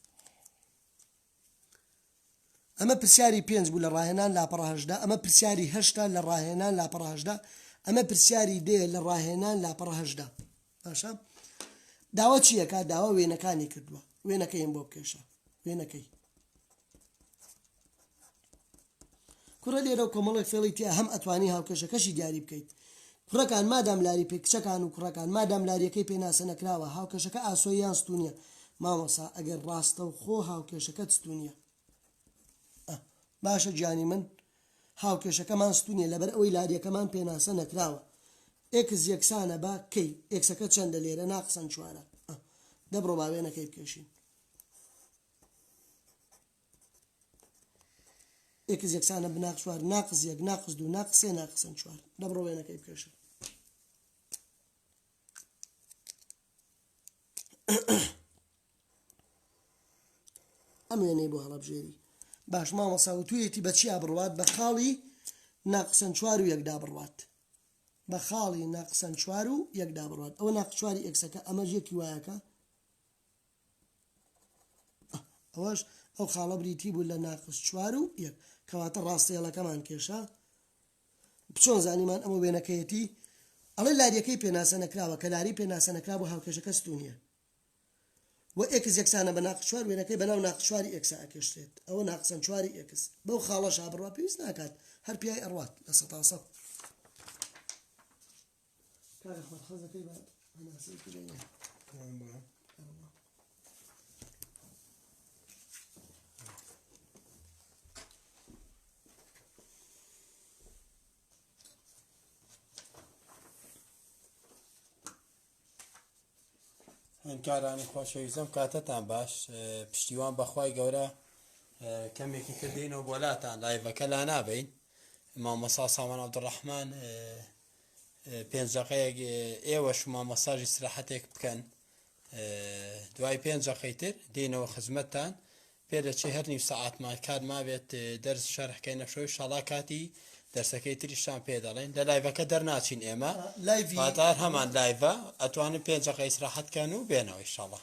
ئەمە پرسیاری پێنج بوو لە ڕاهێنان لاپەڕە هەژدە ئەمە پرسیاری هەشتا لە ڕاهێنان لاپەڕە هەژدە ئەمە پرسیاری دێ لە ڕاهێنان لاپەڕە هەژدە باشە داوا چیەکە داوا وێنەکانی کردووە وێنەکەیم بۆ بکێشە وێنەکەی کوڕە لێرە و کۆمەڵێک فێڵی تیا هەم ئەتوانی هاوکێشەکەشی دیاری بکەیت کوڕەکان مادام لاری پێ کچەکان و کوڕەکان مادام لاریەکەی پێناسە نەکراوە هاوکێشەکە ئاسۆیی یان ستونیە مامۆسا ئەگەر ڕاستەوخۆ هاوکێشەکەت ستونیە باشە گیانی من هاوکێشەکەمان ستونیە لەبەر ئەوەی لاریەکەمان پێناسە نەکراوە ئێکس یەکسانە بە کەی ئێکسەکە چەندە لێرە ناقسەن چوارە دەبڕۆ با وێنەکەی بکێشین ئێکس یەکسانە بە ناقس چوار ناقس یەک ناقس دوو ناقس سێ ناقسن چوار دەبڕۆ وێنەکەی بکێشە ئەم وێنەی بۆ هەڵەبژێری باش مامۆسا وتویەتی بە چیا بڕوات بە خاڵی ناقسەن چوار و یەکدا بڕوات بە خاڵی ناقسەن چوار و یەکدا بڕوات ئەوە ناقس چواری ئێکسەکە ئەمەش یەکی وایەکە ئەوەش ئەو خاڵە بریتی بوو لە ناقس چوار و یەک کەواتە ڕاستێڵەکەمان کێشا چۆن زانیمان ئەمە وێنەکەیەتی ئەڵێ لاریەکەی پێناسە نەکراوە کە لاری پێناسە نەکرا بۆ هاوکێشەکە ستونیە و ئێکس یەکسانە بە ناقس چوار وێنەکەی بەناو ناقس چواری ئێکسا ئەکێشرێت ئەوە ناقسەن چواری ئێکس بەو خاڵەشا بڕوا پێویست ناکات هەر پیای ئەڕوات لە سەتاسەد کاک ئەحمەد حەزەکەی بە هەناسەیەکی بێنێ خوێندکارانی خۆشەویستم کاتتان باش پشتیوان بەخوای گەورە کەمێکی تر دێنەوە بۆ لاتان لایڤەکە لا نابین مامۆسا سامان عبدالرحمن پێنج دەقەیەک ئێوەش و مامۆستاش ئیسراحەتێک بکەن دوای پێنج دەقەی تر دێنەوە خزمەتتان پێدەچێ هەر نیو سەعاتمان کات مابێت دەرس شەرحکەینە شەوی شاڵا کاتی دەرسەکەی تریشتان پێ دەڵێن لە لایڤەکە دەرناچین ئێمە لایڤی پاتار هەمان لایڤە ئەتوانن پێنج دەقە ئیسراحەت کەن و بێنەوە ئیشاڵا.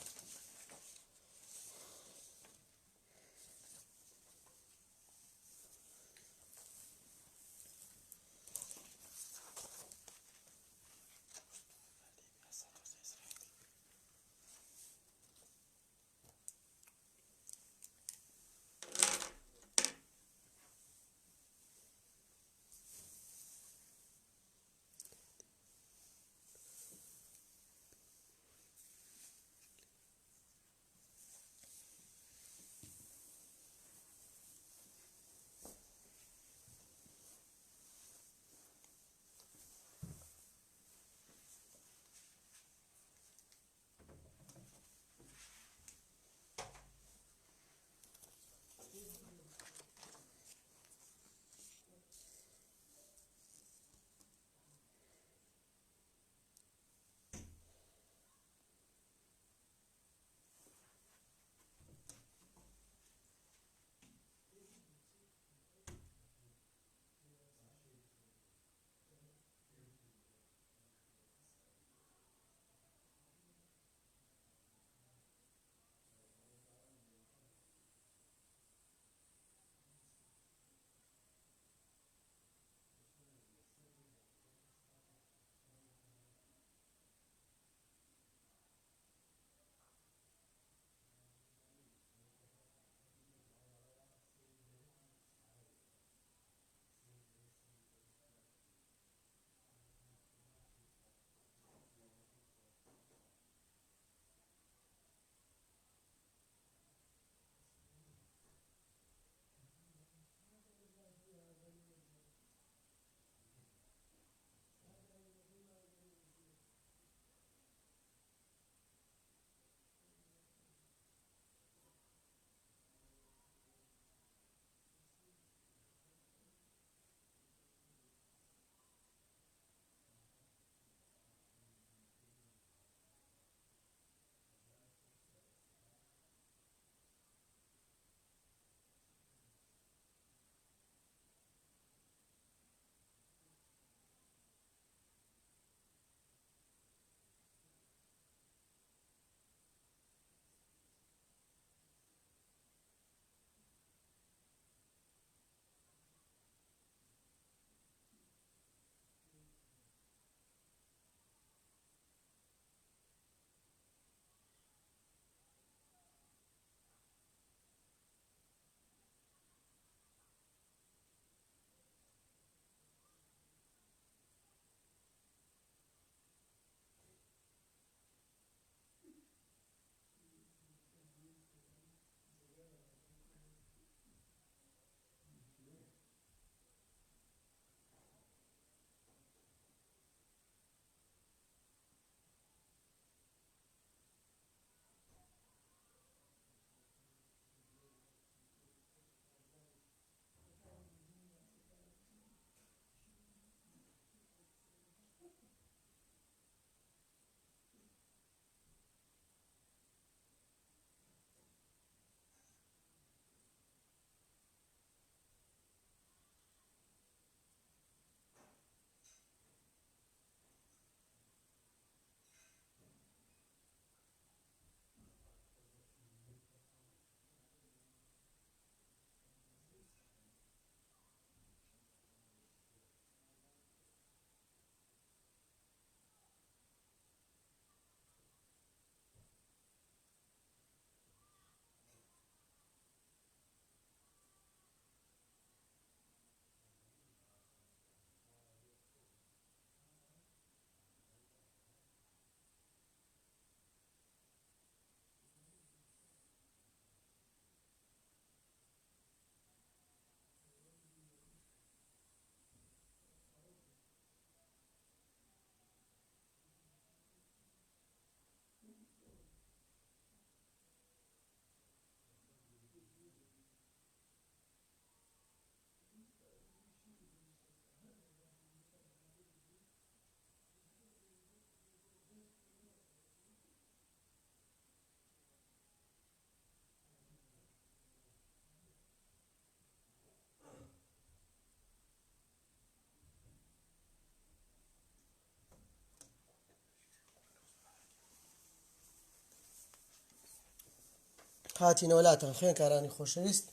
هاتینەوە لاتان خوێنکارانی خۆشەویست.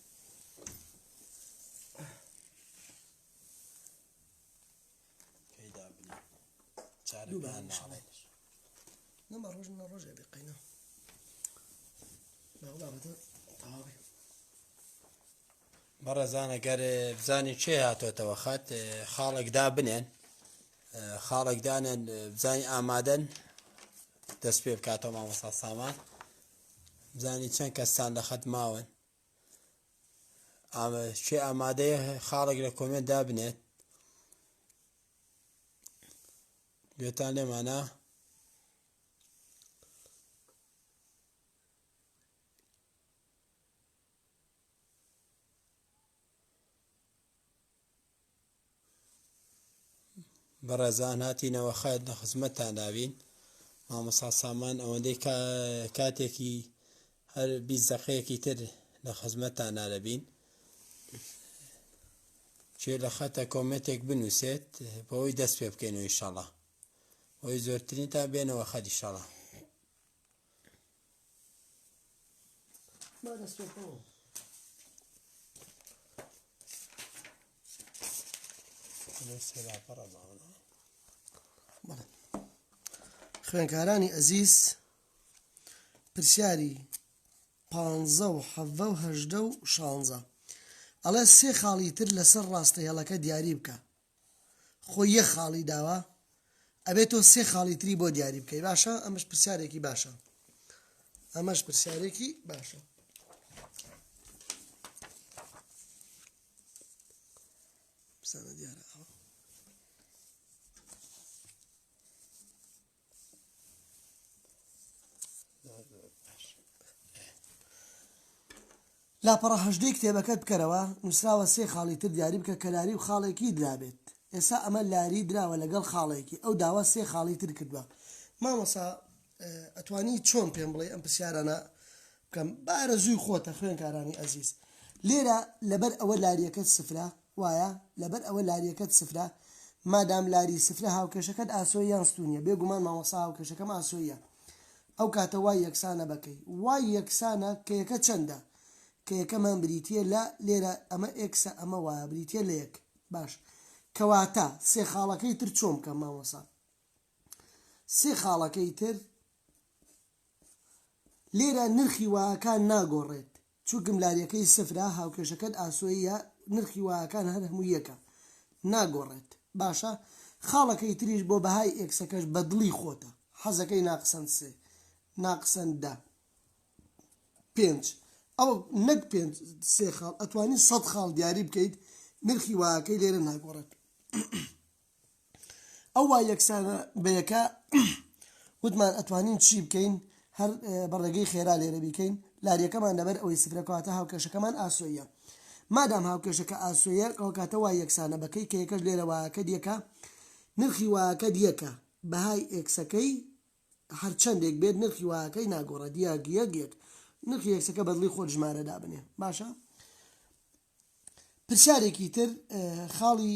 نەما ڕۆژ نە ڕۆژێ بێ قەینا بابەتە تەواوی. بەڕێزان ئەگەر بزانین کێ هاتۆتەوە خەت خاڵێک دابنێن خاڵێک دانێن بزانین ئامادەن دەست پێ بکاتەوە مامۆستا سامان بزانین چەند کەستان لە خەت ماون کێ ئامادەیە خاڵێک لە comment دابنێت گوێتان لێمانە؟ بەڕێزان هاتینەوە خەت لە خزمەتتان دابین مامۆستا سامان ئەوەندەی کاتێکی هەر 20 دقەیەکی تر لە خزمەتتان دەبین کێ لە خەتە comment ێک بنووسێت بەوەی دەست پێ بکەینەوە ئیشەڵا ئەوی زۆرترینتان بێنەوە خەت ئیشەڵا. با دەست پێ بکەم. خوێنکارانی ئەزیز پرسیاری پانزە و حەڤدە و هەژدە و شانزە ئەڵێ سێ خاڵی تر لەسەر ڕاستە هێڵەکە دیاری بکە خۆی یەک خاڵی داوە ئەبێت تۆ سێ خاڵی تری بۆ دیاری بکەی باشە ئەمەش پرسیارێکی باشە ئەمەش پرسیارێکی باشە بزانە دیارە ئەوە لاپەڕە هەژدەی کتێبەکەت بکەرەوە، نووسراوە سێ خاڵی تر دیاری بکە کە لاری و خاڵێکی درابێت. ئێستا ئەمە لاری دراوە لەگەڵ خاڵێکی، ئەو داوا سێ خاڵی تر کردووە. مامۆستا ئەتوانی چۆن پێم بڵێی ئەم پرسیارانە بکەم؟ بە ئارەزووی خۆتە خوێنکارانی ئەزیز. لێرە لەبەر ئەوە لاریەکەت سفرە، وایە؟ لەبەر ئەوە لاریەکەت سفرە، مادام لاری سفرە هاوکێشەکەت ئاسۆیی یان ستوونیە؟ بێ گومان مامۆستا هاوکێشەکەم ئاسۆییە. ئەو کاتە y یەکسانە بە کەی؟ y یەکسانە k یەکە چەندە؟ k یەکەمان بریتییە لە، لێرە ئەمە x ە ئەمە y ە بریتییە لە یەک. باش کەواتە سێ خاڵەکەی تر چۆن بکەم مامۆستا؟ سێ خاڵەکەی تر لێرە نرخی y ەکان ناگۆڕێت چونکم لاریەکەی سفرە هاوکێشەکەت ئاسۆییە نرخی y ەکان هەر هەمووی یەکە ناگۆڕێت باشە خاڵەکەی تریش بۆ بەهای x ەکەش بە دڵی خۆتە حەزەکەی ناقسەن سێ ناقسەن دە پێنج ئەو نەک پێنج سێ خاڵ ئەتوانی سەد خاڵ دیاری بکەیت نرخی y ەکەی لێرە ناگۆڕێت. ئەو y یەکسانە بە یەکە وتمان ئەتوانین چی بکەین هەر بە ڕێگەی خێرا لێرە بیکەین لاریەکەمان لەبەر ئەوەی سفرە کەواتە هاوکێشەکەمان ئاسۆیە مادام هاوکێشەکە ئاسۆیە ئەوکاتە y یەکسانە بە k ی k یەکەش لێرە y ەکە یەکە نرخی y ەکە یەکە بەهای x ەکەی هەرچەندێک بێت نرخی y ەکەی ناگۆڕێت یەک یەک یەک نرخی x ەکە بەدڵی خۆت ژمارە دابنێ باشە پرسیارێکی تر خاڵی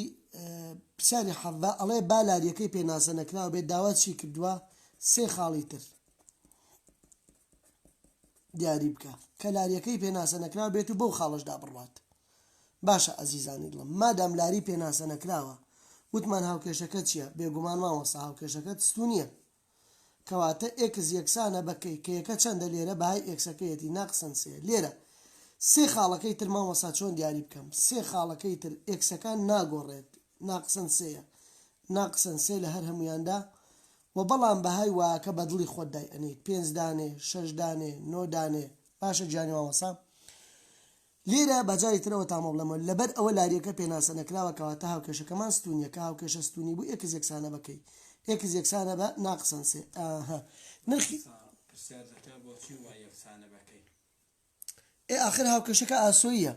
پرسیاری 17 ئەڵێ با لاریەکەی پێناسە نەکراو بێت داوا چی کردووە سێ خاڵی تر دیاری بکە کە لاریەکەی پێناسە نەکراو بێت و بەو خاڵەشدا بڕوات باشە ئەزیزانی دڵم مادام لاری پێناسە نەکراوە وتمان هاوکێشەکە چییە بێگومان مامۆستا هاوکێشەکەت ستونیە کەواتە x یەکسانە بە k k یەکە چەندە لێرە بەهای x ەکەیەتی ناقسەن سێ لێرە سێ خاڵەکەی تر مامۆستا چۆن دیاری بکەم سێ خاڵەکەی تر x ەکان ناگۆڕێت ناقسەن سێیە ناقسەن سێ لە هەر هەمویاندا و بەڵام بەهای y ەکە بە دڵی خۆت دای ئەنێیت پێنج دانێ شەش دانێ نۆ دانێ باشە گیانی مامۆستا لێرە با جاری تر ئەوە تامۆ بڵێمەوە لەبەر ئەوە لاریەکە پێناسە نەکراوە کەواتە هاوکێشەکەمان ستونیە کە هاوکێشە ستونی بوو x یەکسانە بە k x یەکسانە بە ناقسەن سێ ئاها نرخی پرسیار دەکا بۆچی y یەکسانە بە k؟ ئێ ئاخر هاوکێشەکە ئاسۆییە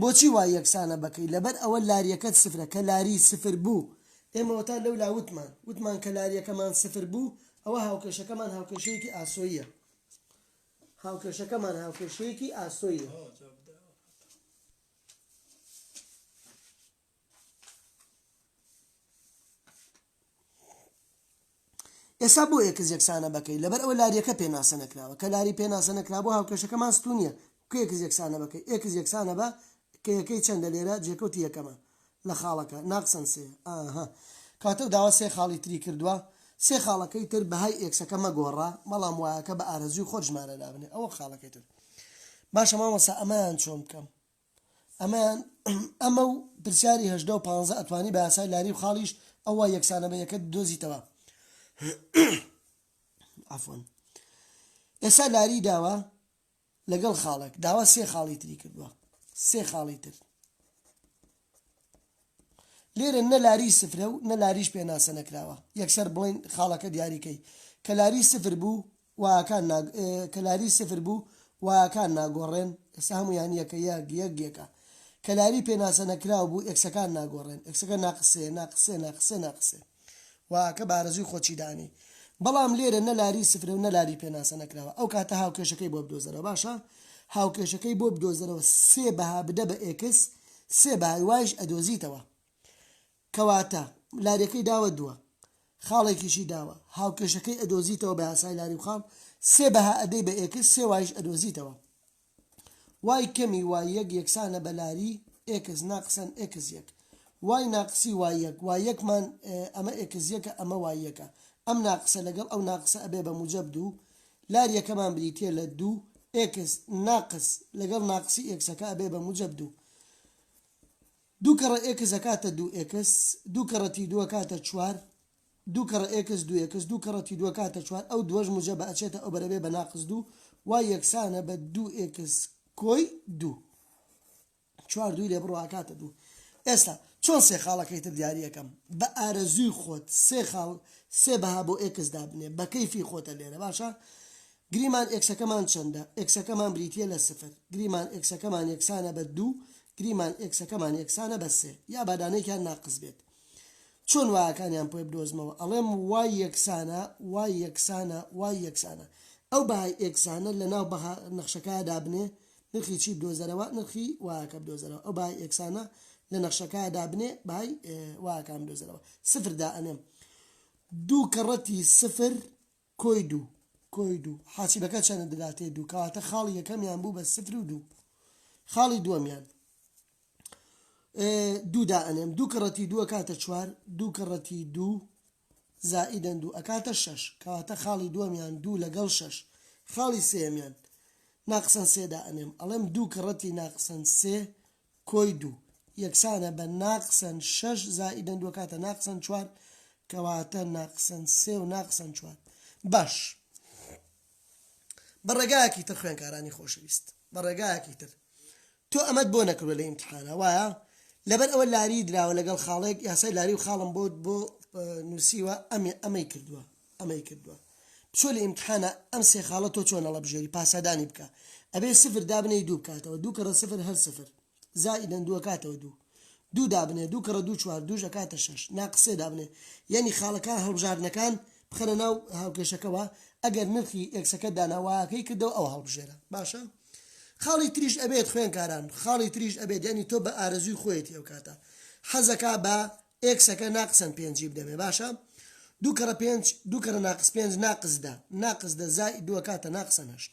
بۆچی y یەکسانە بە k لەبەر ئەوە لاریەکەت سفرە کە لاری سفر بوو ئێمە وەتا لەولا وتمان وتمان کە لاریەکەمان سفر بوو ئەوە هاوکێشەکەمان هاوکێشەیەکی ئاسۆییە هاوکێشەکەمان هاوکێشەیەکی ئاسۆییە. ئێستا بۆ x یەکسانە بە k؟ لەبەر ئەوە لاریەکە پێناسە نەکراوە. کە لاری پێناسە نەکرابوو هاوکێشەکەمان ستوونیە. کە x یەکسانە بە k؟ x یەکسانە بە k یەکەی چەندە لێرە؟ جێکەوتی یەکەمە لە خاڵەکە ناقسەن سێ. ئاها کەواتە ئەو داوا سێ خاڵی تری کردووە. سێ خاڵەکەی تر بەهای x ەکە مەگۆڕە بەڵام y ەکە بە ئارەزووی خۆت ژمارە دابنێ. ئەوە خاڵەکەی تر. باشە مامۆستا ئەمەیان چۆن بکەم؟ ئەمەیان ئەمە و پرسیاری هەژدە و پانزە ئەتوانی بە یاسای لاری و خاڵیش ئەو y یەکسانە بە یەکە دۆزیتەوە. عەفوەن ئێستا لاری داوە لەگەڵ خاڵێک داوا سێ خاڵی تری کردووە سێ خاڵی تر لێرە نە لاری سفرە و نە لاریش پێناسە نەکراوە یەکسەر بڵین خاڵەکە دیاریکەی کە لاری سفر بوو y ەکان کە لاری سفر بوو y ەکان ناگۆڕێن ئێستا هەموویان یەکە یەک یەک یەکە کە لاری پێناسە نەکراو بوو x ەکان ناگۆڕێن x ەکە ناقس سێ ناقس سێ ناقس سێ ناقس سێ y ەکە بە ئارەزووی خۆچی دانی بەڵام لێرە نە لاری سفرە و نە لاری پێناسە نەکراوە ئەو کاتە هاوکێشەکەی بۆ بدۆزەرەوە باشە هاوکێشەکەی بۆ بدۆزەرەوە سێ بەها بدە بە x سێ بەهای y ش ئەدۆزیتەوە کەواتە لاریەکەی داوە دووە خاڵێکیشی داوە هاوکێشەکەی ئەدۆزیتەوە بە یاسای لاری و خاڵ سێ بەها ئەدەی بە x سێ y ش ئەدۆزیتەوە y کەمی y یەک یەکسانە بە لاری x ناقسەن x یەک y ناقسی y یەک y یەکمان ئەمە x یەکە ئەمە y یەکە ئەم ناقسە لەگەڵ ئەو ناقسە ئەبێ بە موجەب دوو لاریەکەمان بریتە لە دوو x ناقس لەگەڵ ناقسی x ەکە ئەبێ بە موجەب دوو دوو کەڕە x ئەکاتە دوو x دوو کەڕە تی دوو ئەکاتە چوار دوو کەڕە x دوو x دوو کەڕە تی دوو ئەکاتە چوار ئەو دووەش موجەبە ئەچێتە ئەو بەرە بێ بە ناقس دوو y یەکسانە بە دوو x کۆی دوو چوار دووی لێ بڕۆ ئەکاتە دوو ئێستا چۆن سێ خاڵەکەی تر دیاریەکەم بە ئارەزووی خۆت سێ خاڵ سێ بەها بۆ x دابنێ بە کەیفی خۆتە لێرە باشە گریمان x ەکەمان چەندە؟ x ەکەمان بریتییە لە سفر. گریمان x ەکەمان یەکسانە بە دوو. گریمان x ەکەمان یەکسانە بە سێ. یا با دانەیەکیان ناقس بێت. چۆن y ەکانیان پێ بدۆزمەوە؟ ئەڵێم y یەکسانە، y یەکسانە، y یەکسانە. ئەو بەهای x انە لە ناو بەها نەخشەکە دابنێ، نرخی چی بدۆزەرەوە؟ نرخی y ەکە بدۆزەرەوە. ئەو بەهای x انە لە نەخشەکە دابنێ، بەهای y ەکان بدۆزەرەوە. سفر دائەنێم. دوو کەڕەتی سفر کۆی دوو کۆی دوو حاسیبەکە چەنە دەداتێ دوو کەواتە خاڵی یەکەمیان بوو بە سفر و دوو خاڵی دووەمیان دوو دائەنێم دوو کەڕەتی دوو ئەکاتە چوار دوو کەڕەتی دوو زائیدەن دوو ئەکاتە شەش کەواتە خاڵی دووەمیان دوو لەگەڵ شەش خاڵی سێیەمیان ناقسەن سێ دائەنێم ئەڵێم دوو کەڕەتی ناقسەن سێ کۆی دوو یەکسانە بە ناقسەن شەش زائیدەن دوو ئەکاتە ناقسەن چوار کەواتە ناقسەن سێ و ناقسەن چوار باش بە ڕێگایەکی تر خوێنکارانی خۆشەویست بە ڕێگایەکی تر تۆ ئەمەت بۆ نەکردوە لە ئیمتحانە وایە لەبەر ئەوە لاری دراوە لەگەڵ خاڵێک یاسای لاری و خاڵم بۆ بۆ نووسیوە ئەم ئەمەی کردووە ئەمەی کردووە بچۆ لە ئیمتحانا ئەم سێ خاڵە تۆ چۆن هەڵەبژێری پاسادانی بکە ئەبێ سفر دابنێی دوو بکاتەوە دوو کەڕە سفر هەر سفر زائیدەن دوو ئەکاتەوە دوو دوو دابنێ دوو کەڕە دوو چوار دووش ئەکاتە شەش ناقس سێ دابنێ یعنی خاڵەکان هەڵبژاردنەکان بخەرە ناو هاوکێشەکەوە ئەگەر نرخی x ەکە دانا y ەکەی کردەوە ئەوە هەڵبژێرە باشە خاڵی تریش ئەبێت خوێنکاران خاڵی تریش ئەبێت یعنی تۆ بە ئارەزووی خۆیەتی ئەو کاتە حەزەکا بە x ەکە ناقسەن پێنجی بدەمێ باشە دوو کەڕە پێنج دوو کەڕە ناقس پێنج ناقس دە ناقس دە زائید دوو ئەکاتە ناقسەن هەشت.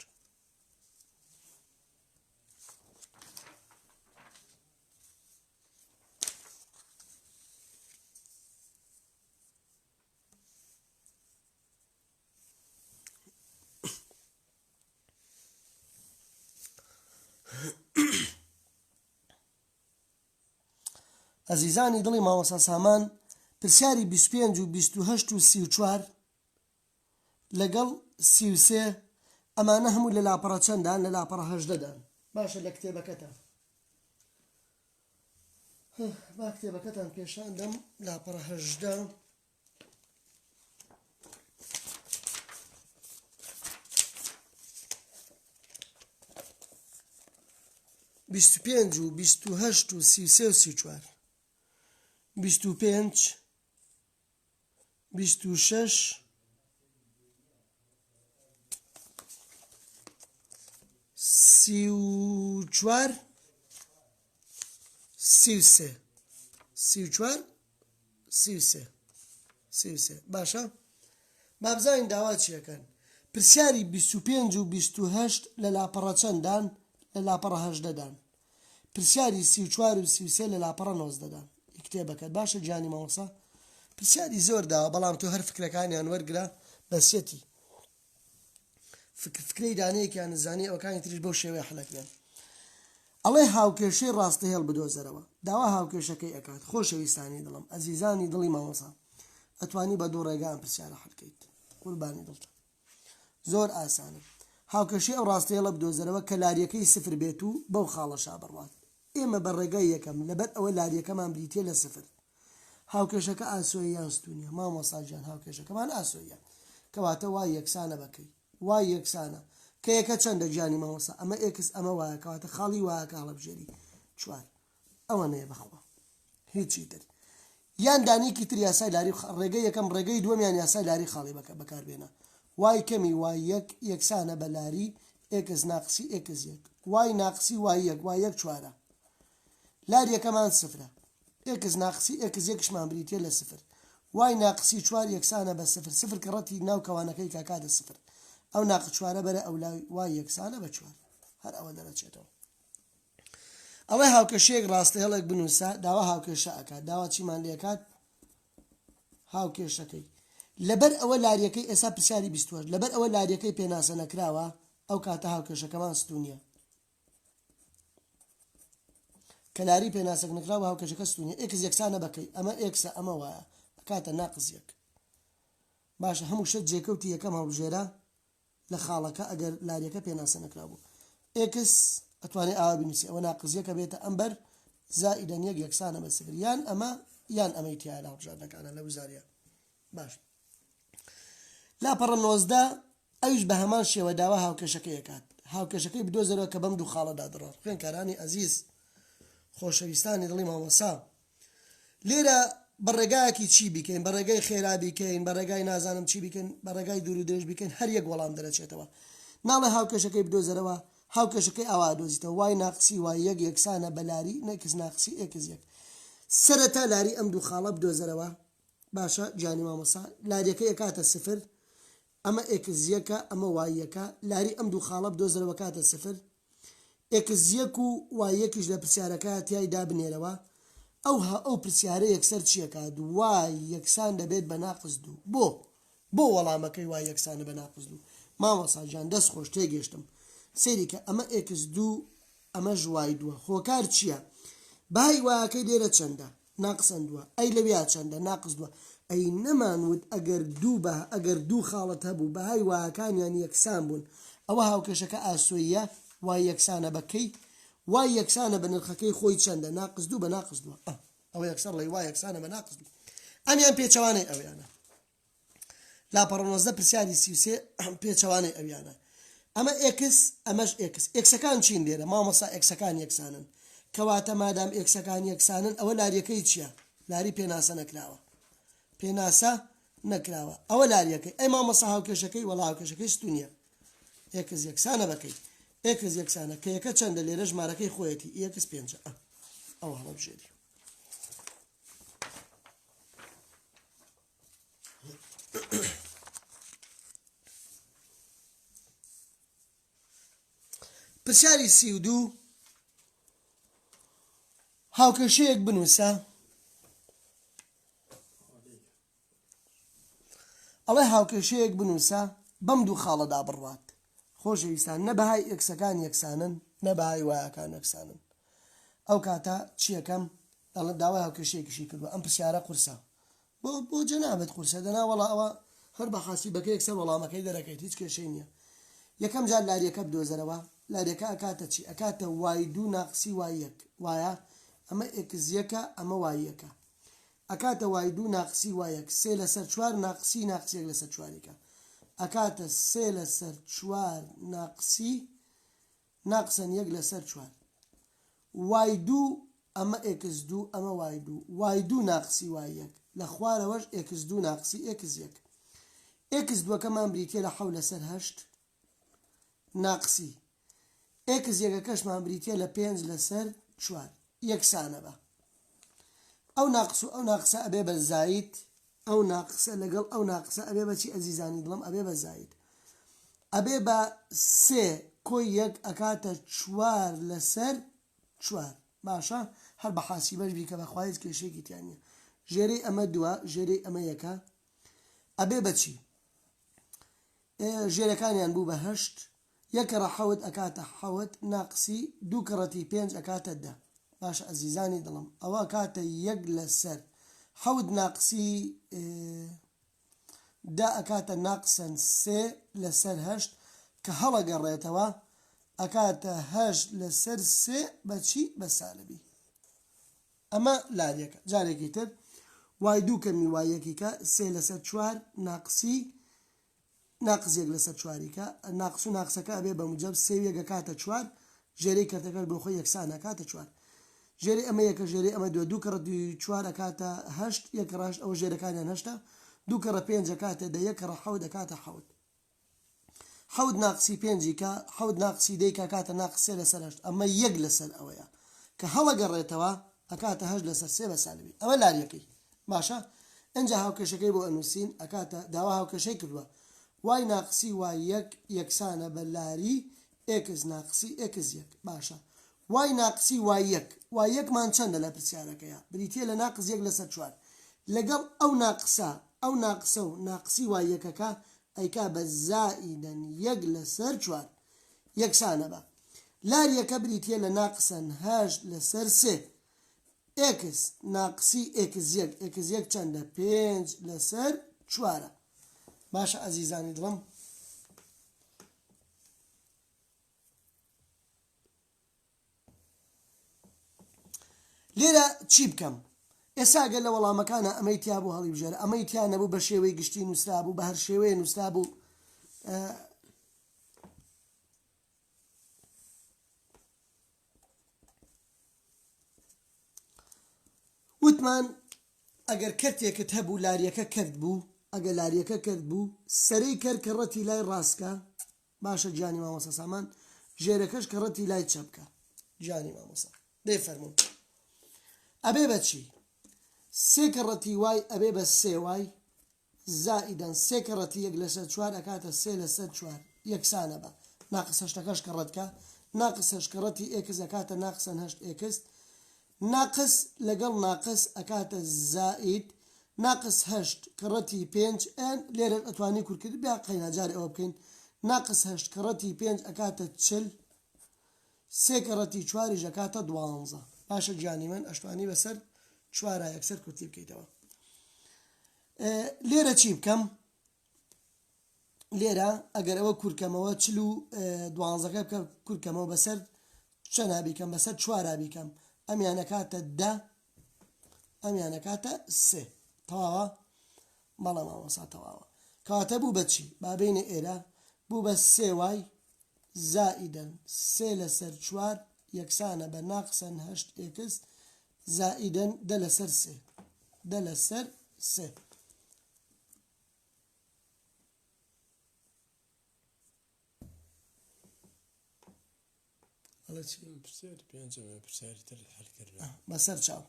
ئەزیزانی دڵی مامۆستا سامان پرسیاری 25 و 28 و 34 لەگەڵ 33 ئەمانە هەموو لە لاپەڕە چەندان لە لاپەڕە هەژدەدان باشە لە کتێبەکەتان با کتێبەکەتان پێشان دەم لاپەڕە هەژدە 25 و 28 و 33 و 34 25 26 34 33 34 33 33 باشە. با بزانین داوا چیەکەن. پرسیاری 25 و 28 لە لاپەڕە چەندان؟ لە لاپەڕە 18 دان. پرسیاری 34 و 33 لە لاپەڕە 19 دان. ی کتێبەکەت باشە گیانی مامۆستا؟ پرسیاری زۆر داوە بەڵام تۆ هەر فکرەکانیان وەرگرە بەسیەتی. فکر فکرەی دانەیەکیان زانی ئەوەکانی تریش بەو شێوەیە حلەکرێن. ئەڵێ هاوکێشەی ڕاستەهێڵ بدۆزەرەوە. داوا هاوکێشەکەی ئەکات. خۆشەویستانی دڵم، ئەزیزانی دڵی مامۆسا، ئەتوانی بە دوو ڕێگا ئەم پرسیارە حل کەیت. قوربانی دڵتان. زۆر ئاسانە. هاوکێشەی ئەو ڕاستەهێڵە بدۆزەرەوە کە لاریەکەی سفر بێت و بەو خاڵەشا بڕوات. ئێمە بە ڕێگای یەکەم، لەبەر ئەوە لاریەکەمان بریتیە لە سفر. هاوکێشەکە ئاسۆیی یان ستونیە؟ مامۆستا گیان هاوکێشەکەمان ئاسۆییە. کەواتە y یەکسانە بە کەی؟ y یەکسانە. k یەکە چەندە گیانی مامۆستا؟ ئەمە x ئەمە y ە کەواتە خاڵی y ەکە هەڵەبژێری. چوار. ئەوەنەیە بەخوا. هیچی تر. یان دانەیەکی تر یاسای لاری ڕێگەی یەکەم ڕێگەی دووەمیان یاسای لاری خاڵی بەکە بەکاربێنە. y کەمی y یەک یەکسانە بە لاری x ناقسی x یەک. y ناقسی y یەک y یەک چوارە. لاریەکەمان سفرە. x ناقسی x یەکشمان بریتیە لە سفر. y ناقسی چوار یەکسانە بە سفر. سفر کە ڕەتی ناو کەوانەکەی کاکاتە سفر. ئەو ناقس چوارە بەرە ئەولای y یەکسانە بە چوار. هەر ئەوە دەرەچێتەوە. ئەڵێ هاوکێشەیەک ڕاستەهێڵێک بنووسە، داوا هاوکێشە ئەکات. داوا چیمان لێ ئەکات؟ هاوکێشەکەی. لەبەر ئەوە لاریەکەی ئێستا پرسیاری 28 لەبەر ئەوە لاریەکەی پێناسە نەکراوە ئەو کاتە هاوکێشەکەمان ستونیە. کە لاری پێناسەک نەکراوە هاوکێشەکە ستونیە. x یەکسانە بە k ی؟ ئەمە x ە ئەمە y ە ئەکاتە ناقس یەک. باشە هەموو شت جێکەوتی یەکەم هەڵبژێرە لە خاڵەکە ئەگەر لاریەکە پێناسە نەکرابوو x ئەتوانێ ئاوا بینوسی ئەوە ناقس یەکە بێتە ئەم بەر زائیدەن یەک یەکسانە بە سفر یان ئەمە یان ئەمەی تایە لە هەڵبژاردنەکانە لە وزاریە باش لاپەڕە 19 ئەویش بە هەمان شێوە داوا هاوکێشەکەی ئەکات هاوکێشەکەی بدۆزەرەوە کە بەم دوو خاڵەدا دەڕوات خوێنکارانی ئەزیز خۆشەویستانی دڵی مامۆسا لێرە بە ڕێگایەکی چی بیکەین بە ڕێگای خێرا بیکەین بە ڕێگای نازانم چی بیکەین بە ڕێگای دوور و درێژ بیکەین هەر یەک وەڵام دەرەچێتەوە ناڵێ هاوکێشەکەی بدۆزەرەوە هاوکێشەکەی ئاوا دۆزیتەوە y ناقسی y یەک یەکسانە بە لاری x ناقسی x یەک سەرەتا لاری ئەم دوو خاڵە بدۆزەرەوە باشە گیانی مامۆسا لاریەکەی ئەکاتە سفر ئەمە x یەکە ئەمە y یەکە لاری ئەم دوو خاڵە بدۆزەرەوە کاتە سفر x یەک و y یەکیش لە پرسیارەکە تیایدا بنێرەوە ئەو ئەو پرسیارە یەکسەر چیەکات y یەکسان دەبێت بە ناقس دوو بۆ بۆ وەڵامەکەی y یەکسانە بە ناقس دوو مامۆسا گیان دەست خۆش تێگەشتم سەیری کە ئەمە x دوو ئەمەش y دووە هۆکار چییە بەهای y ەکەی لێرە چەندە ناقسەن دووە ئەی لەویا چەندە ناقس دووە ئەی نەمان وت ئەگەر دوو بە ئەگەر دوو خاڵت هەبوو بەهای y ەکانیان یەکسان بوون ئەوە هاوکێشەکە ئاسۆییە y یەکسانە بە کەی y یەکسانە بە نرخەکەی خۆی چەندە ناقس دوو بە ناقس دووە ئەوە یەکسەر ڵێ y یەکسانە بە ناقس دوو ئەمیان پێچەوانەی ئەویانە لاپەڕە 19 پرسیاری 33 پێچەوانەی ئەویانە ئەمە x ئەمەش x x ەکان چین لێرە مامۆسا x ەکان یەکسانن کەواتە مادام x ەکان یەکسانن ئەوە لاریەکەی چییە لاری پێناسە نەکراوە پێناسە نەکراوە ئەوە لاریەکەی ئەی مامۆسا هاوکێشەکەی وەڵا هاوکێشەکەی ستونیە x یەکسانە بە k ی x یەکسانە k یەکە چەندە لێرە ژمارەکەی خۆیەتی x پێنجە ئەوە هەڵەبژێری پرسیاری 32 هاوکێشەیەک بنووسە ئەڵێ هاوکێشەیەک بنووسە بەم دوو خاڵەدا بڕوات خۆشەویستان نە بەهای x ەکان یەکسانن نە بەهای y ەکان یەکسانن ئەو کاتە چیەکەم دەڵێن داوای هاوکێشەیەکیشی کردووە ئەم پرسیارە قورسە بۆ بۆ جەنابت قورسە دەنا وەڵا ئەوە هەر بە حاسیبەکە یەکسەر وەڵامەکەی دەرەکەیت هیچ کێشەی نییە یەکەم جار لاریەکە بدۆزەرەوە لاریەکە ئەکاتە چی ئەکاتە y دوو ناقسی y یەک وایە ئەمە x یەکە ئەمە y یەکە ئەکاتە y دوو ناقسی y یەک سێ لەسەر چوار ناقسی ناقسی یەک لەسەر چواریکە ئەکاتە سێ لەسەر چوار ناقسی ناقسەن یەک لەسەر چوار y دوو ئەمە x دوو ئەمە y دوو y دوو ناقسی y یەک لە خوارەوەش x دوو ناقسی x یەک x دووەکەمان بریتیە لە حەو لەسەر هەشت ناقسی x یەکەکەشمان بریتیە لە پێنج لەسەر چوار یەکسانە بە ئەو ناقس و ئەو ناقسە ئەبێ بە زاید. ئەو ناقسە لەگەڵ ئەو ناقسە ئەبێ بە چی ئەزیزانی دڵم ئەبێ بە زاید ئەبێ بە سێ کۆی یەک ئەکاتە چوار لەسەر چوار باشە هەر بە حاسیبەش بیکە بەخوا هیچ کێشەیەکی تیا نییە ژێرەی ئەمە دووە ژێرەی ئەمە یەکە ئەبێ بە چی ژێرەکانیان بوو بە هەشت یەک کەڕە حەوت ئەکاتە حەوت ناقسی دوو کەڕەتی پێنج ئەکاتە دە باشە ئەزیزانی دڵم ئەوە ئەکاتە یەک لەسەر حەوت ناقسی دە ئەکاتە ناقسەن سێ لەسەر هەشت کە هەڵەگەڕێتەوە ئەکاتە هەشت لەسەر سێ بەچی بە سالبی ئەمە لاریەکە جارێکی تر y دوو کەمی y یەکی کە سێ لەسەر چوار ناقسی ناقس یەک لەسەر چواری کە ناقس و ناقسەکە ئەبێ بە موجەب سێ و یەک ئەکاتە چوار ژێرەی کەرتەکەش بۆ خۆی یەکسان ئەکاتە چوار ژێرەی ئەمە یەکە ژێرەی ئەمە دووە دوو کەڕە دووی چوار ئەکاتە هەشت یەک کەڕە هەشت ئەوە ژێرەکانیان هەشتە دوو کەڕە پێنج ئەکاتە دە یەک کەڕە حەوت ئەکاتە حەوت حەوت ناقسی پێنجی کە حەوت ناقسی دەی کە ئەکاتە ناقس سێ لەسەر هەشت ئەمە یەک لەسەر ئەوەیە کە هەڵەگەڕێتەوە ئەکاتە هەشت لەسەر سێ بە سالبی ئەمە لاریەکەی باشە ئنجا هاوکێشەکەی بۆ ئەنوسین ئەکاتە داوا هاوکێشەی کردوە y ناقسی y یەک یەکسانە بە لاری x ناقسی x یەک باشە y ناقسی y یەک y یەکمان چەندە لە پرسیارەکەیا بریتیە لە ناقس یەک لەسەر چوار لەگەڵ ئەو ناقسە ئەو ناقسە و ناقسی y یەکەکە ئەیکا بە زائیدەن یەک لەسەر چوار یەکسانە بە لاریەکە بریتیە لە ناقسەن هەشت لەسەر سێ x ناقسی x یەک x یەک چەندە پێنج لەسەر چوارە باشە ئەزیزانی دڵم لێرە چی بکەم ئێستا گەر لە وەڵامەکانە ئەمەی تیا بوو هەڵیبژێرە ئەمەی تیا نەبوو بە شێوەی گشتی نووسرا بوو بە هەر شێوەیە نووسرا بوو وتمان ئەگەر کەرتێکت هەبوو لاریەکە کەرت بوو ئەگە لاریەکە کەرت بوو سەرەی کەر کە ڕەتی لای ڕاستکە باشە گیانی مامۆستا سامان ژێرەکەش کە ڕەتی لای چەپ بکە گیانی مامۆستا دەی فەرموون ئەبێ بە چی سێ کە ڕەتی y ئەبێ بە سێ y زائیدەن سێ کەڕەتی یەک لەسەر چوار ئەکاتە سێ لەسەر چوار یەکسانە بە ناقس هەشتەکەش کەڕەت کە ناقس هەشت کەڕەتی x ئەکاتە ناقسەن هەشت x ناقس لەگەڵ ناقس ئەکاتە زائید ناقس هەشت کەڕەتی پێنج ئەن لێرە ئەتوانی کورتکرد بیا قەینا جارێ ئەوە بکەین ناقس هەشت کەڕەتی پێنج ئەکاتە چل سێ کەڕەتی چواریش ئەکاتە دوانزە باشە گیانی من ئەشتوانی بەسەر چوارا یەکسەر کورتی بکەیتەوە لێرە چی بکەم لێرە ئەگەر ئەوە کورکەمەوە چل و دوانزەکە بکە کورکەمەوە بەسەر چەنا بیکەم بەسەر چوارا بیکەم ئەمیانە کاتە دە ئەمیانە کاتە سێ تەواوە بەڵێ مامۆسا تەواوە کەواتە بوو بە چی با بینە ئێرە بوو بە سێ y زائیدەن سێ لەسەر چوار یەکسانە بە ناقسەن هەشت x زائیدەن دە لەسەر سێ دە لەسەر سێ. بەسەر چاو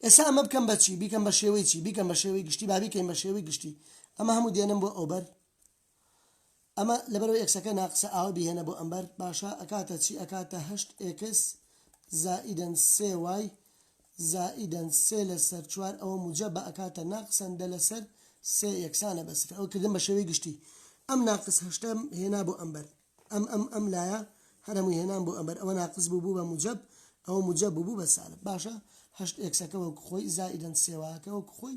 ئێستا ئەمە بکەم بەچی بیکەم بە شێوەی چی بیکەم بە شێوەی گشتی با بیکەین بە شێوەی گشتی ئەمە هەموو دێنم بۆ ئەوبەر ئەمە لەبەرەوەی x ەکە ناقسە ئاوە بیهێنە بۆ ئەمبەر باشە ئەکاتە چی ئەکاتە هەشت x زائیدەن سێ y زائیدەن سێ لەسەر چوار ئەوە موجەبە ئەکاتە ناقسەن دە لەسەر سێ یەکسانە بە سفر ئەوە کردم بە شێوەی گشتی ئەم ناقس هەشتەم هێنا بۆ ئەمبەر ئەم ئەم ئەم لایە هەر هەمووی هێنام بۆ ئەمبەر ئەوە ناقس بوو بوو بە موجەب ئەوە موجەب بوو بوو بە سالب باشە هەشت x ەکە وەک خۆی زائیدەن سێ y ەکە وەک خۆی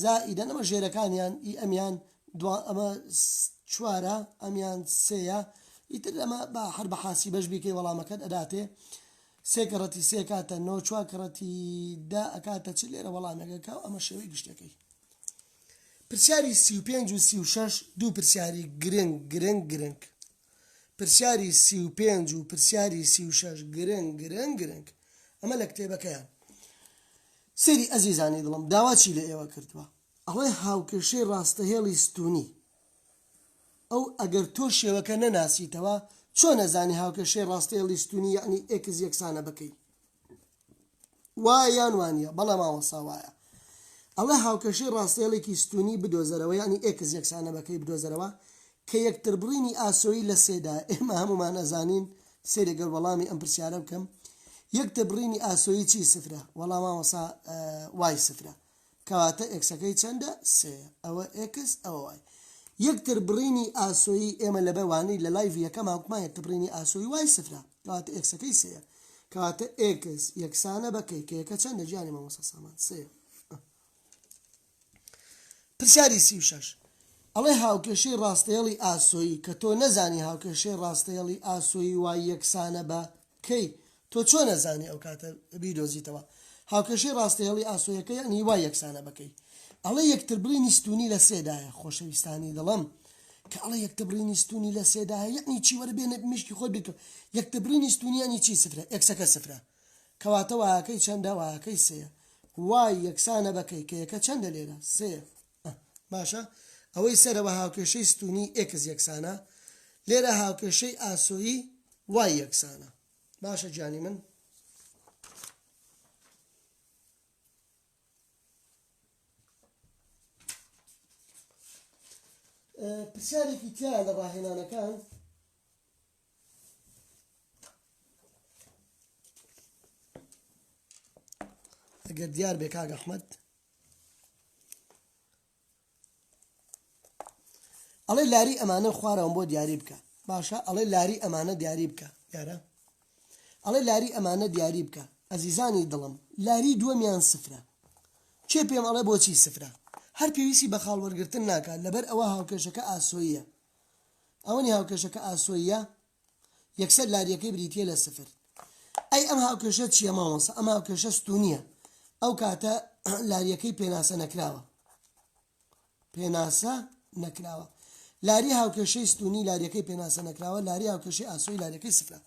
زائیدەن ئەمە ژێرەکانیان ئی ئەمیان دوا ئەمە چوارە ئەمیان سێیە ئیتر ئەمە بە هەر بە حاسی بەش بیکەی وەڵامەکەت ئەداتێ سێ کەڕەتی سێ کاتە نۆ چوار کەڕەتی دە ئەکاتە چ لێرە وەڵامێکەکە و ئەمە شێوەی گشتەکەی پرسیاری 35 و 36 دوو پرسیاری گرنگ گرنگ گرنگ پرسیاری 35 و پرسیاری 36 گرنگ گرنگ گرنگ ئەمە لە کتێبەکەیان سەیری ئەزیزانی دڵم داوا چی لە ئێوە کردوە ئەڵێ هاوکێشەی ڕاستەهێڵی ستونی ئەو ئەگەر تۆ شێوەکە نەناسیتەوە چۆن ئەزانی هاوکێشەی ڕاستەهێڵی ستونی یەعنی x یەکسانە بە کەی وایە یان وانیە بەڵێ مامۆستا وایە. ئەڵێ هاوکێشەی ڕاستەهێڵێکی ستوونی بدۆزەرەوە یانی x یەکسانە بە کەی بدۆزەرەوە کە یەکتربڕینی ئاسۆیی لە سێدا ئێمە هەموومان ئەزانین سەیرێ گەر وەڵامی ئەم پرسیارە بکەم یەکتربڕینی ئاسۆیی چی سفرە وەڵا مامۆسا y سفرە کەواتە x ەکەی چەندە سێیە ئەوە x ئەوە y یەکتربڕینی ئاسۆیی ئێمە لەبەر وانەی لە live یەکەم وتمان یەکتربڕینی ئاسۆیی y سفرە کەواتە x ەکەی سێیە کەواتە x یەکسانە بە کەی کەیەکە چەندە گیانی مامۆستا سامان سێیە پرسیاری 36 ئەڵێ هاوکێشەی ڕاستەیەڵی ئاسۆیی کە تۆ نەزانی هاوکێشەی ڕاستەیەڵی ئاسۆیی y یەکسانە بە کەی تۆ چۆن ئەزانی ئەو کاتە بیدۆزیتەوە هاوکێشەی ڕاستەهێڵی ئاسۆیەکە یانی y یەکسانە بە کەی ئەڵێ یەکتربڕینی ستونی لە سێدایە خۆشەویستانی دڵم کە ئەڵێ یەکتربڕینی ستونی لە سێدایە یەعنی چی وەرە بێنە مشکی خۆت بیرکە یەکتربڕینی ستونی یانی چی سفرە x ەکە سفرە کەواتە y ەکەی چەندە y ەکەی سێیە y یەکسانە بە کەی کەیەکە چەندە لێرە سێیە باشە ئەوەی سەرەوە هاوکێشەی ستونی x یەکسانە لێرە هاوکێشەی ئاسۆیی y یەکسانە باشە گیانی من پرسیارێکی تیا لە ڕاهێنانەکان ئەگەر دیار بێ کاک ئەحمەد ئەڵێ لاری ئەمانە خوارەوەم بۆ دیاری بکە باشە ئەڵێ لاری ئەمانە دیاری بکە دیارە ئەڵێ لاری ئەمانە دیاری بکە ئەزیزانی دڵم لاری دووەمیان سفرە کێ پێم ئەڵێ بۆچی سفرە هەر پێویستی بە خاڵ وەرگتن ناکات لەبەر ئەوە هاوکێشەکە ئاسۆییە ئەوەنی هاوکێشەکە ئاسۆییە یەکسەر لاریەکەی بریتیە لە سفر ئەی ئەم هاوکێشە چییە مامۆستا ئەم هاوکێشە ستونیە ئەو کاتە لاریەکەی پێناسە نەکراوە پێناسە نەکراوە لاری هاوکێشەی ستونی لاریەکەی پێناسە نەکراوە لاری هاوکێشەی ئاسۆی لاریەکەی سفرە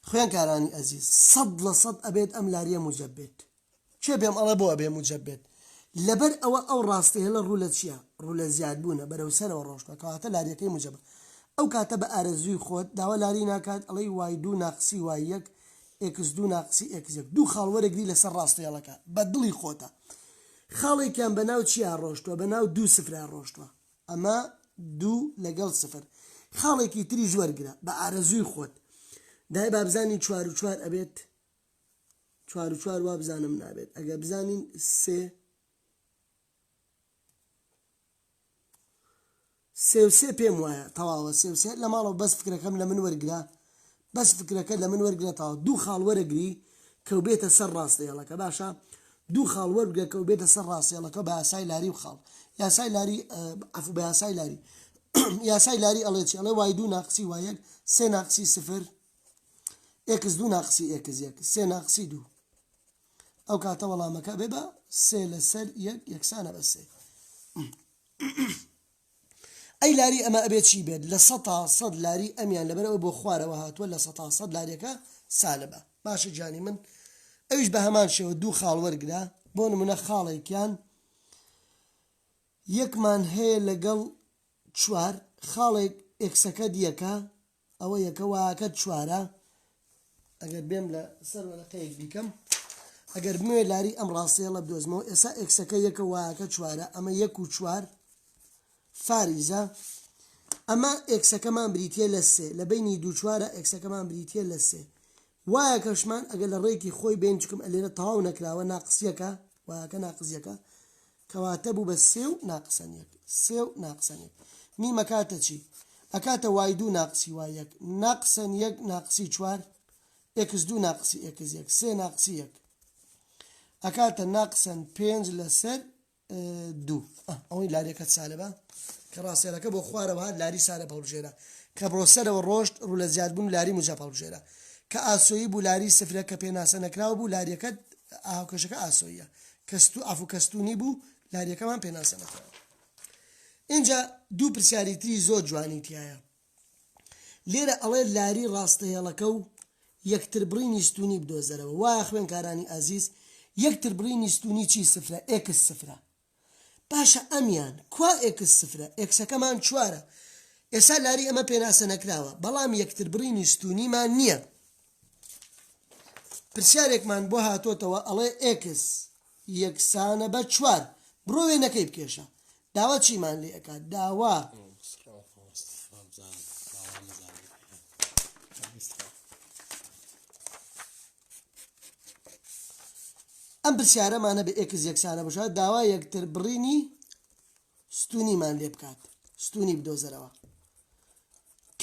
خوێنکارانی ئەزیز 100% ئەبێت ئەم لاریە موجب بێت کێ پێم ئەڵێ بۆ ئەبێ موجەب بێت؟ لەبەر ئەوە ئەو ڕاستەهێڵە ڕوو لە چیە؟ ڕوو لە زیاد بوونە، بەرەو سەرەوە ڕۆشتوە، کەواتە لاریەکەی موجەبە. ئەو کاتە بە ئارەزووی خۆت داوا لاری ناکات، ئەڵێی y دوو ناقسی y یەک، x دوو ناقسی x یەک. دوو خاڵ وەرەگری لەسەر ڕاستەهێڵەکە، بە دڵی خۆتە. خاڵێکیان بە ناو چیا ڕۆشتوە؟ بە ناو دوو سفرا ڕۆشتوە. ئەمە دوو لەگەڵ سفر. خاڵێکی تریش وەرگرە، بە ئارەزووی خۆت. دای با بزانین چوار و چوار ئەبێت؟ چوار و چوار وابزانم نابێت ئەگەر بزانین سێ سێ و سێ پێم وایە تەواوە سێ و سێ لە ماڵەوە بەس فکرەکەم لە من وەرگرە بەس فکرەکە لە من وەرگرە تاوە دوو خاڵ وەرەگری کەو بێتە سەر ڕاستەیەڵەکە باشە دوو خاڵ وەرگە کەو بێتە سەر ڕاستێڵەکە بە یاسای لاری و خاڵ یاسای لاری عفو بە یاسای لاری یاسای لاری ئەڵێ چی ئەڵێ y دوو ناقسی y یەک سێ ناقسی سفر x دوو ناقسی x یەک سێ ناقسی دوو ئەو کاتە وەڵامەکە بێ بە سێ لەسەر یەک یەکسانە بە سێ ئەی لاری ئەمە ئەبێ چی بێت لە سەتا سەد لاری ئەمیان لەبەرەوە بۆ خوارەوە هاتووە لە سەتا سەد لاریەکە سالبە باشە گیانی من ئەویش بە هەمان شێوە دوو خاڵ وەرگرە بۆ نمونە خاڵێکیان یەکمان هەیە لەگەڵ چوار خاڵێک x ەکەت یەکە ئەوە یەکە y ەکەت چوارە ئەگەر بێم لە سەر وەرەقەیەک بیکەم ئەگەر بمەوێ لاری ئەم ڕاستەیەڵە بدۆزمەوە ئێستا x ەکە یەکە y ەکە چوارە ئەمە یەک و چوار فاریزە ئەمە x ەکەمان بریتە لە سێ لە بینی دوو چوارە x ەکەمان بریتە لە سێ y ەکەشمان ئەگەر لە ڕێکی خۆی بێن چکم ئەلێرە تەواو نەکراوە ناقسیەکە y ەکە ناقسیەکە کەواتە بوو بە سێ و ناقسەن یەک سێ و ناقسەن یەک میم ئەکاتە چی؟ ئەکاتە y دوو ناقسی y یەک ناقسەن یەک ناقسی چوار x دوو ناقسی x یەک سێ ناقسی یەک ئەکاتە ناقسەن پێنج لەسەر دوو ئەوەی لاریەکە سالبە کە ڕاستێنەکە بۆ خوارەوە هات لاری سالب هەڵبژێرە کە بۆ سەرەوە ڕۆشت ڕوو لە زیادبوون لاری موجەب هەڵبژێرە کە ئاسۆیی بوو لاری سفرە کە پێناسە نەکراو بوو لاریەکە هاوکێشەکە ئاسۆییە کە ستو عەفو کە ستونی بوو لاریەکەمان پێناسە نەکراوە ئینجا دوو پرسیاری تری زۆر جوانی تایە لێرە ئەڵێ لاری ڕاستەهێڵەکە و یەکتربڕینی ستونی بدۆزەرەوە وایە خوێنکارانی ئازیز یەکتربڕینی ستونی چی سفرە x سفرە باشە ئەمیان کوا x سفرە x ەکەمان چوارە ئێستا لاری ئەمە پێناسە نەکراوە بەڵام یەکتربڕینی ستونیمان نییە پرسیارێکمان بۆ هاتۆتەوە ئەڵێ x. یەکسانە بە چوار. بڕۆ وێنەکەی بکێشە. داوا چیمان لێ ئەکات؟ داوا. ئەم پرسیارەمانە بە x یەکسانە بە چوار داوا یەکتر بڕینی ستونیمان لێ بکات ستونی بدۆزەرەوە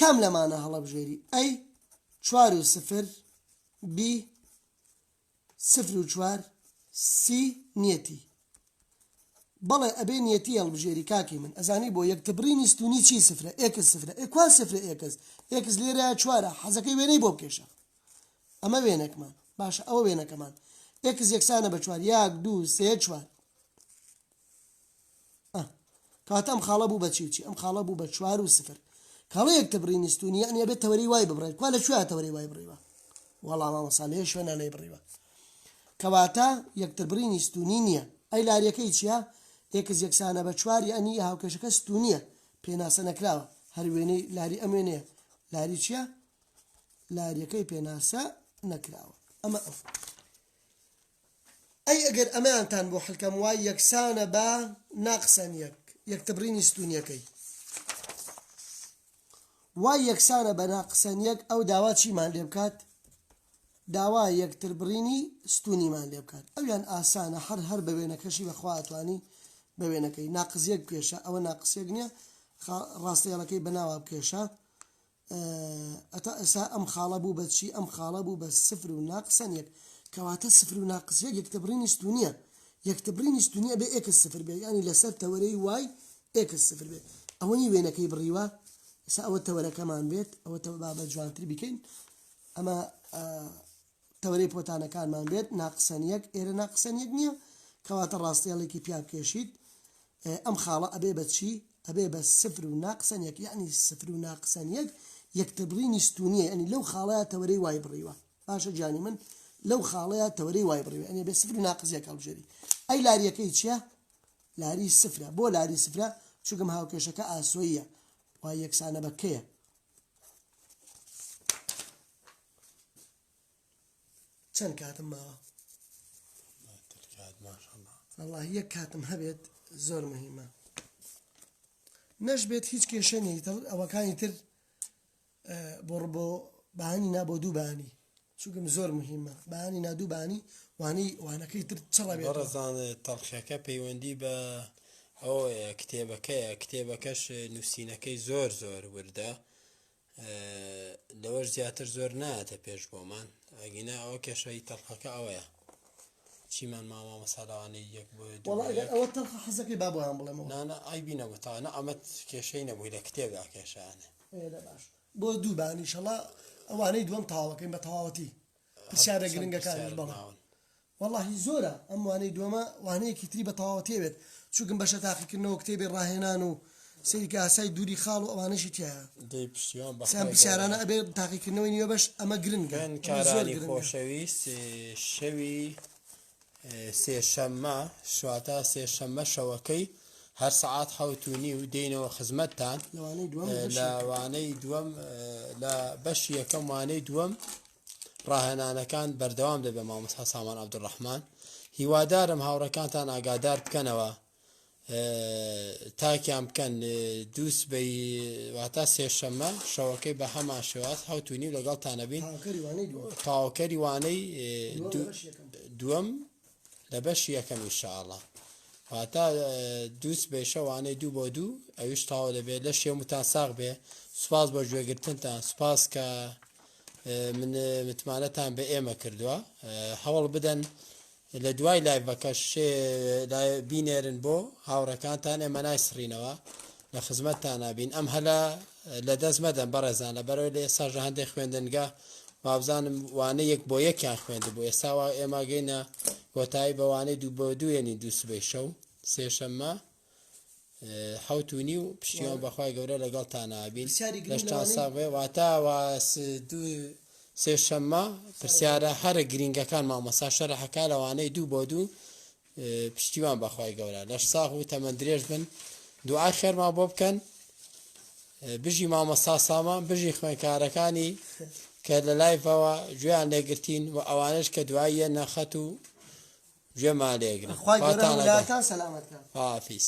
کام لەمانە هەڵەبژێری A چوار و سفر B سفر و چوار C نیەتی بەڵێ ئەبێ نیەتی هەڵبژێری کاکی من ئەزانی بۆ یەکتبڕینی ستونی چی سفرە x سفرە ئێ کوا سفرە x x لێرە چوارە حەزەکەی وێنەی بۆ بکێشە ئەمە وێنەکمان باشە ئەوە وێنەکەمان x یەکسانە بە چوار یاک دوو سێ چوار کەواتە ئەم خاڵە بوو بە چی و چی؟ ئەم خاڵە بوو بە چوار و سفر. کاڵە یەکتربڕینی ستوونی یەعنی ئەبێت تەوەرەی y ببڕێت. کوا لە کوێیا تەوەرەی y بڕیوە؟ وەڵا مامۆستا لە یە شوێنا نەیبڕیوە. کەواتە یەکتربڕینی ستوونی نییە. ئەی لاریەکەی چییە؟ x یەکسانە بە چوار یەعنی هاوکێشەکە ستوونییە پێناسە نەکراوە. هەر وێنەی لاری ئەم وێنەیە. لاری چییە؟ لاریەکەی پێناسە نەکراوە. ئەمە ئەو. ئەی ئەگەر ئەمەیانتان بۆ حلکەم y یەکسانە بە ناقسەن یەک یەکتبڕینی ستونیەکەی y یەکسانە بە ناقسەن یەک ئەو داوا چیمان لێ بکات داوا یەکتربڕینی ستونیمان لێ بکات ئەویان ئاسانە هەر هەر بە وێنەکەشی بەخوا ئەتوانی بە وێنەکەی ناقس یەک بکێشە ئەوە ناقسێک نییە ڕاستەیەڵەکەی بەناوە بکێشە ئەتا ئێستا ئەم خاڵە بوو بە چی؟ ئەم خاڵە بوو بە سفر و ناقسەن یەک. کەواتە سفر و ناقس یەک یەکتبڕینی ستوونییە. یەکتبڕینی ستوونی ئەبێ x سفر بێ یانی لەسەر تەوەرەی y x سفر بێ. ئەوە نی وێنەکەی بڕیوە. ئێستا ئەوە تەوەرەکەمان بێت. ئەوە با بە جوانتر بیکەین. ئەمە تەوەرەی پۆتانەکانمان بێت ناقسەن یەک ئێرە ناقسەن یەک نییە کەواتە ڕاستێڵێکی پیا بکێشیت ئەم خاڵە ئەبێ بە چی ئەبێ بە سفر و ناقسەن یەک یعنی سفر و ناقسەن یەک یەکتربڕینی ستونیە یعنی لەو خاڵەیە تەوەرەی y بڕیوە باشە گیانی من لەو خاڵەیە تەوەرەی y بڕیوە یعنی بێ سفر و ناقس یەک هەڵبژێری ئەی لاریەکەی چییە لاری سفرە بۆ لاری سفرە چونکم هاوکێشەکە ئاسۆییە y یەکسانە بە کەیە چەند کاتم ماوە؟ وەڵڵاهی یەک کاتم هەبێت زۆر مهمە نەش بێت هیچ کێشە نیە تر ئەوەکانی تر بۆ بۆ بانی نا بۆ دوو بانی چونکم زۆر مهمە بانی نا دوو بانی وانەی وانەکەی تر چڕە بێت بەڕێزان تەڵخەکە پەیوەندی بە ئەوەیە کتێبەکەیە کتێبەکەش نووسینەکەی زۆر زۆر وردە لەوەش زیاتر زۆر نایەتە پێش بۆمان ئەگینا ئەوە کێشەی تەڵخەکە ئەوەیە چیمان ماوە مامۆستا لەوانەیە یەک بۆ دوو وەڵا بۆ ئەگەر یەک ئەوە تەڵخە حەزەکەی با بۆیان بڵێمەوە نانا عەیبی نەبوو تا نا ئەمە کێشەی نەبوو لە کتێبدا کێشەیانە ئێ دە باش بۆ دوو بان ئیشەڵا ئەوانەی دووەم تەواوەکەین بە تەواوەتی هەر پرسیارە چەند گرنگەکانیش پرسیارت بەڵێ ماون وەڵاهی زۆرە ئەم وانەی دووەمە وانەیەکی تری بە تەواوەتی ئەوێت چونکم بەشە تاقیکردنەوە کتێبی ڕاهێنان و سەیری کە ئاسای دووری خاڵ و ئەوانەشی تیایە دەی پشتیوان سیان بەخوای پرسیارانە گەورە ئەبێ تاقیکردنەوەی نیوە بەش ئەمە گرنگە ئەمە زۆر خوێندکارانی گرنگە. خۆشەویست شەوی سێشەممە شواتا سێشەممە شەوەکەی هەر سەعات حەوت و نیو دێینەوە خزمەتتان لە وانەی دووەم لە بەشی لە یەکەم. وانەی دووەم لە بەشی یەکەم وانەی دووەم ڕاهێنانەکان بەردەوام دەبێت مامۆستا سامان عەبدولڕەحمان هیوادارم هاوڕێکانتان ئاگادار بکەنەوە تاکیان بکەن دوو سبەی واتا سێشەممە شەوەکەی بە هەمان شێواز حەوت و نیو لەگەڵتان ئەبین تەواوکەری وانەی دووەم. تەواوکەری وانەی دووەم لە بەشی یەکەم. دووەم لە بەشی یەکەم ئینشاءاللە واتا دوو سبەی شەو وانەی دوو بۆ دوو ئەویش تەواو دەبێت لەش هەمووتان ساغ بێ سوپاس بۆ گوێگرتنتان سوپاس کە من متمانەتان بە ئێمە کردووە هەوڵ بدەن لە دوای لایڤەکەش بینێرن بۆ هاوڕێکانتان ئێمە نایسڕینەوە لە خزمەتتانا بین ئەم هەلە لە دەست مەدەن بەڕێزان لەبەرەوەی لە ئێستاش لە هەندێک خوێندنگە وابزانم وانە یەک بۆ یەکیان خوێندبوو ئێستا وا ئێمە گەینە کۆتایی بە وانەی دوو بۆ دووێنی دوو سبەی شەو سێشەممە حەوت و نیو پشتیوان بەخوای گەورە لەگەڵتانا بین پرسیاری گرنگ لەشتان لەوانەی ساغ بێ واتا وا دوو سێشەممە پرسیارە هەرە گرینگەکان مامۆستا شەرحەکە لەوانەی دوو بۆ دوو پشتیوان بەخوای گەورە لەش ساغ و تەمەن درێژ بن دوعای خێرمان بۆ بکەن بژی مامۆستا سامان بژی خوێنکارەکانی کە لە لایڤەوە گوێیان لێگرتین و ئەوانەش کە دواییە نەخەت و. گوێمان لێگرن. خوای گەورە خواتان هەموو لەگەڵ. لایەتان سەلامەت کات. خواحافیز.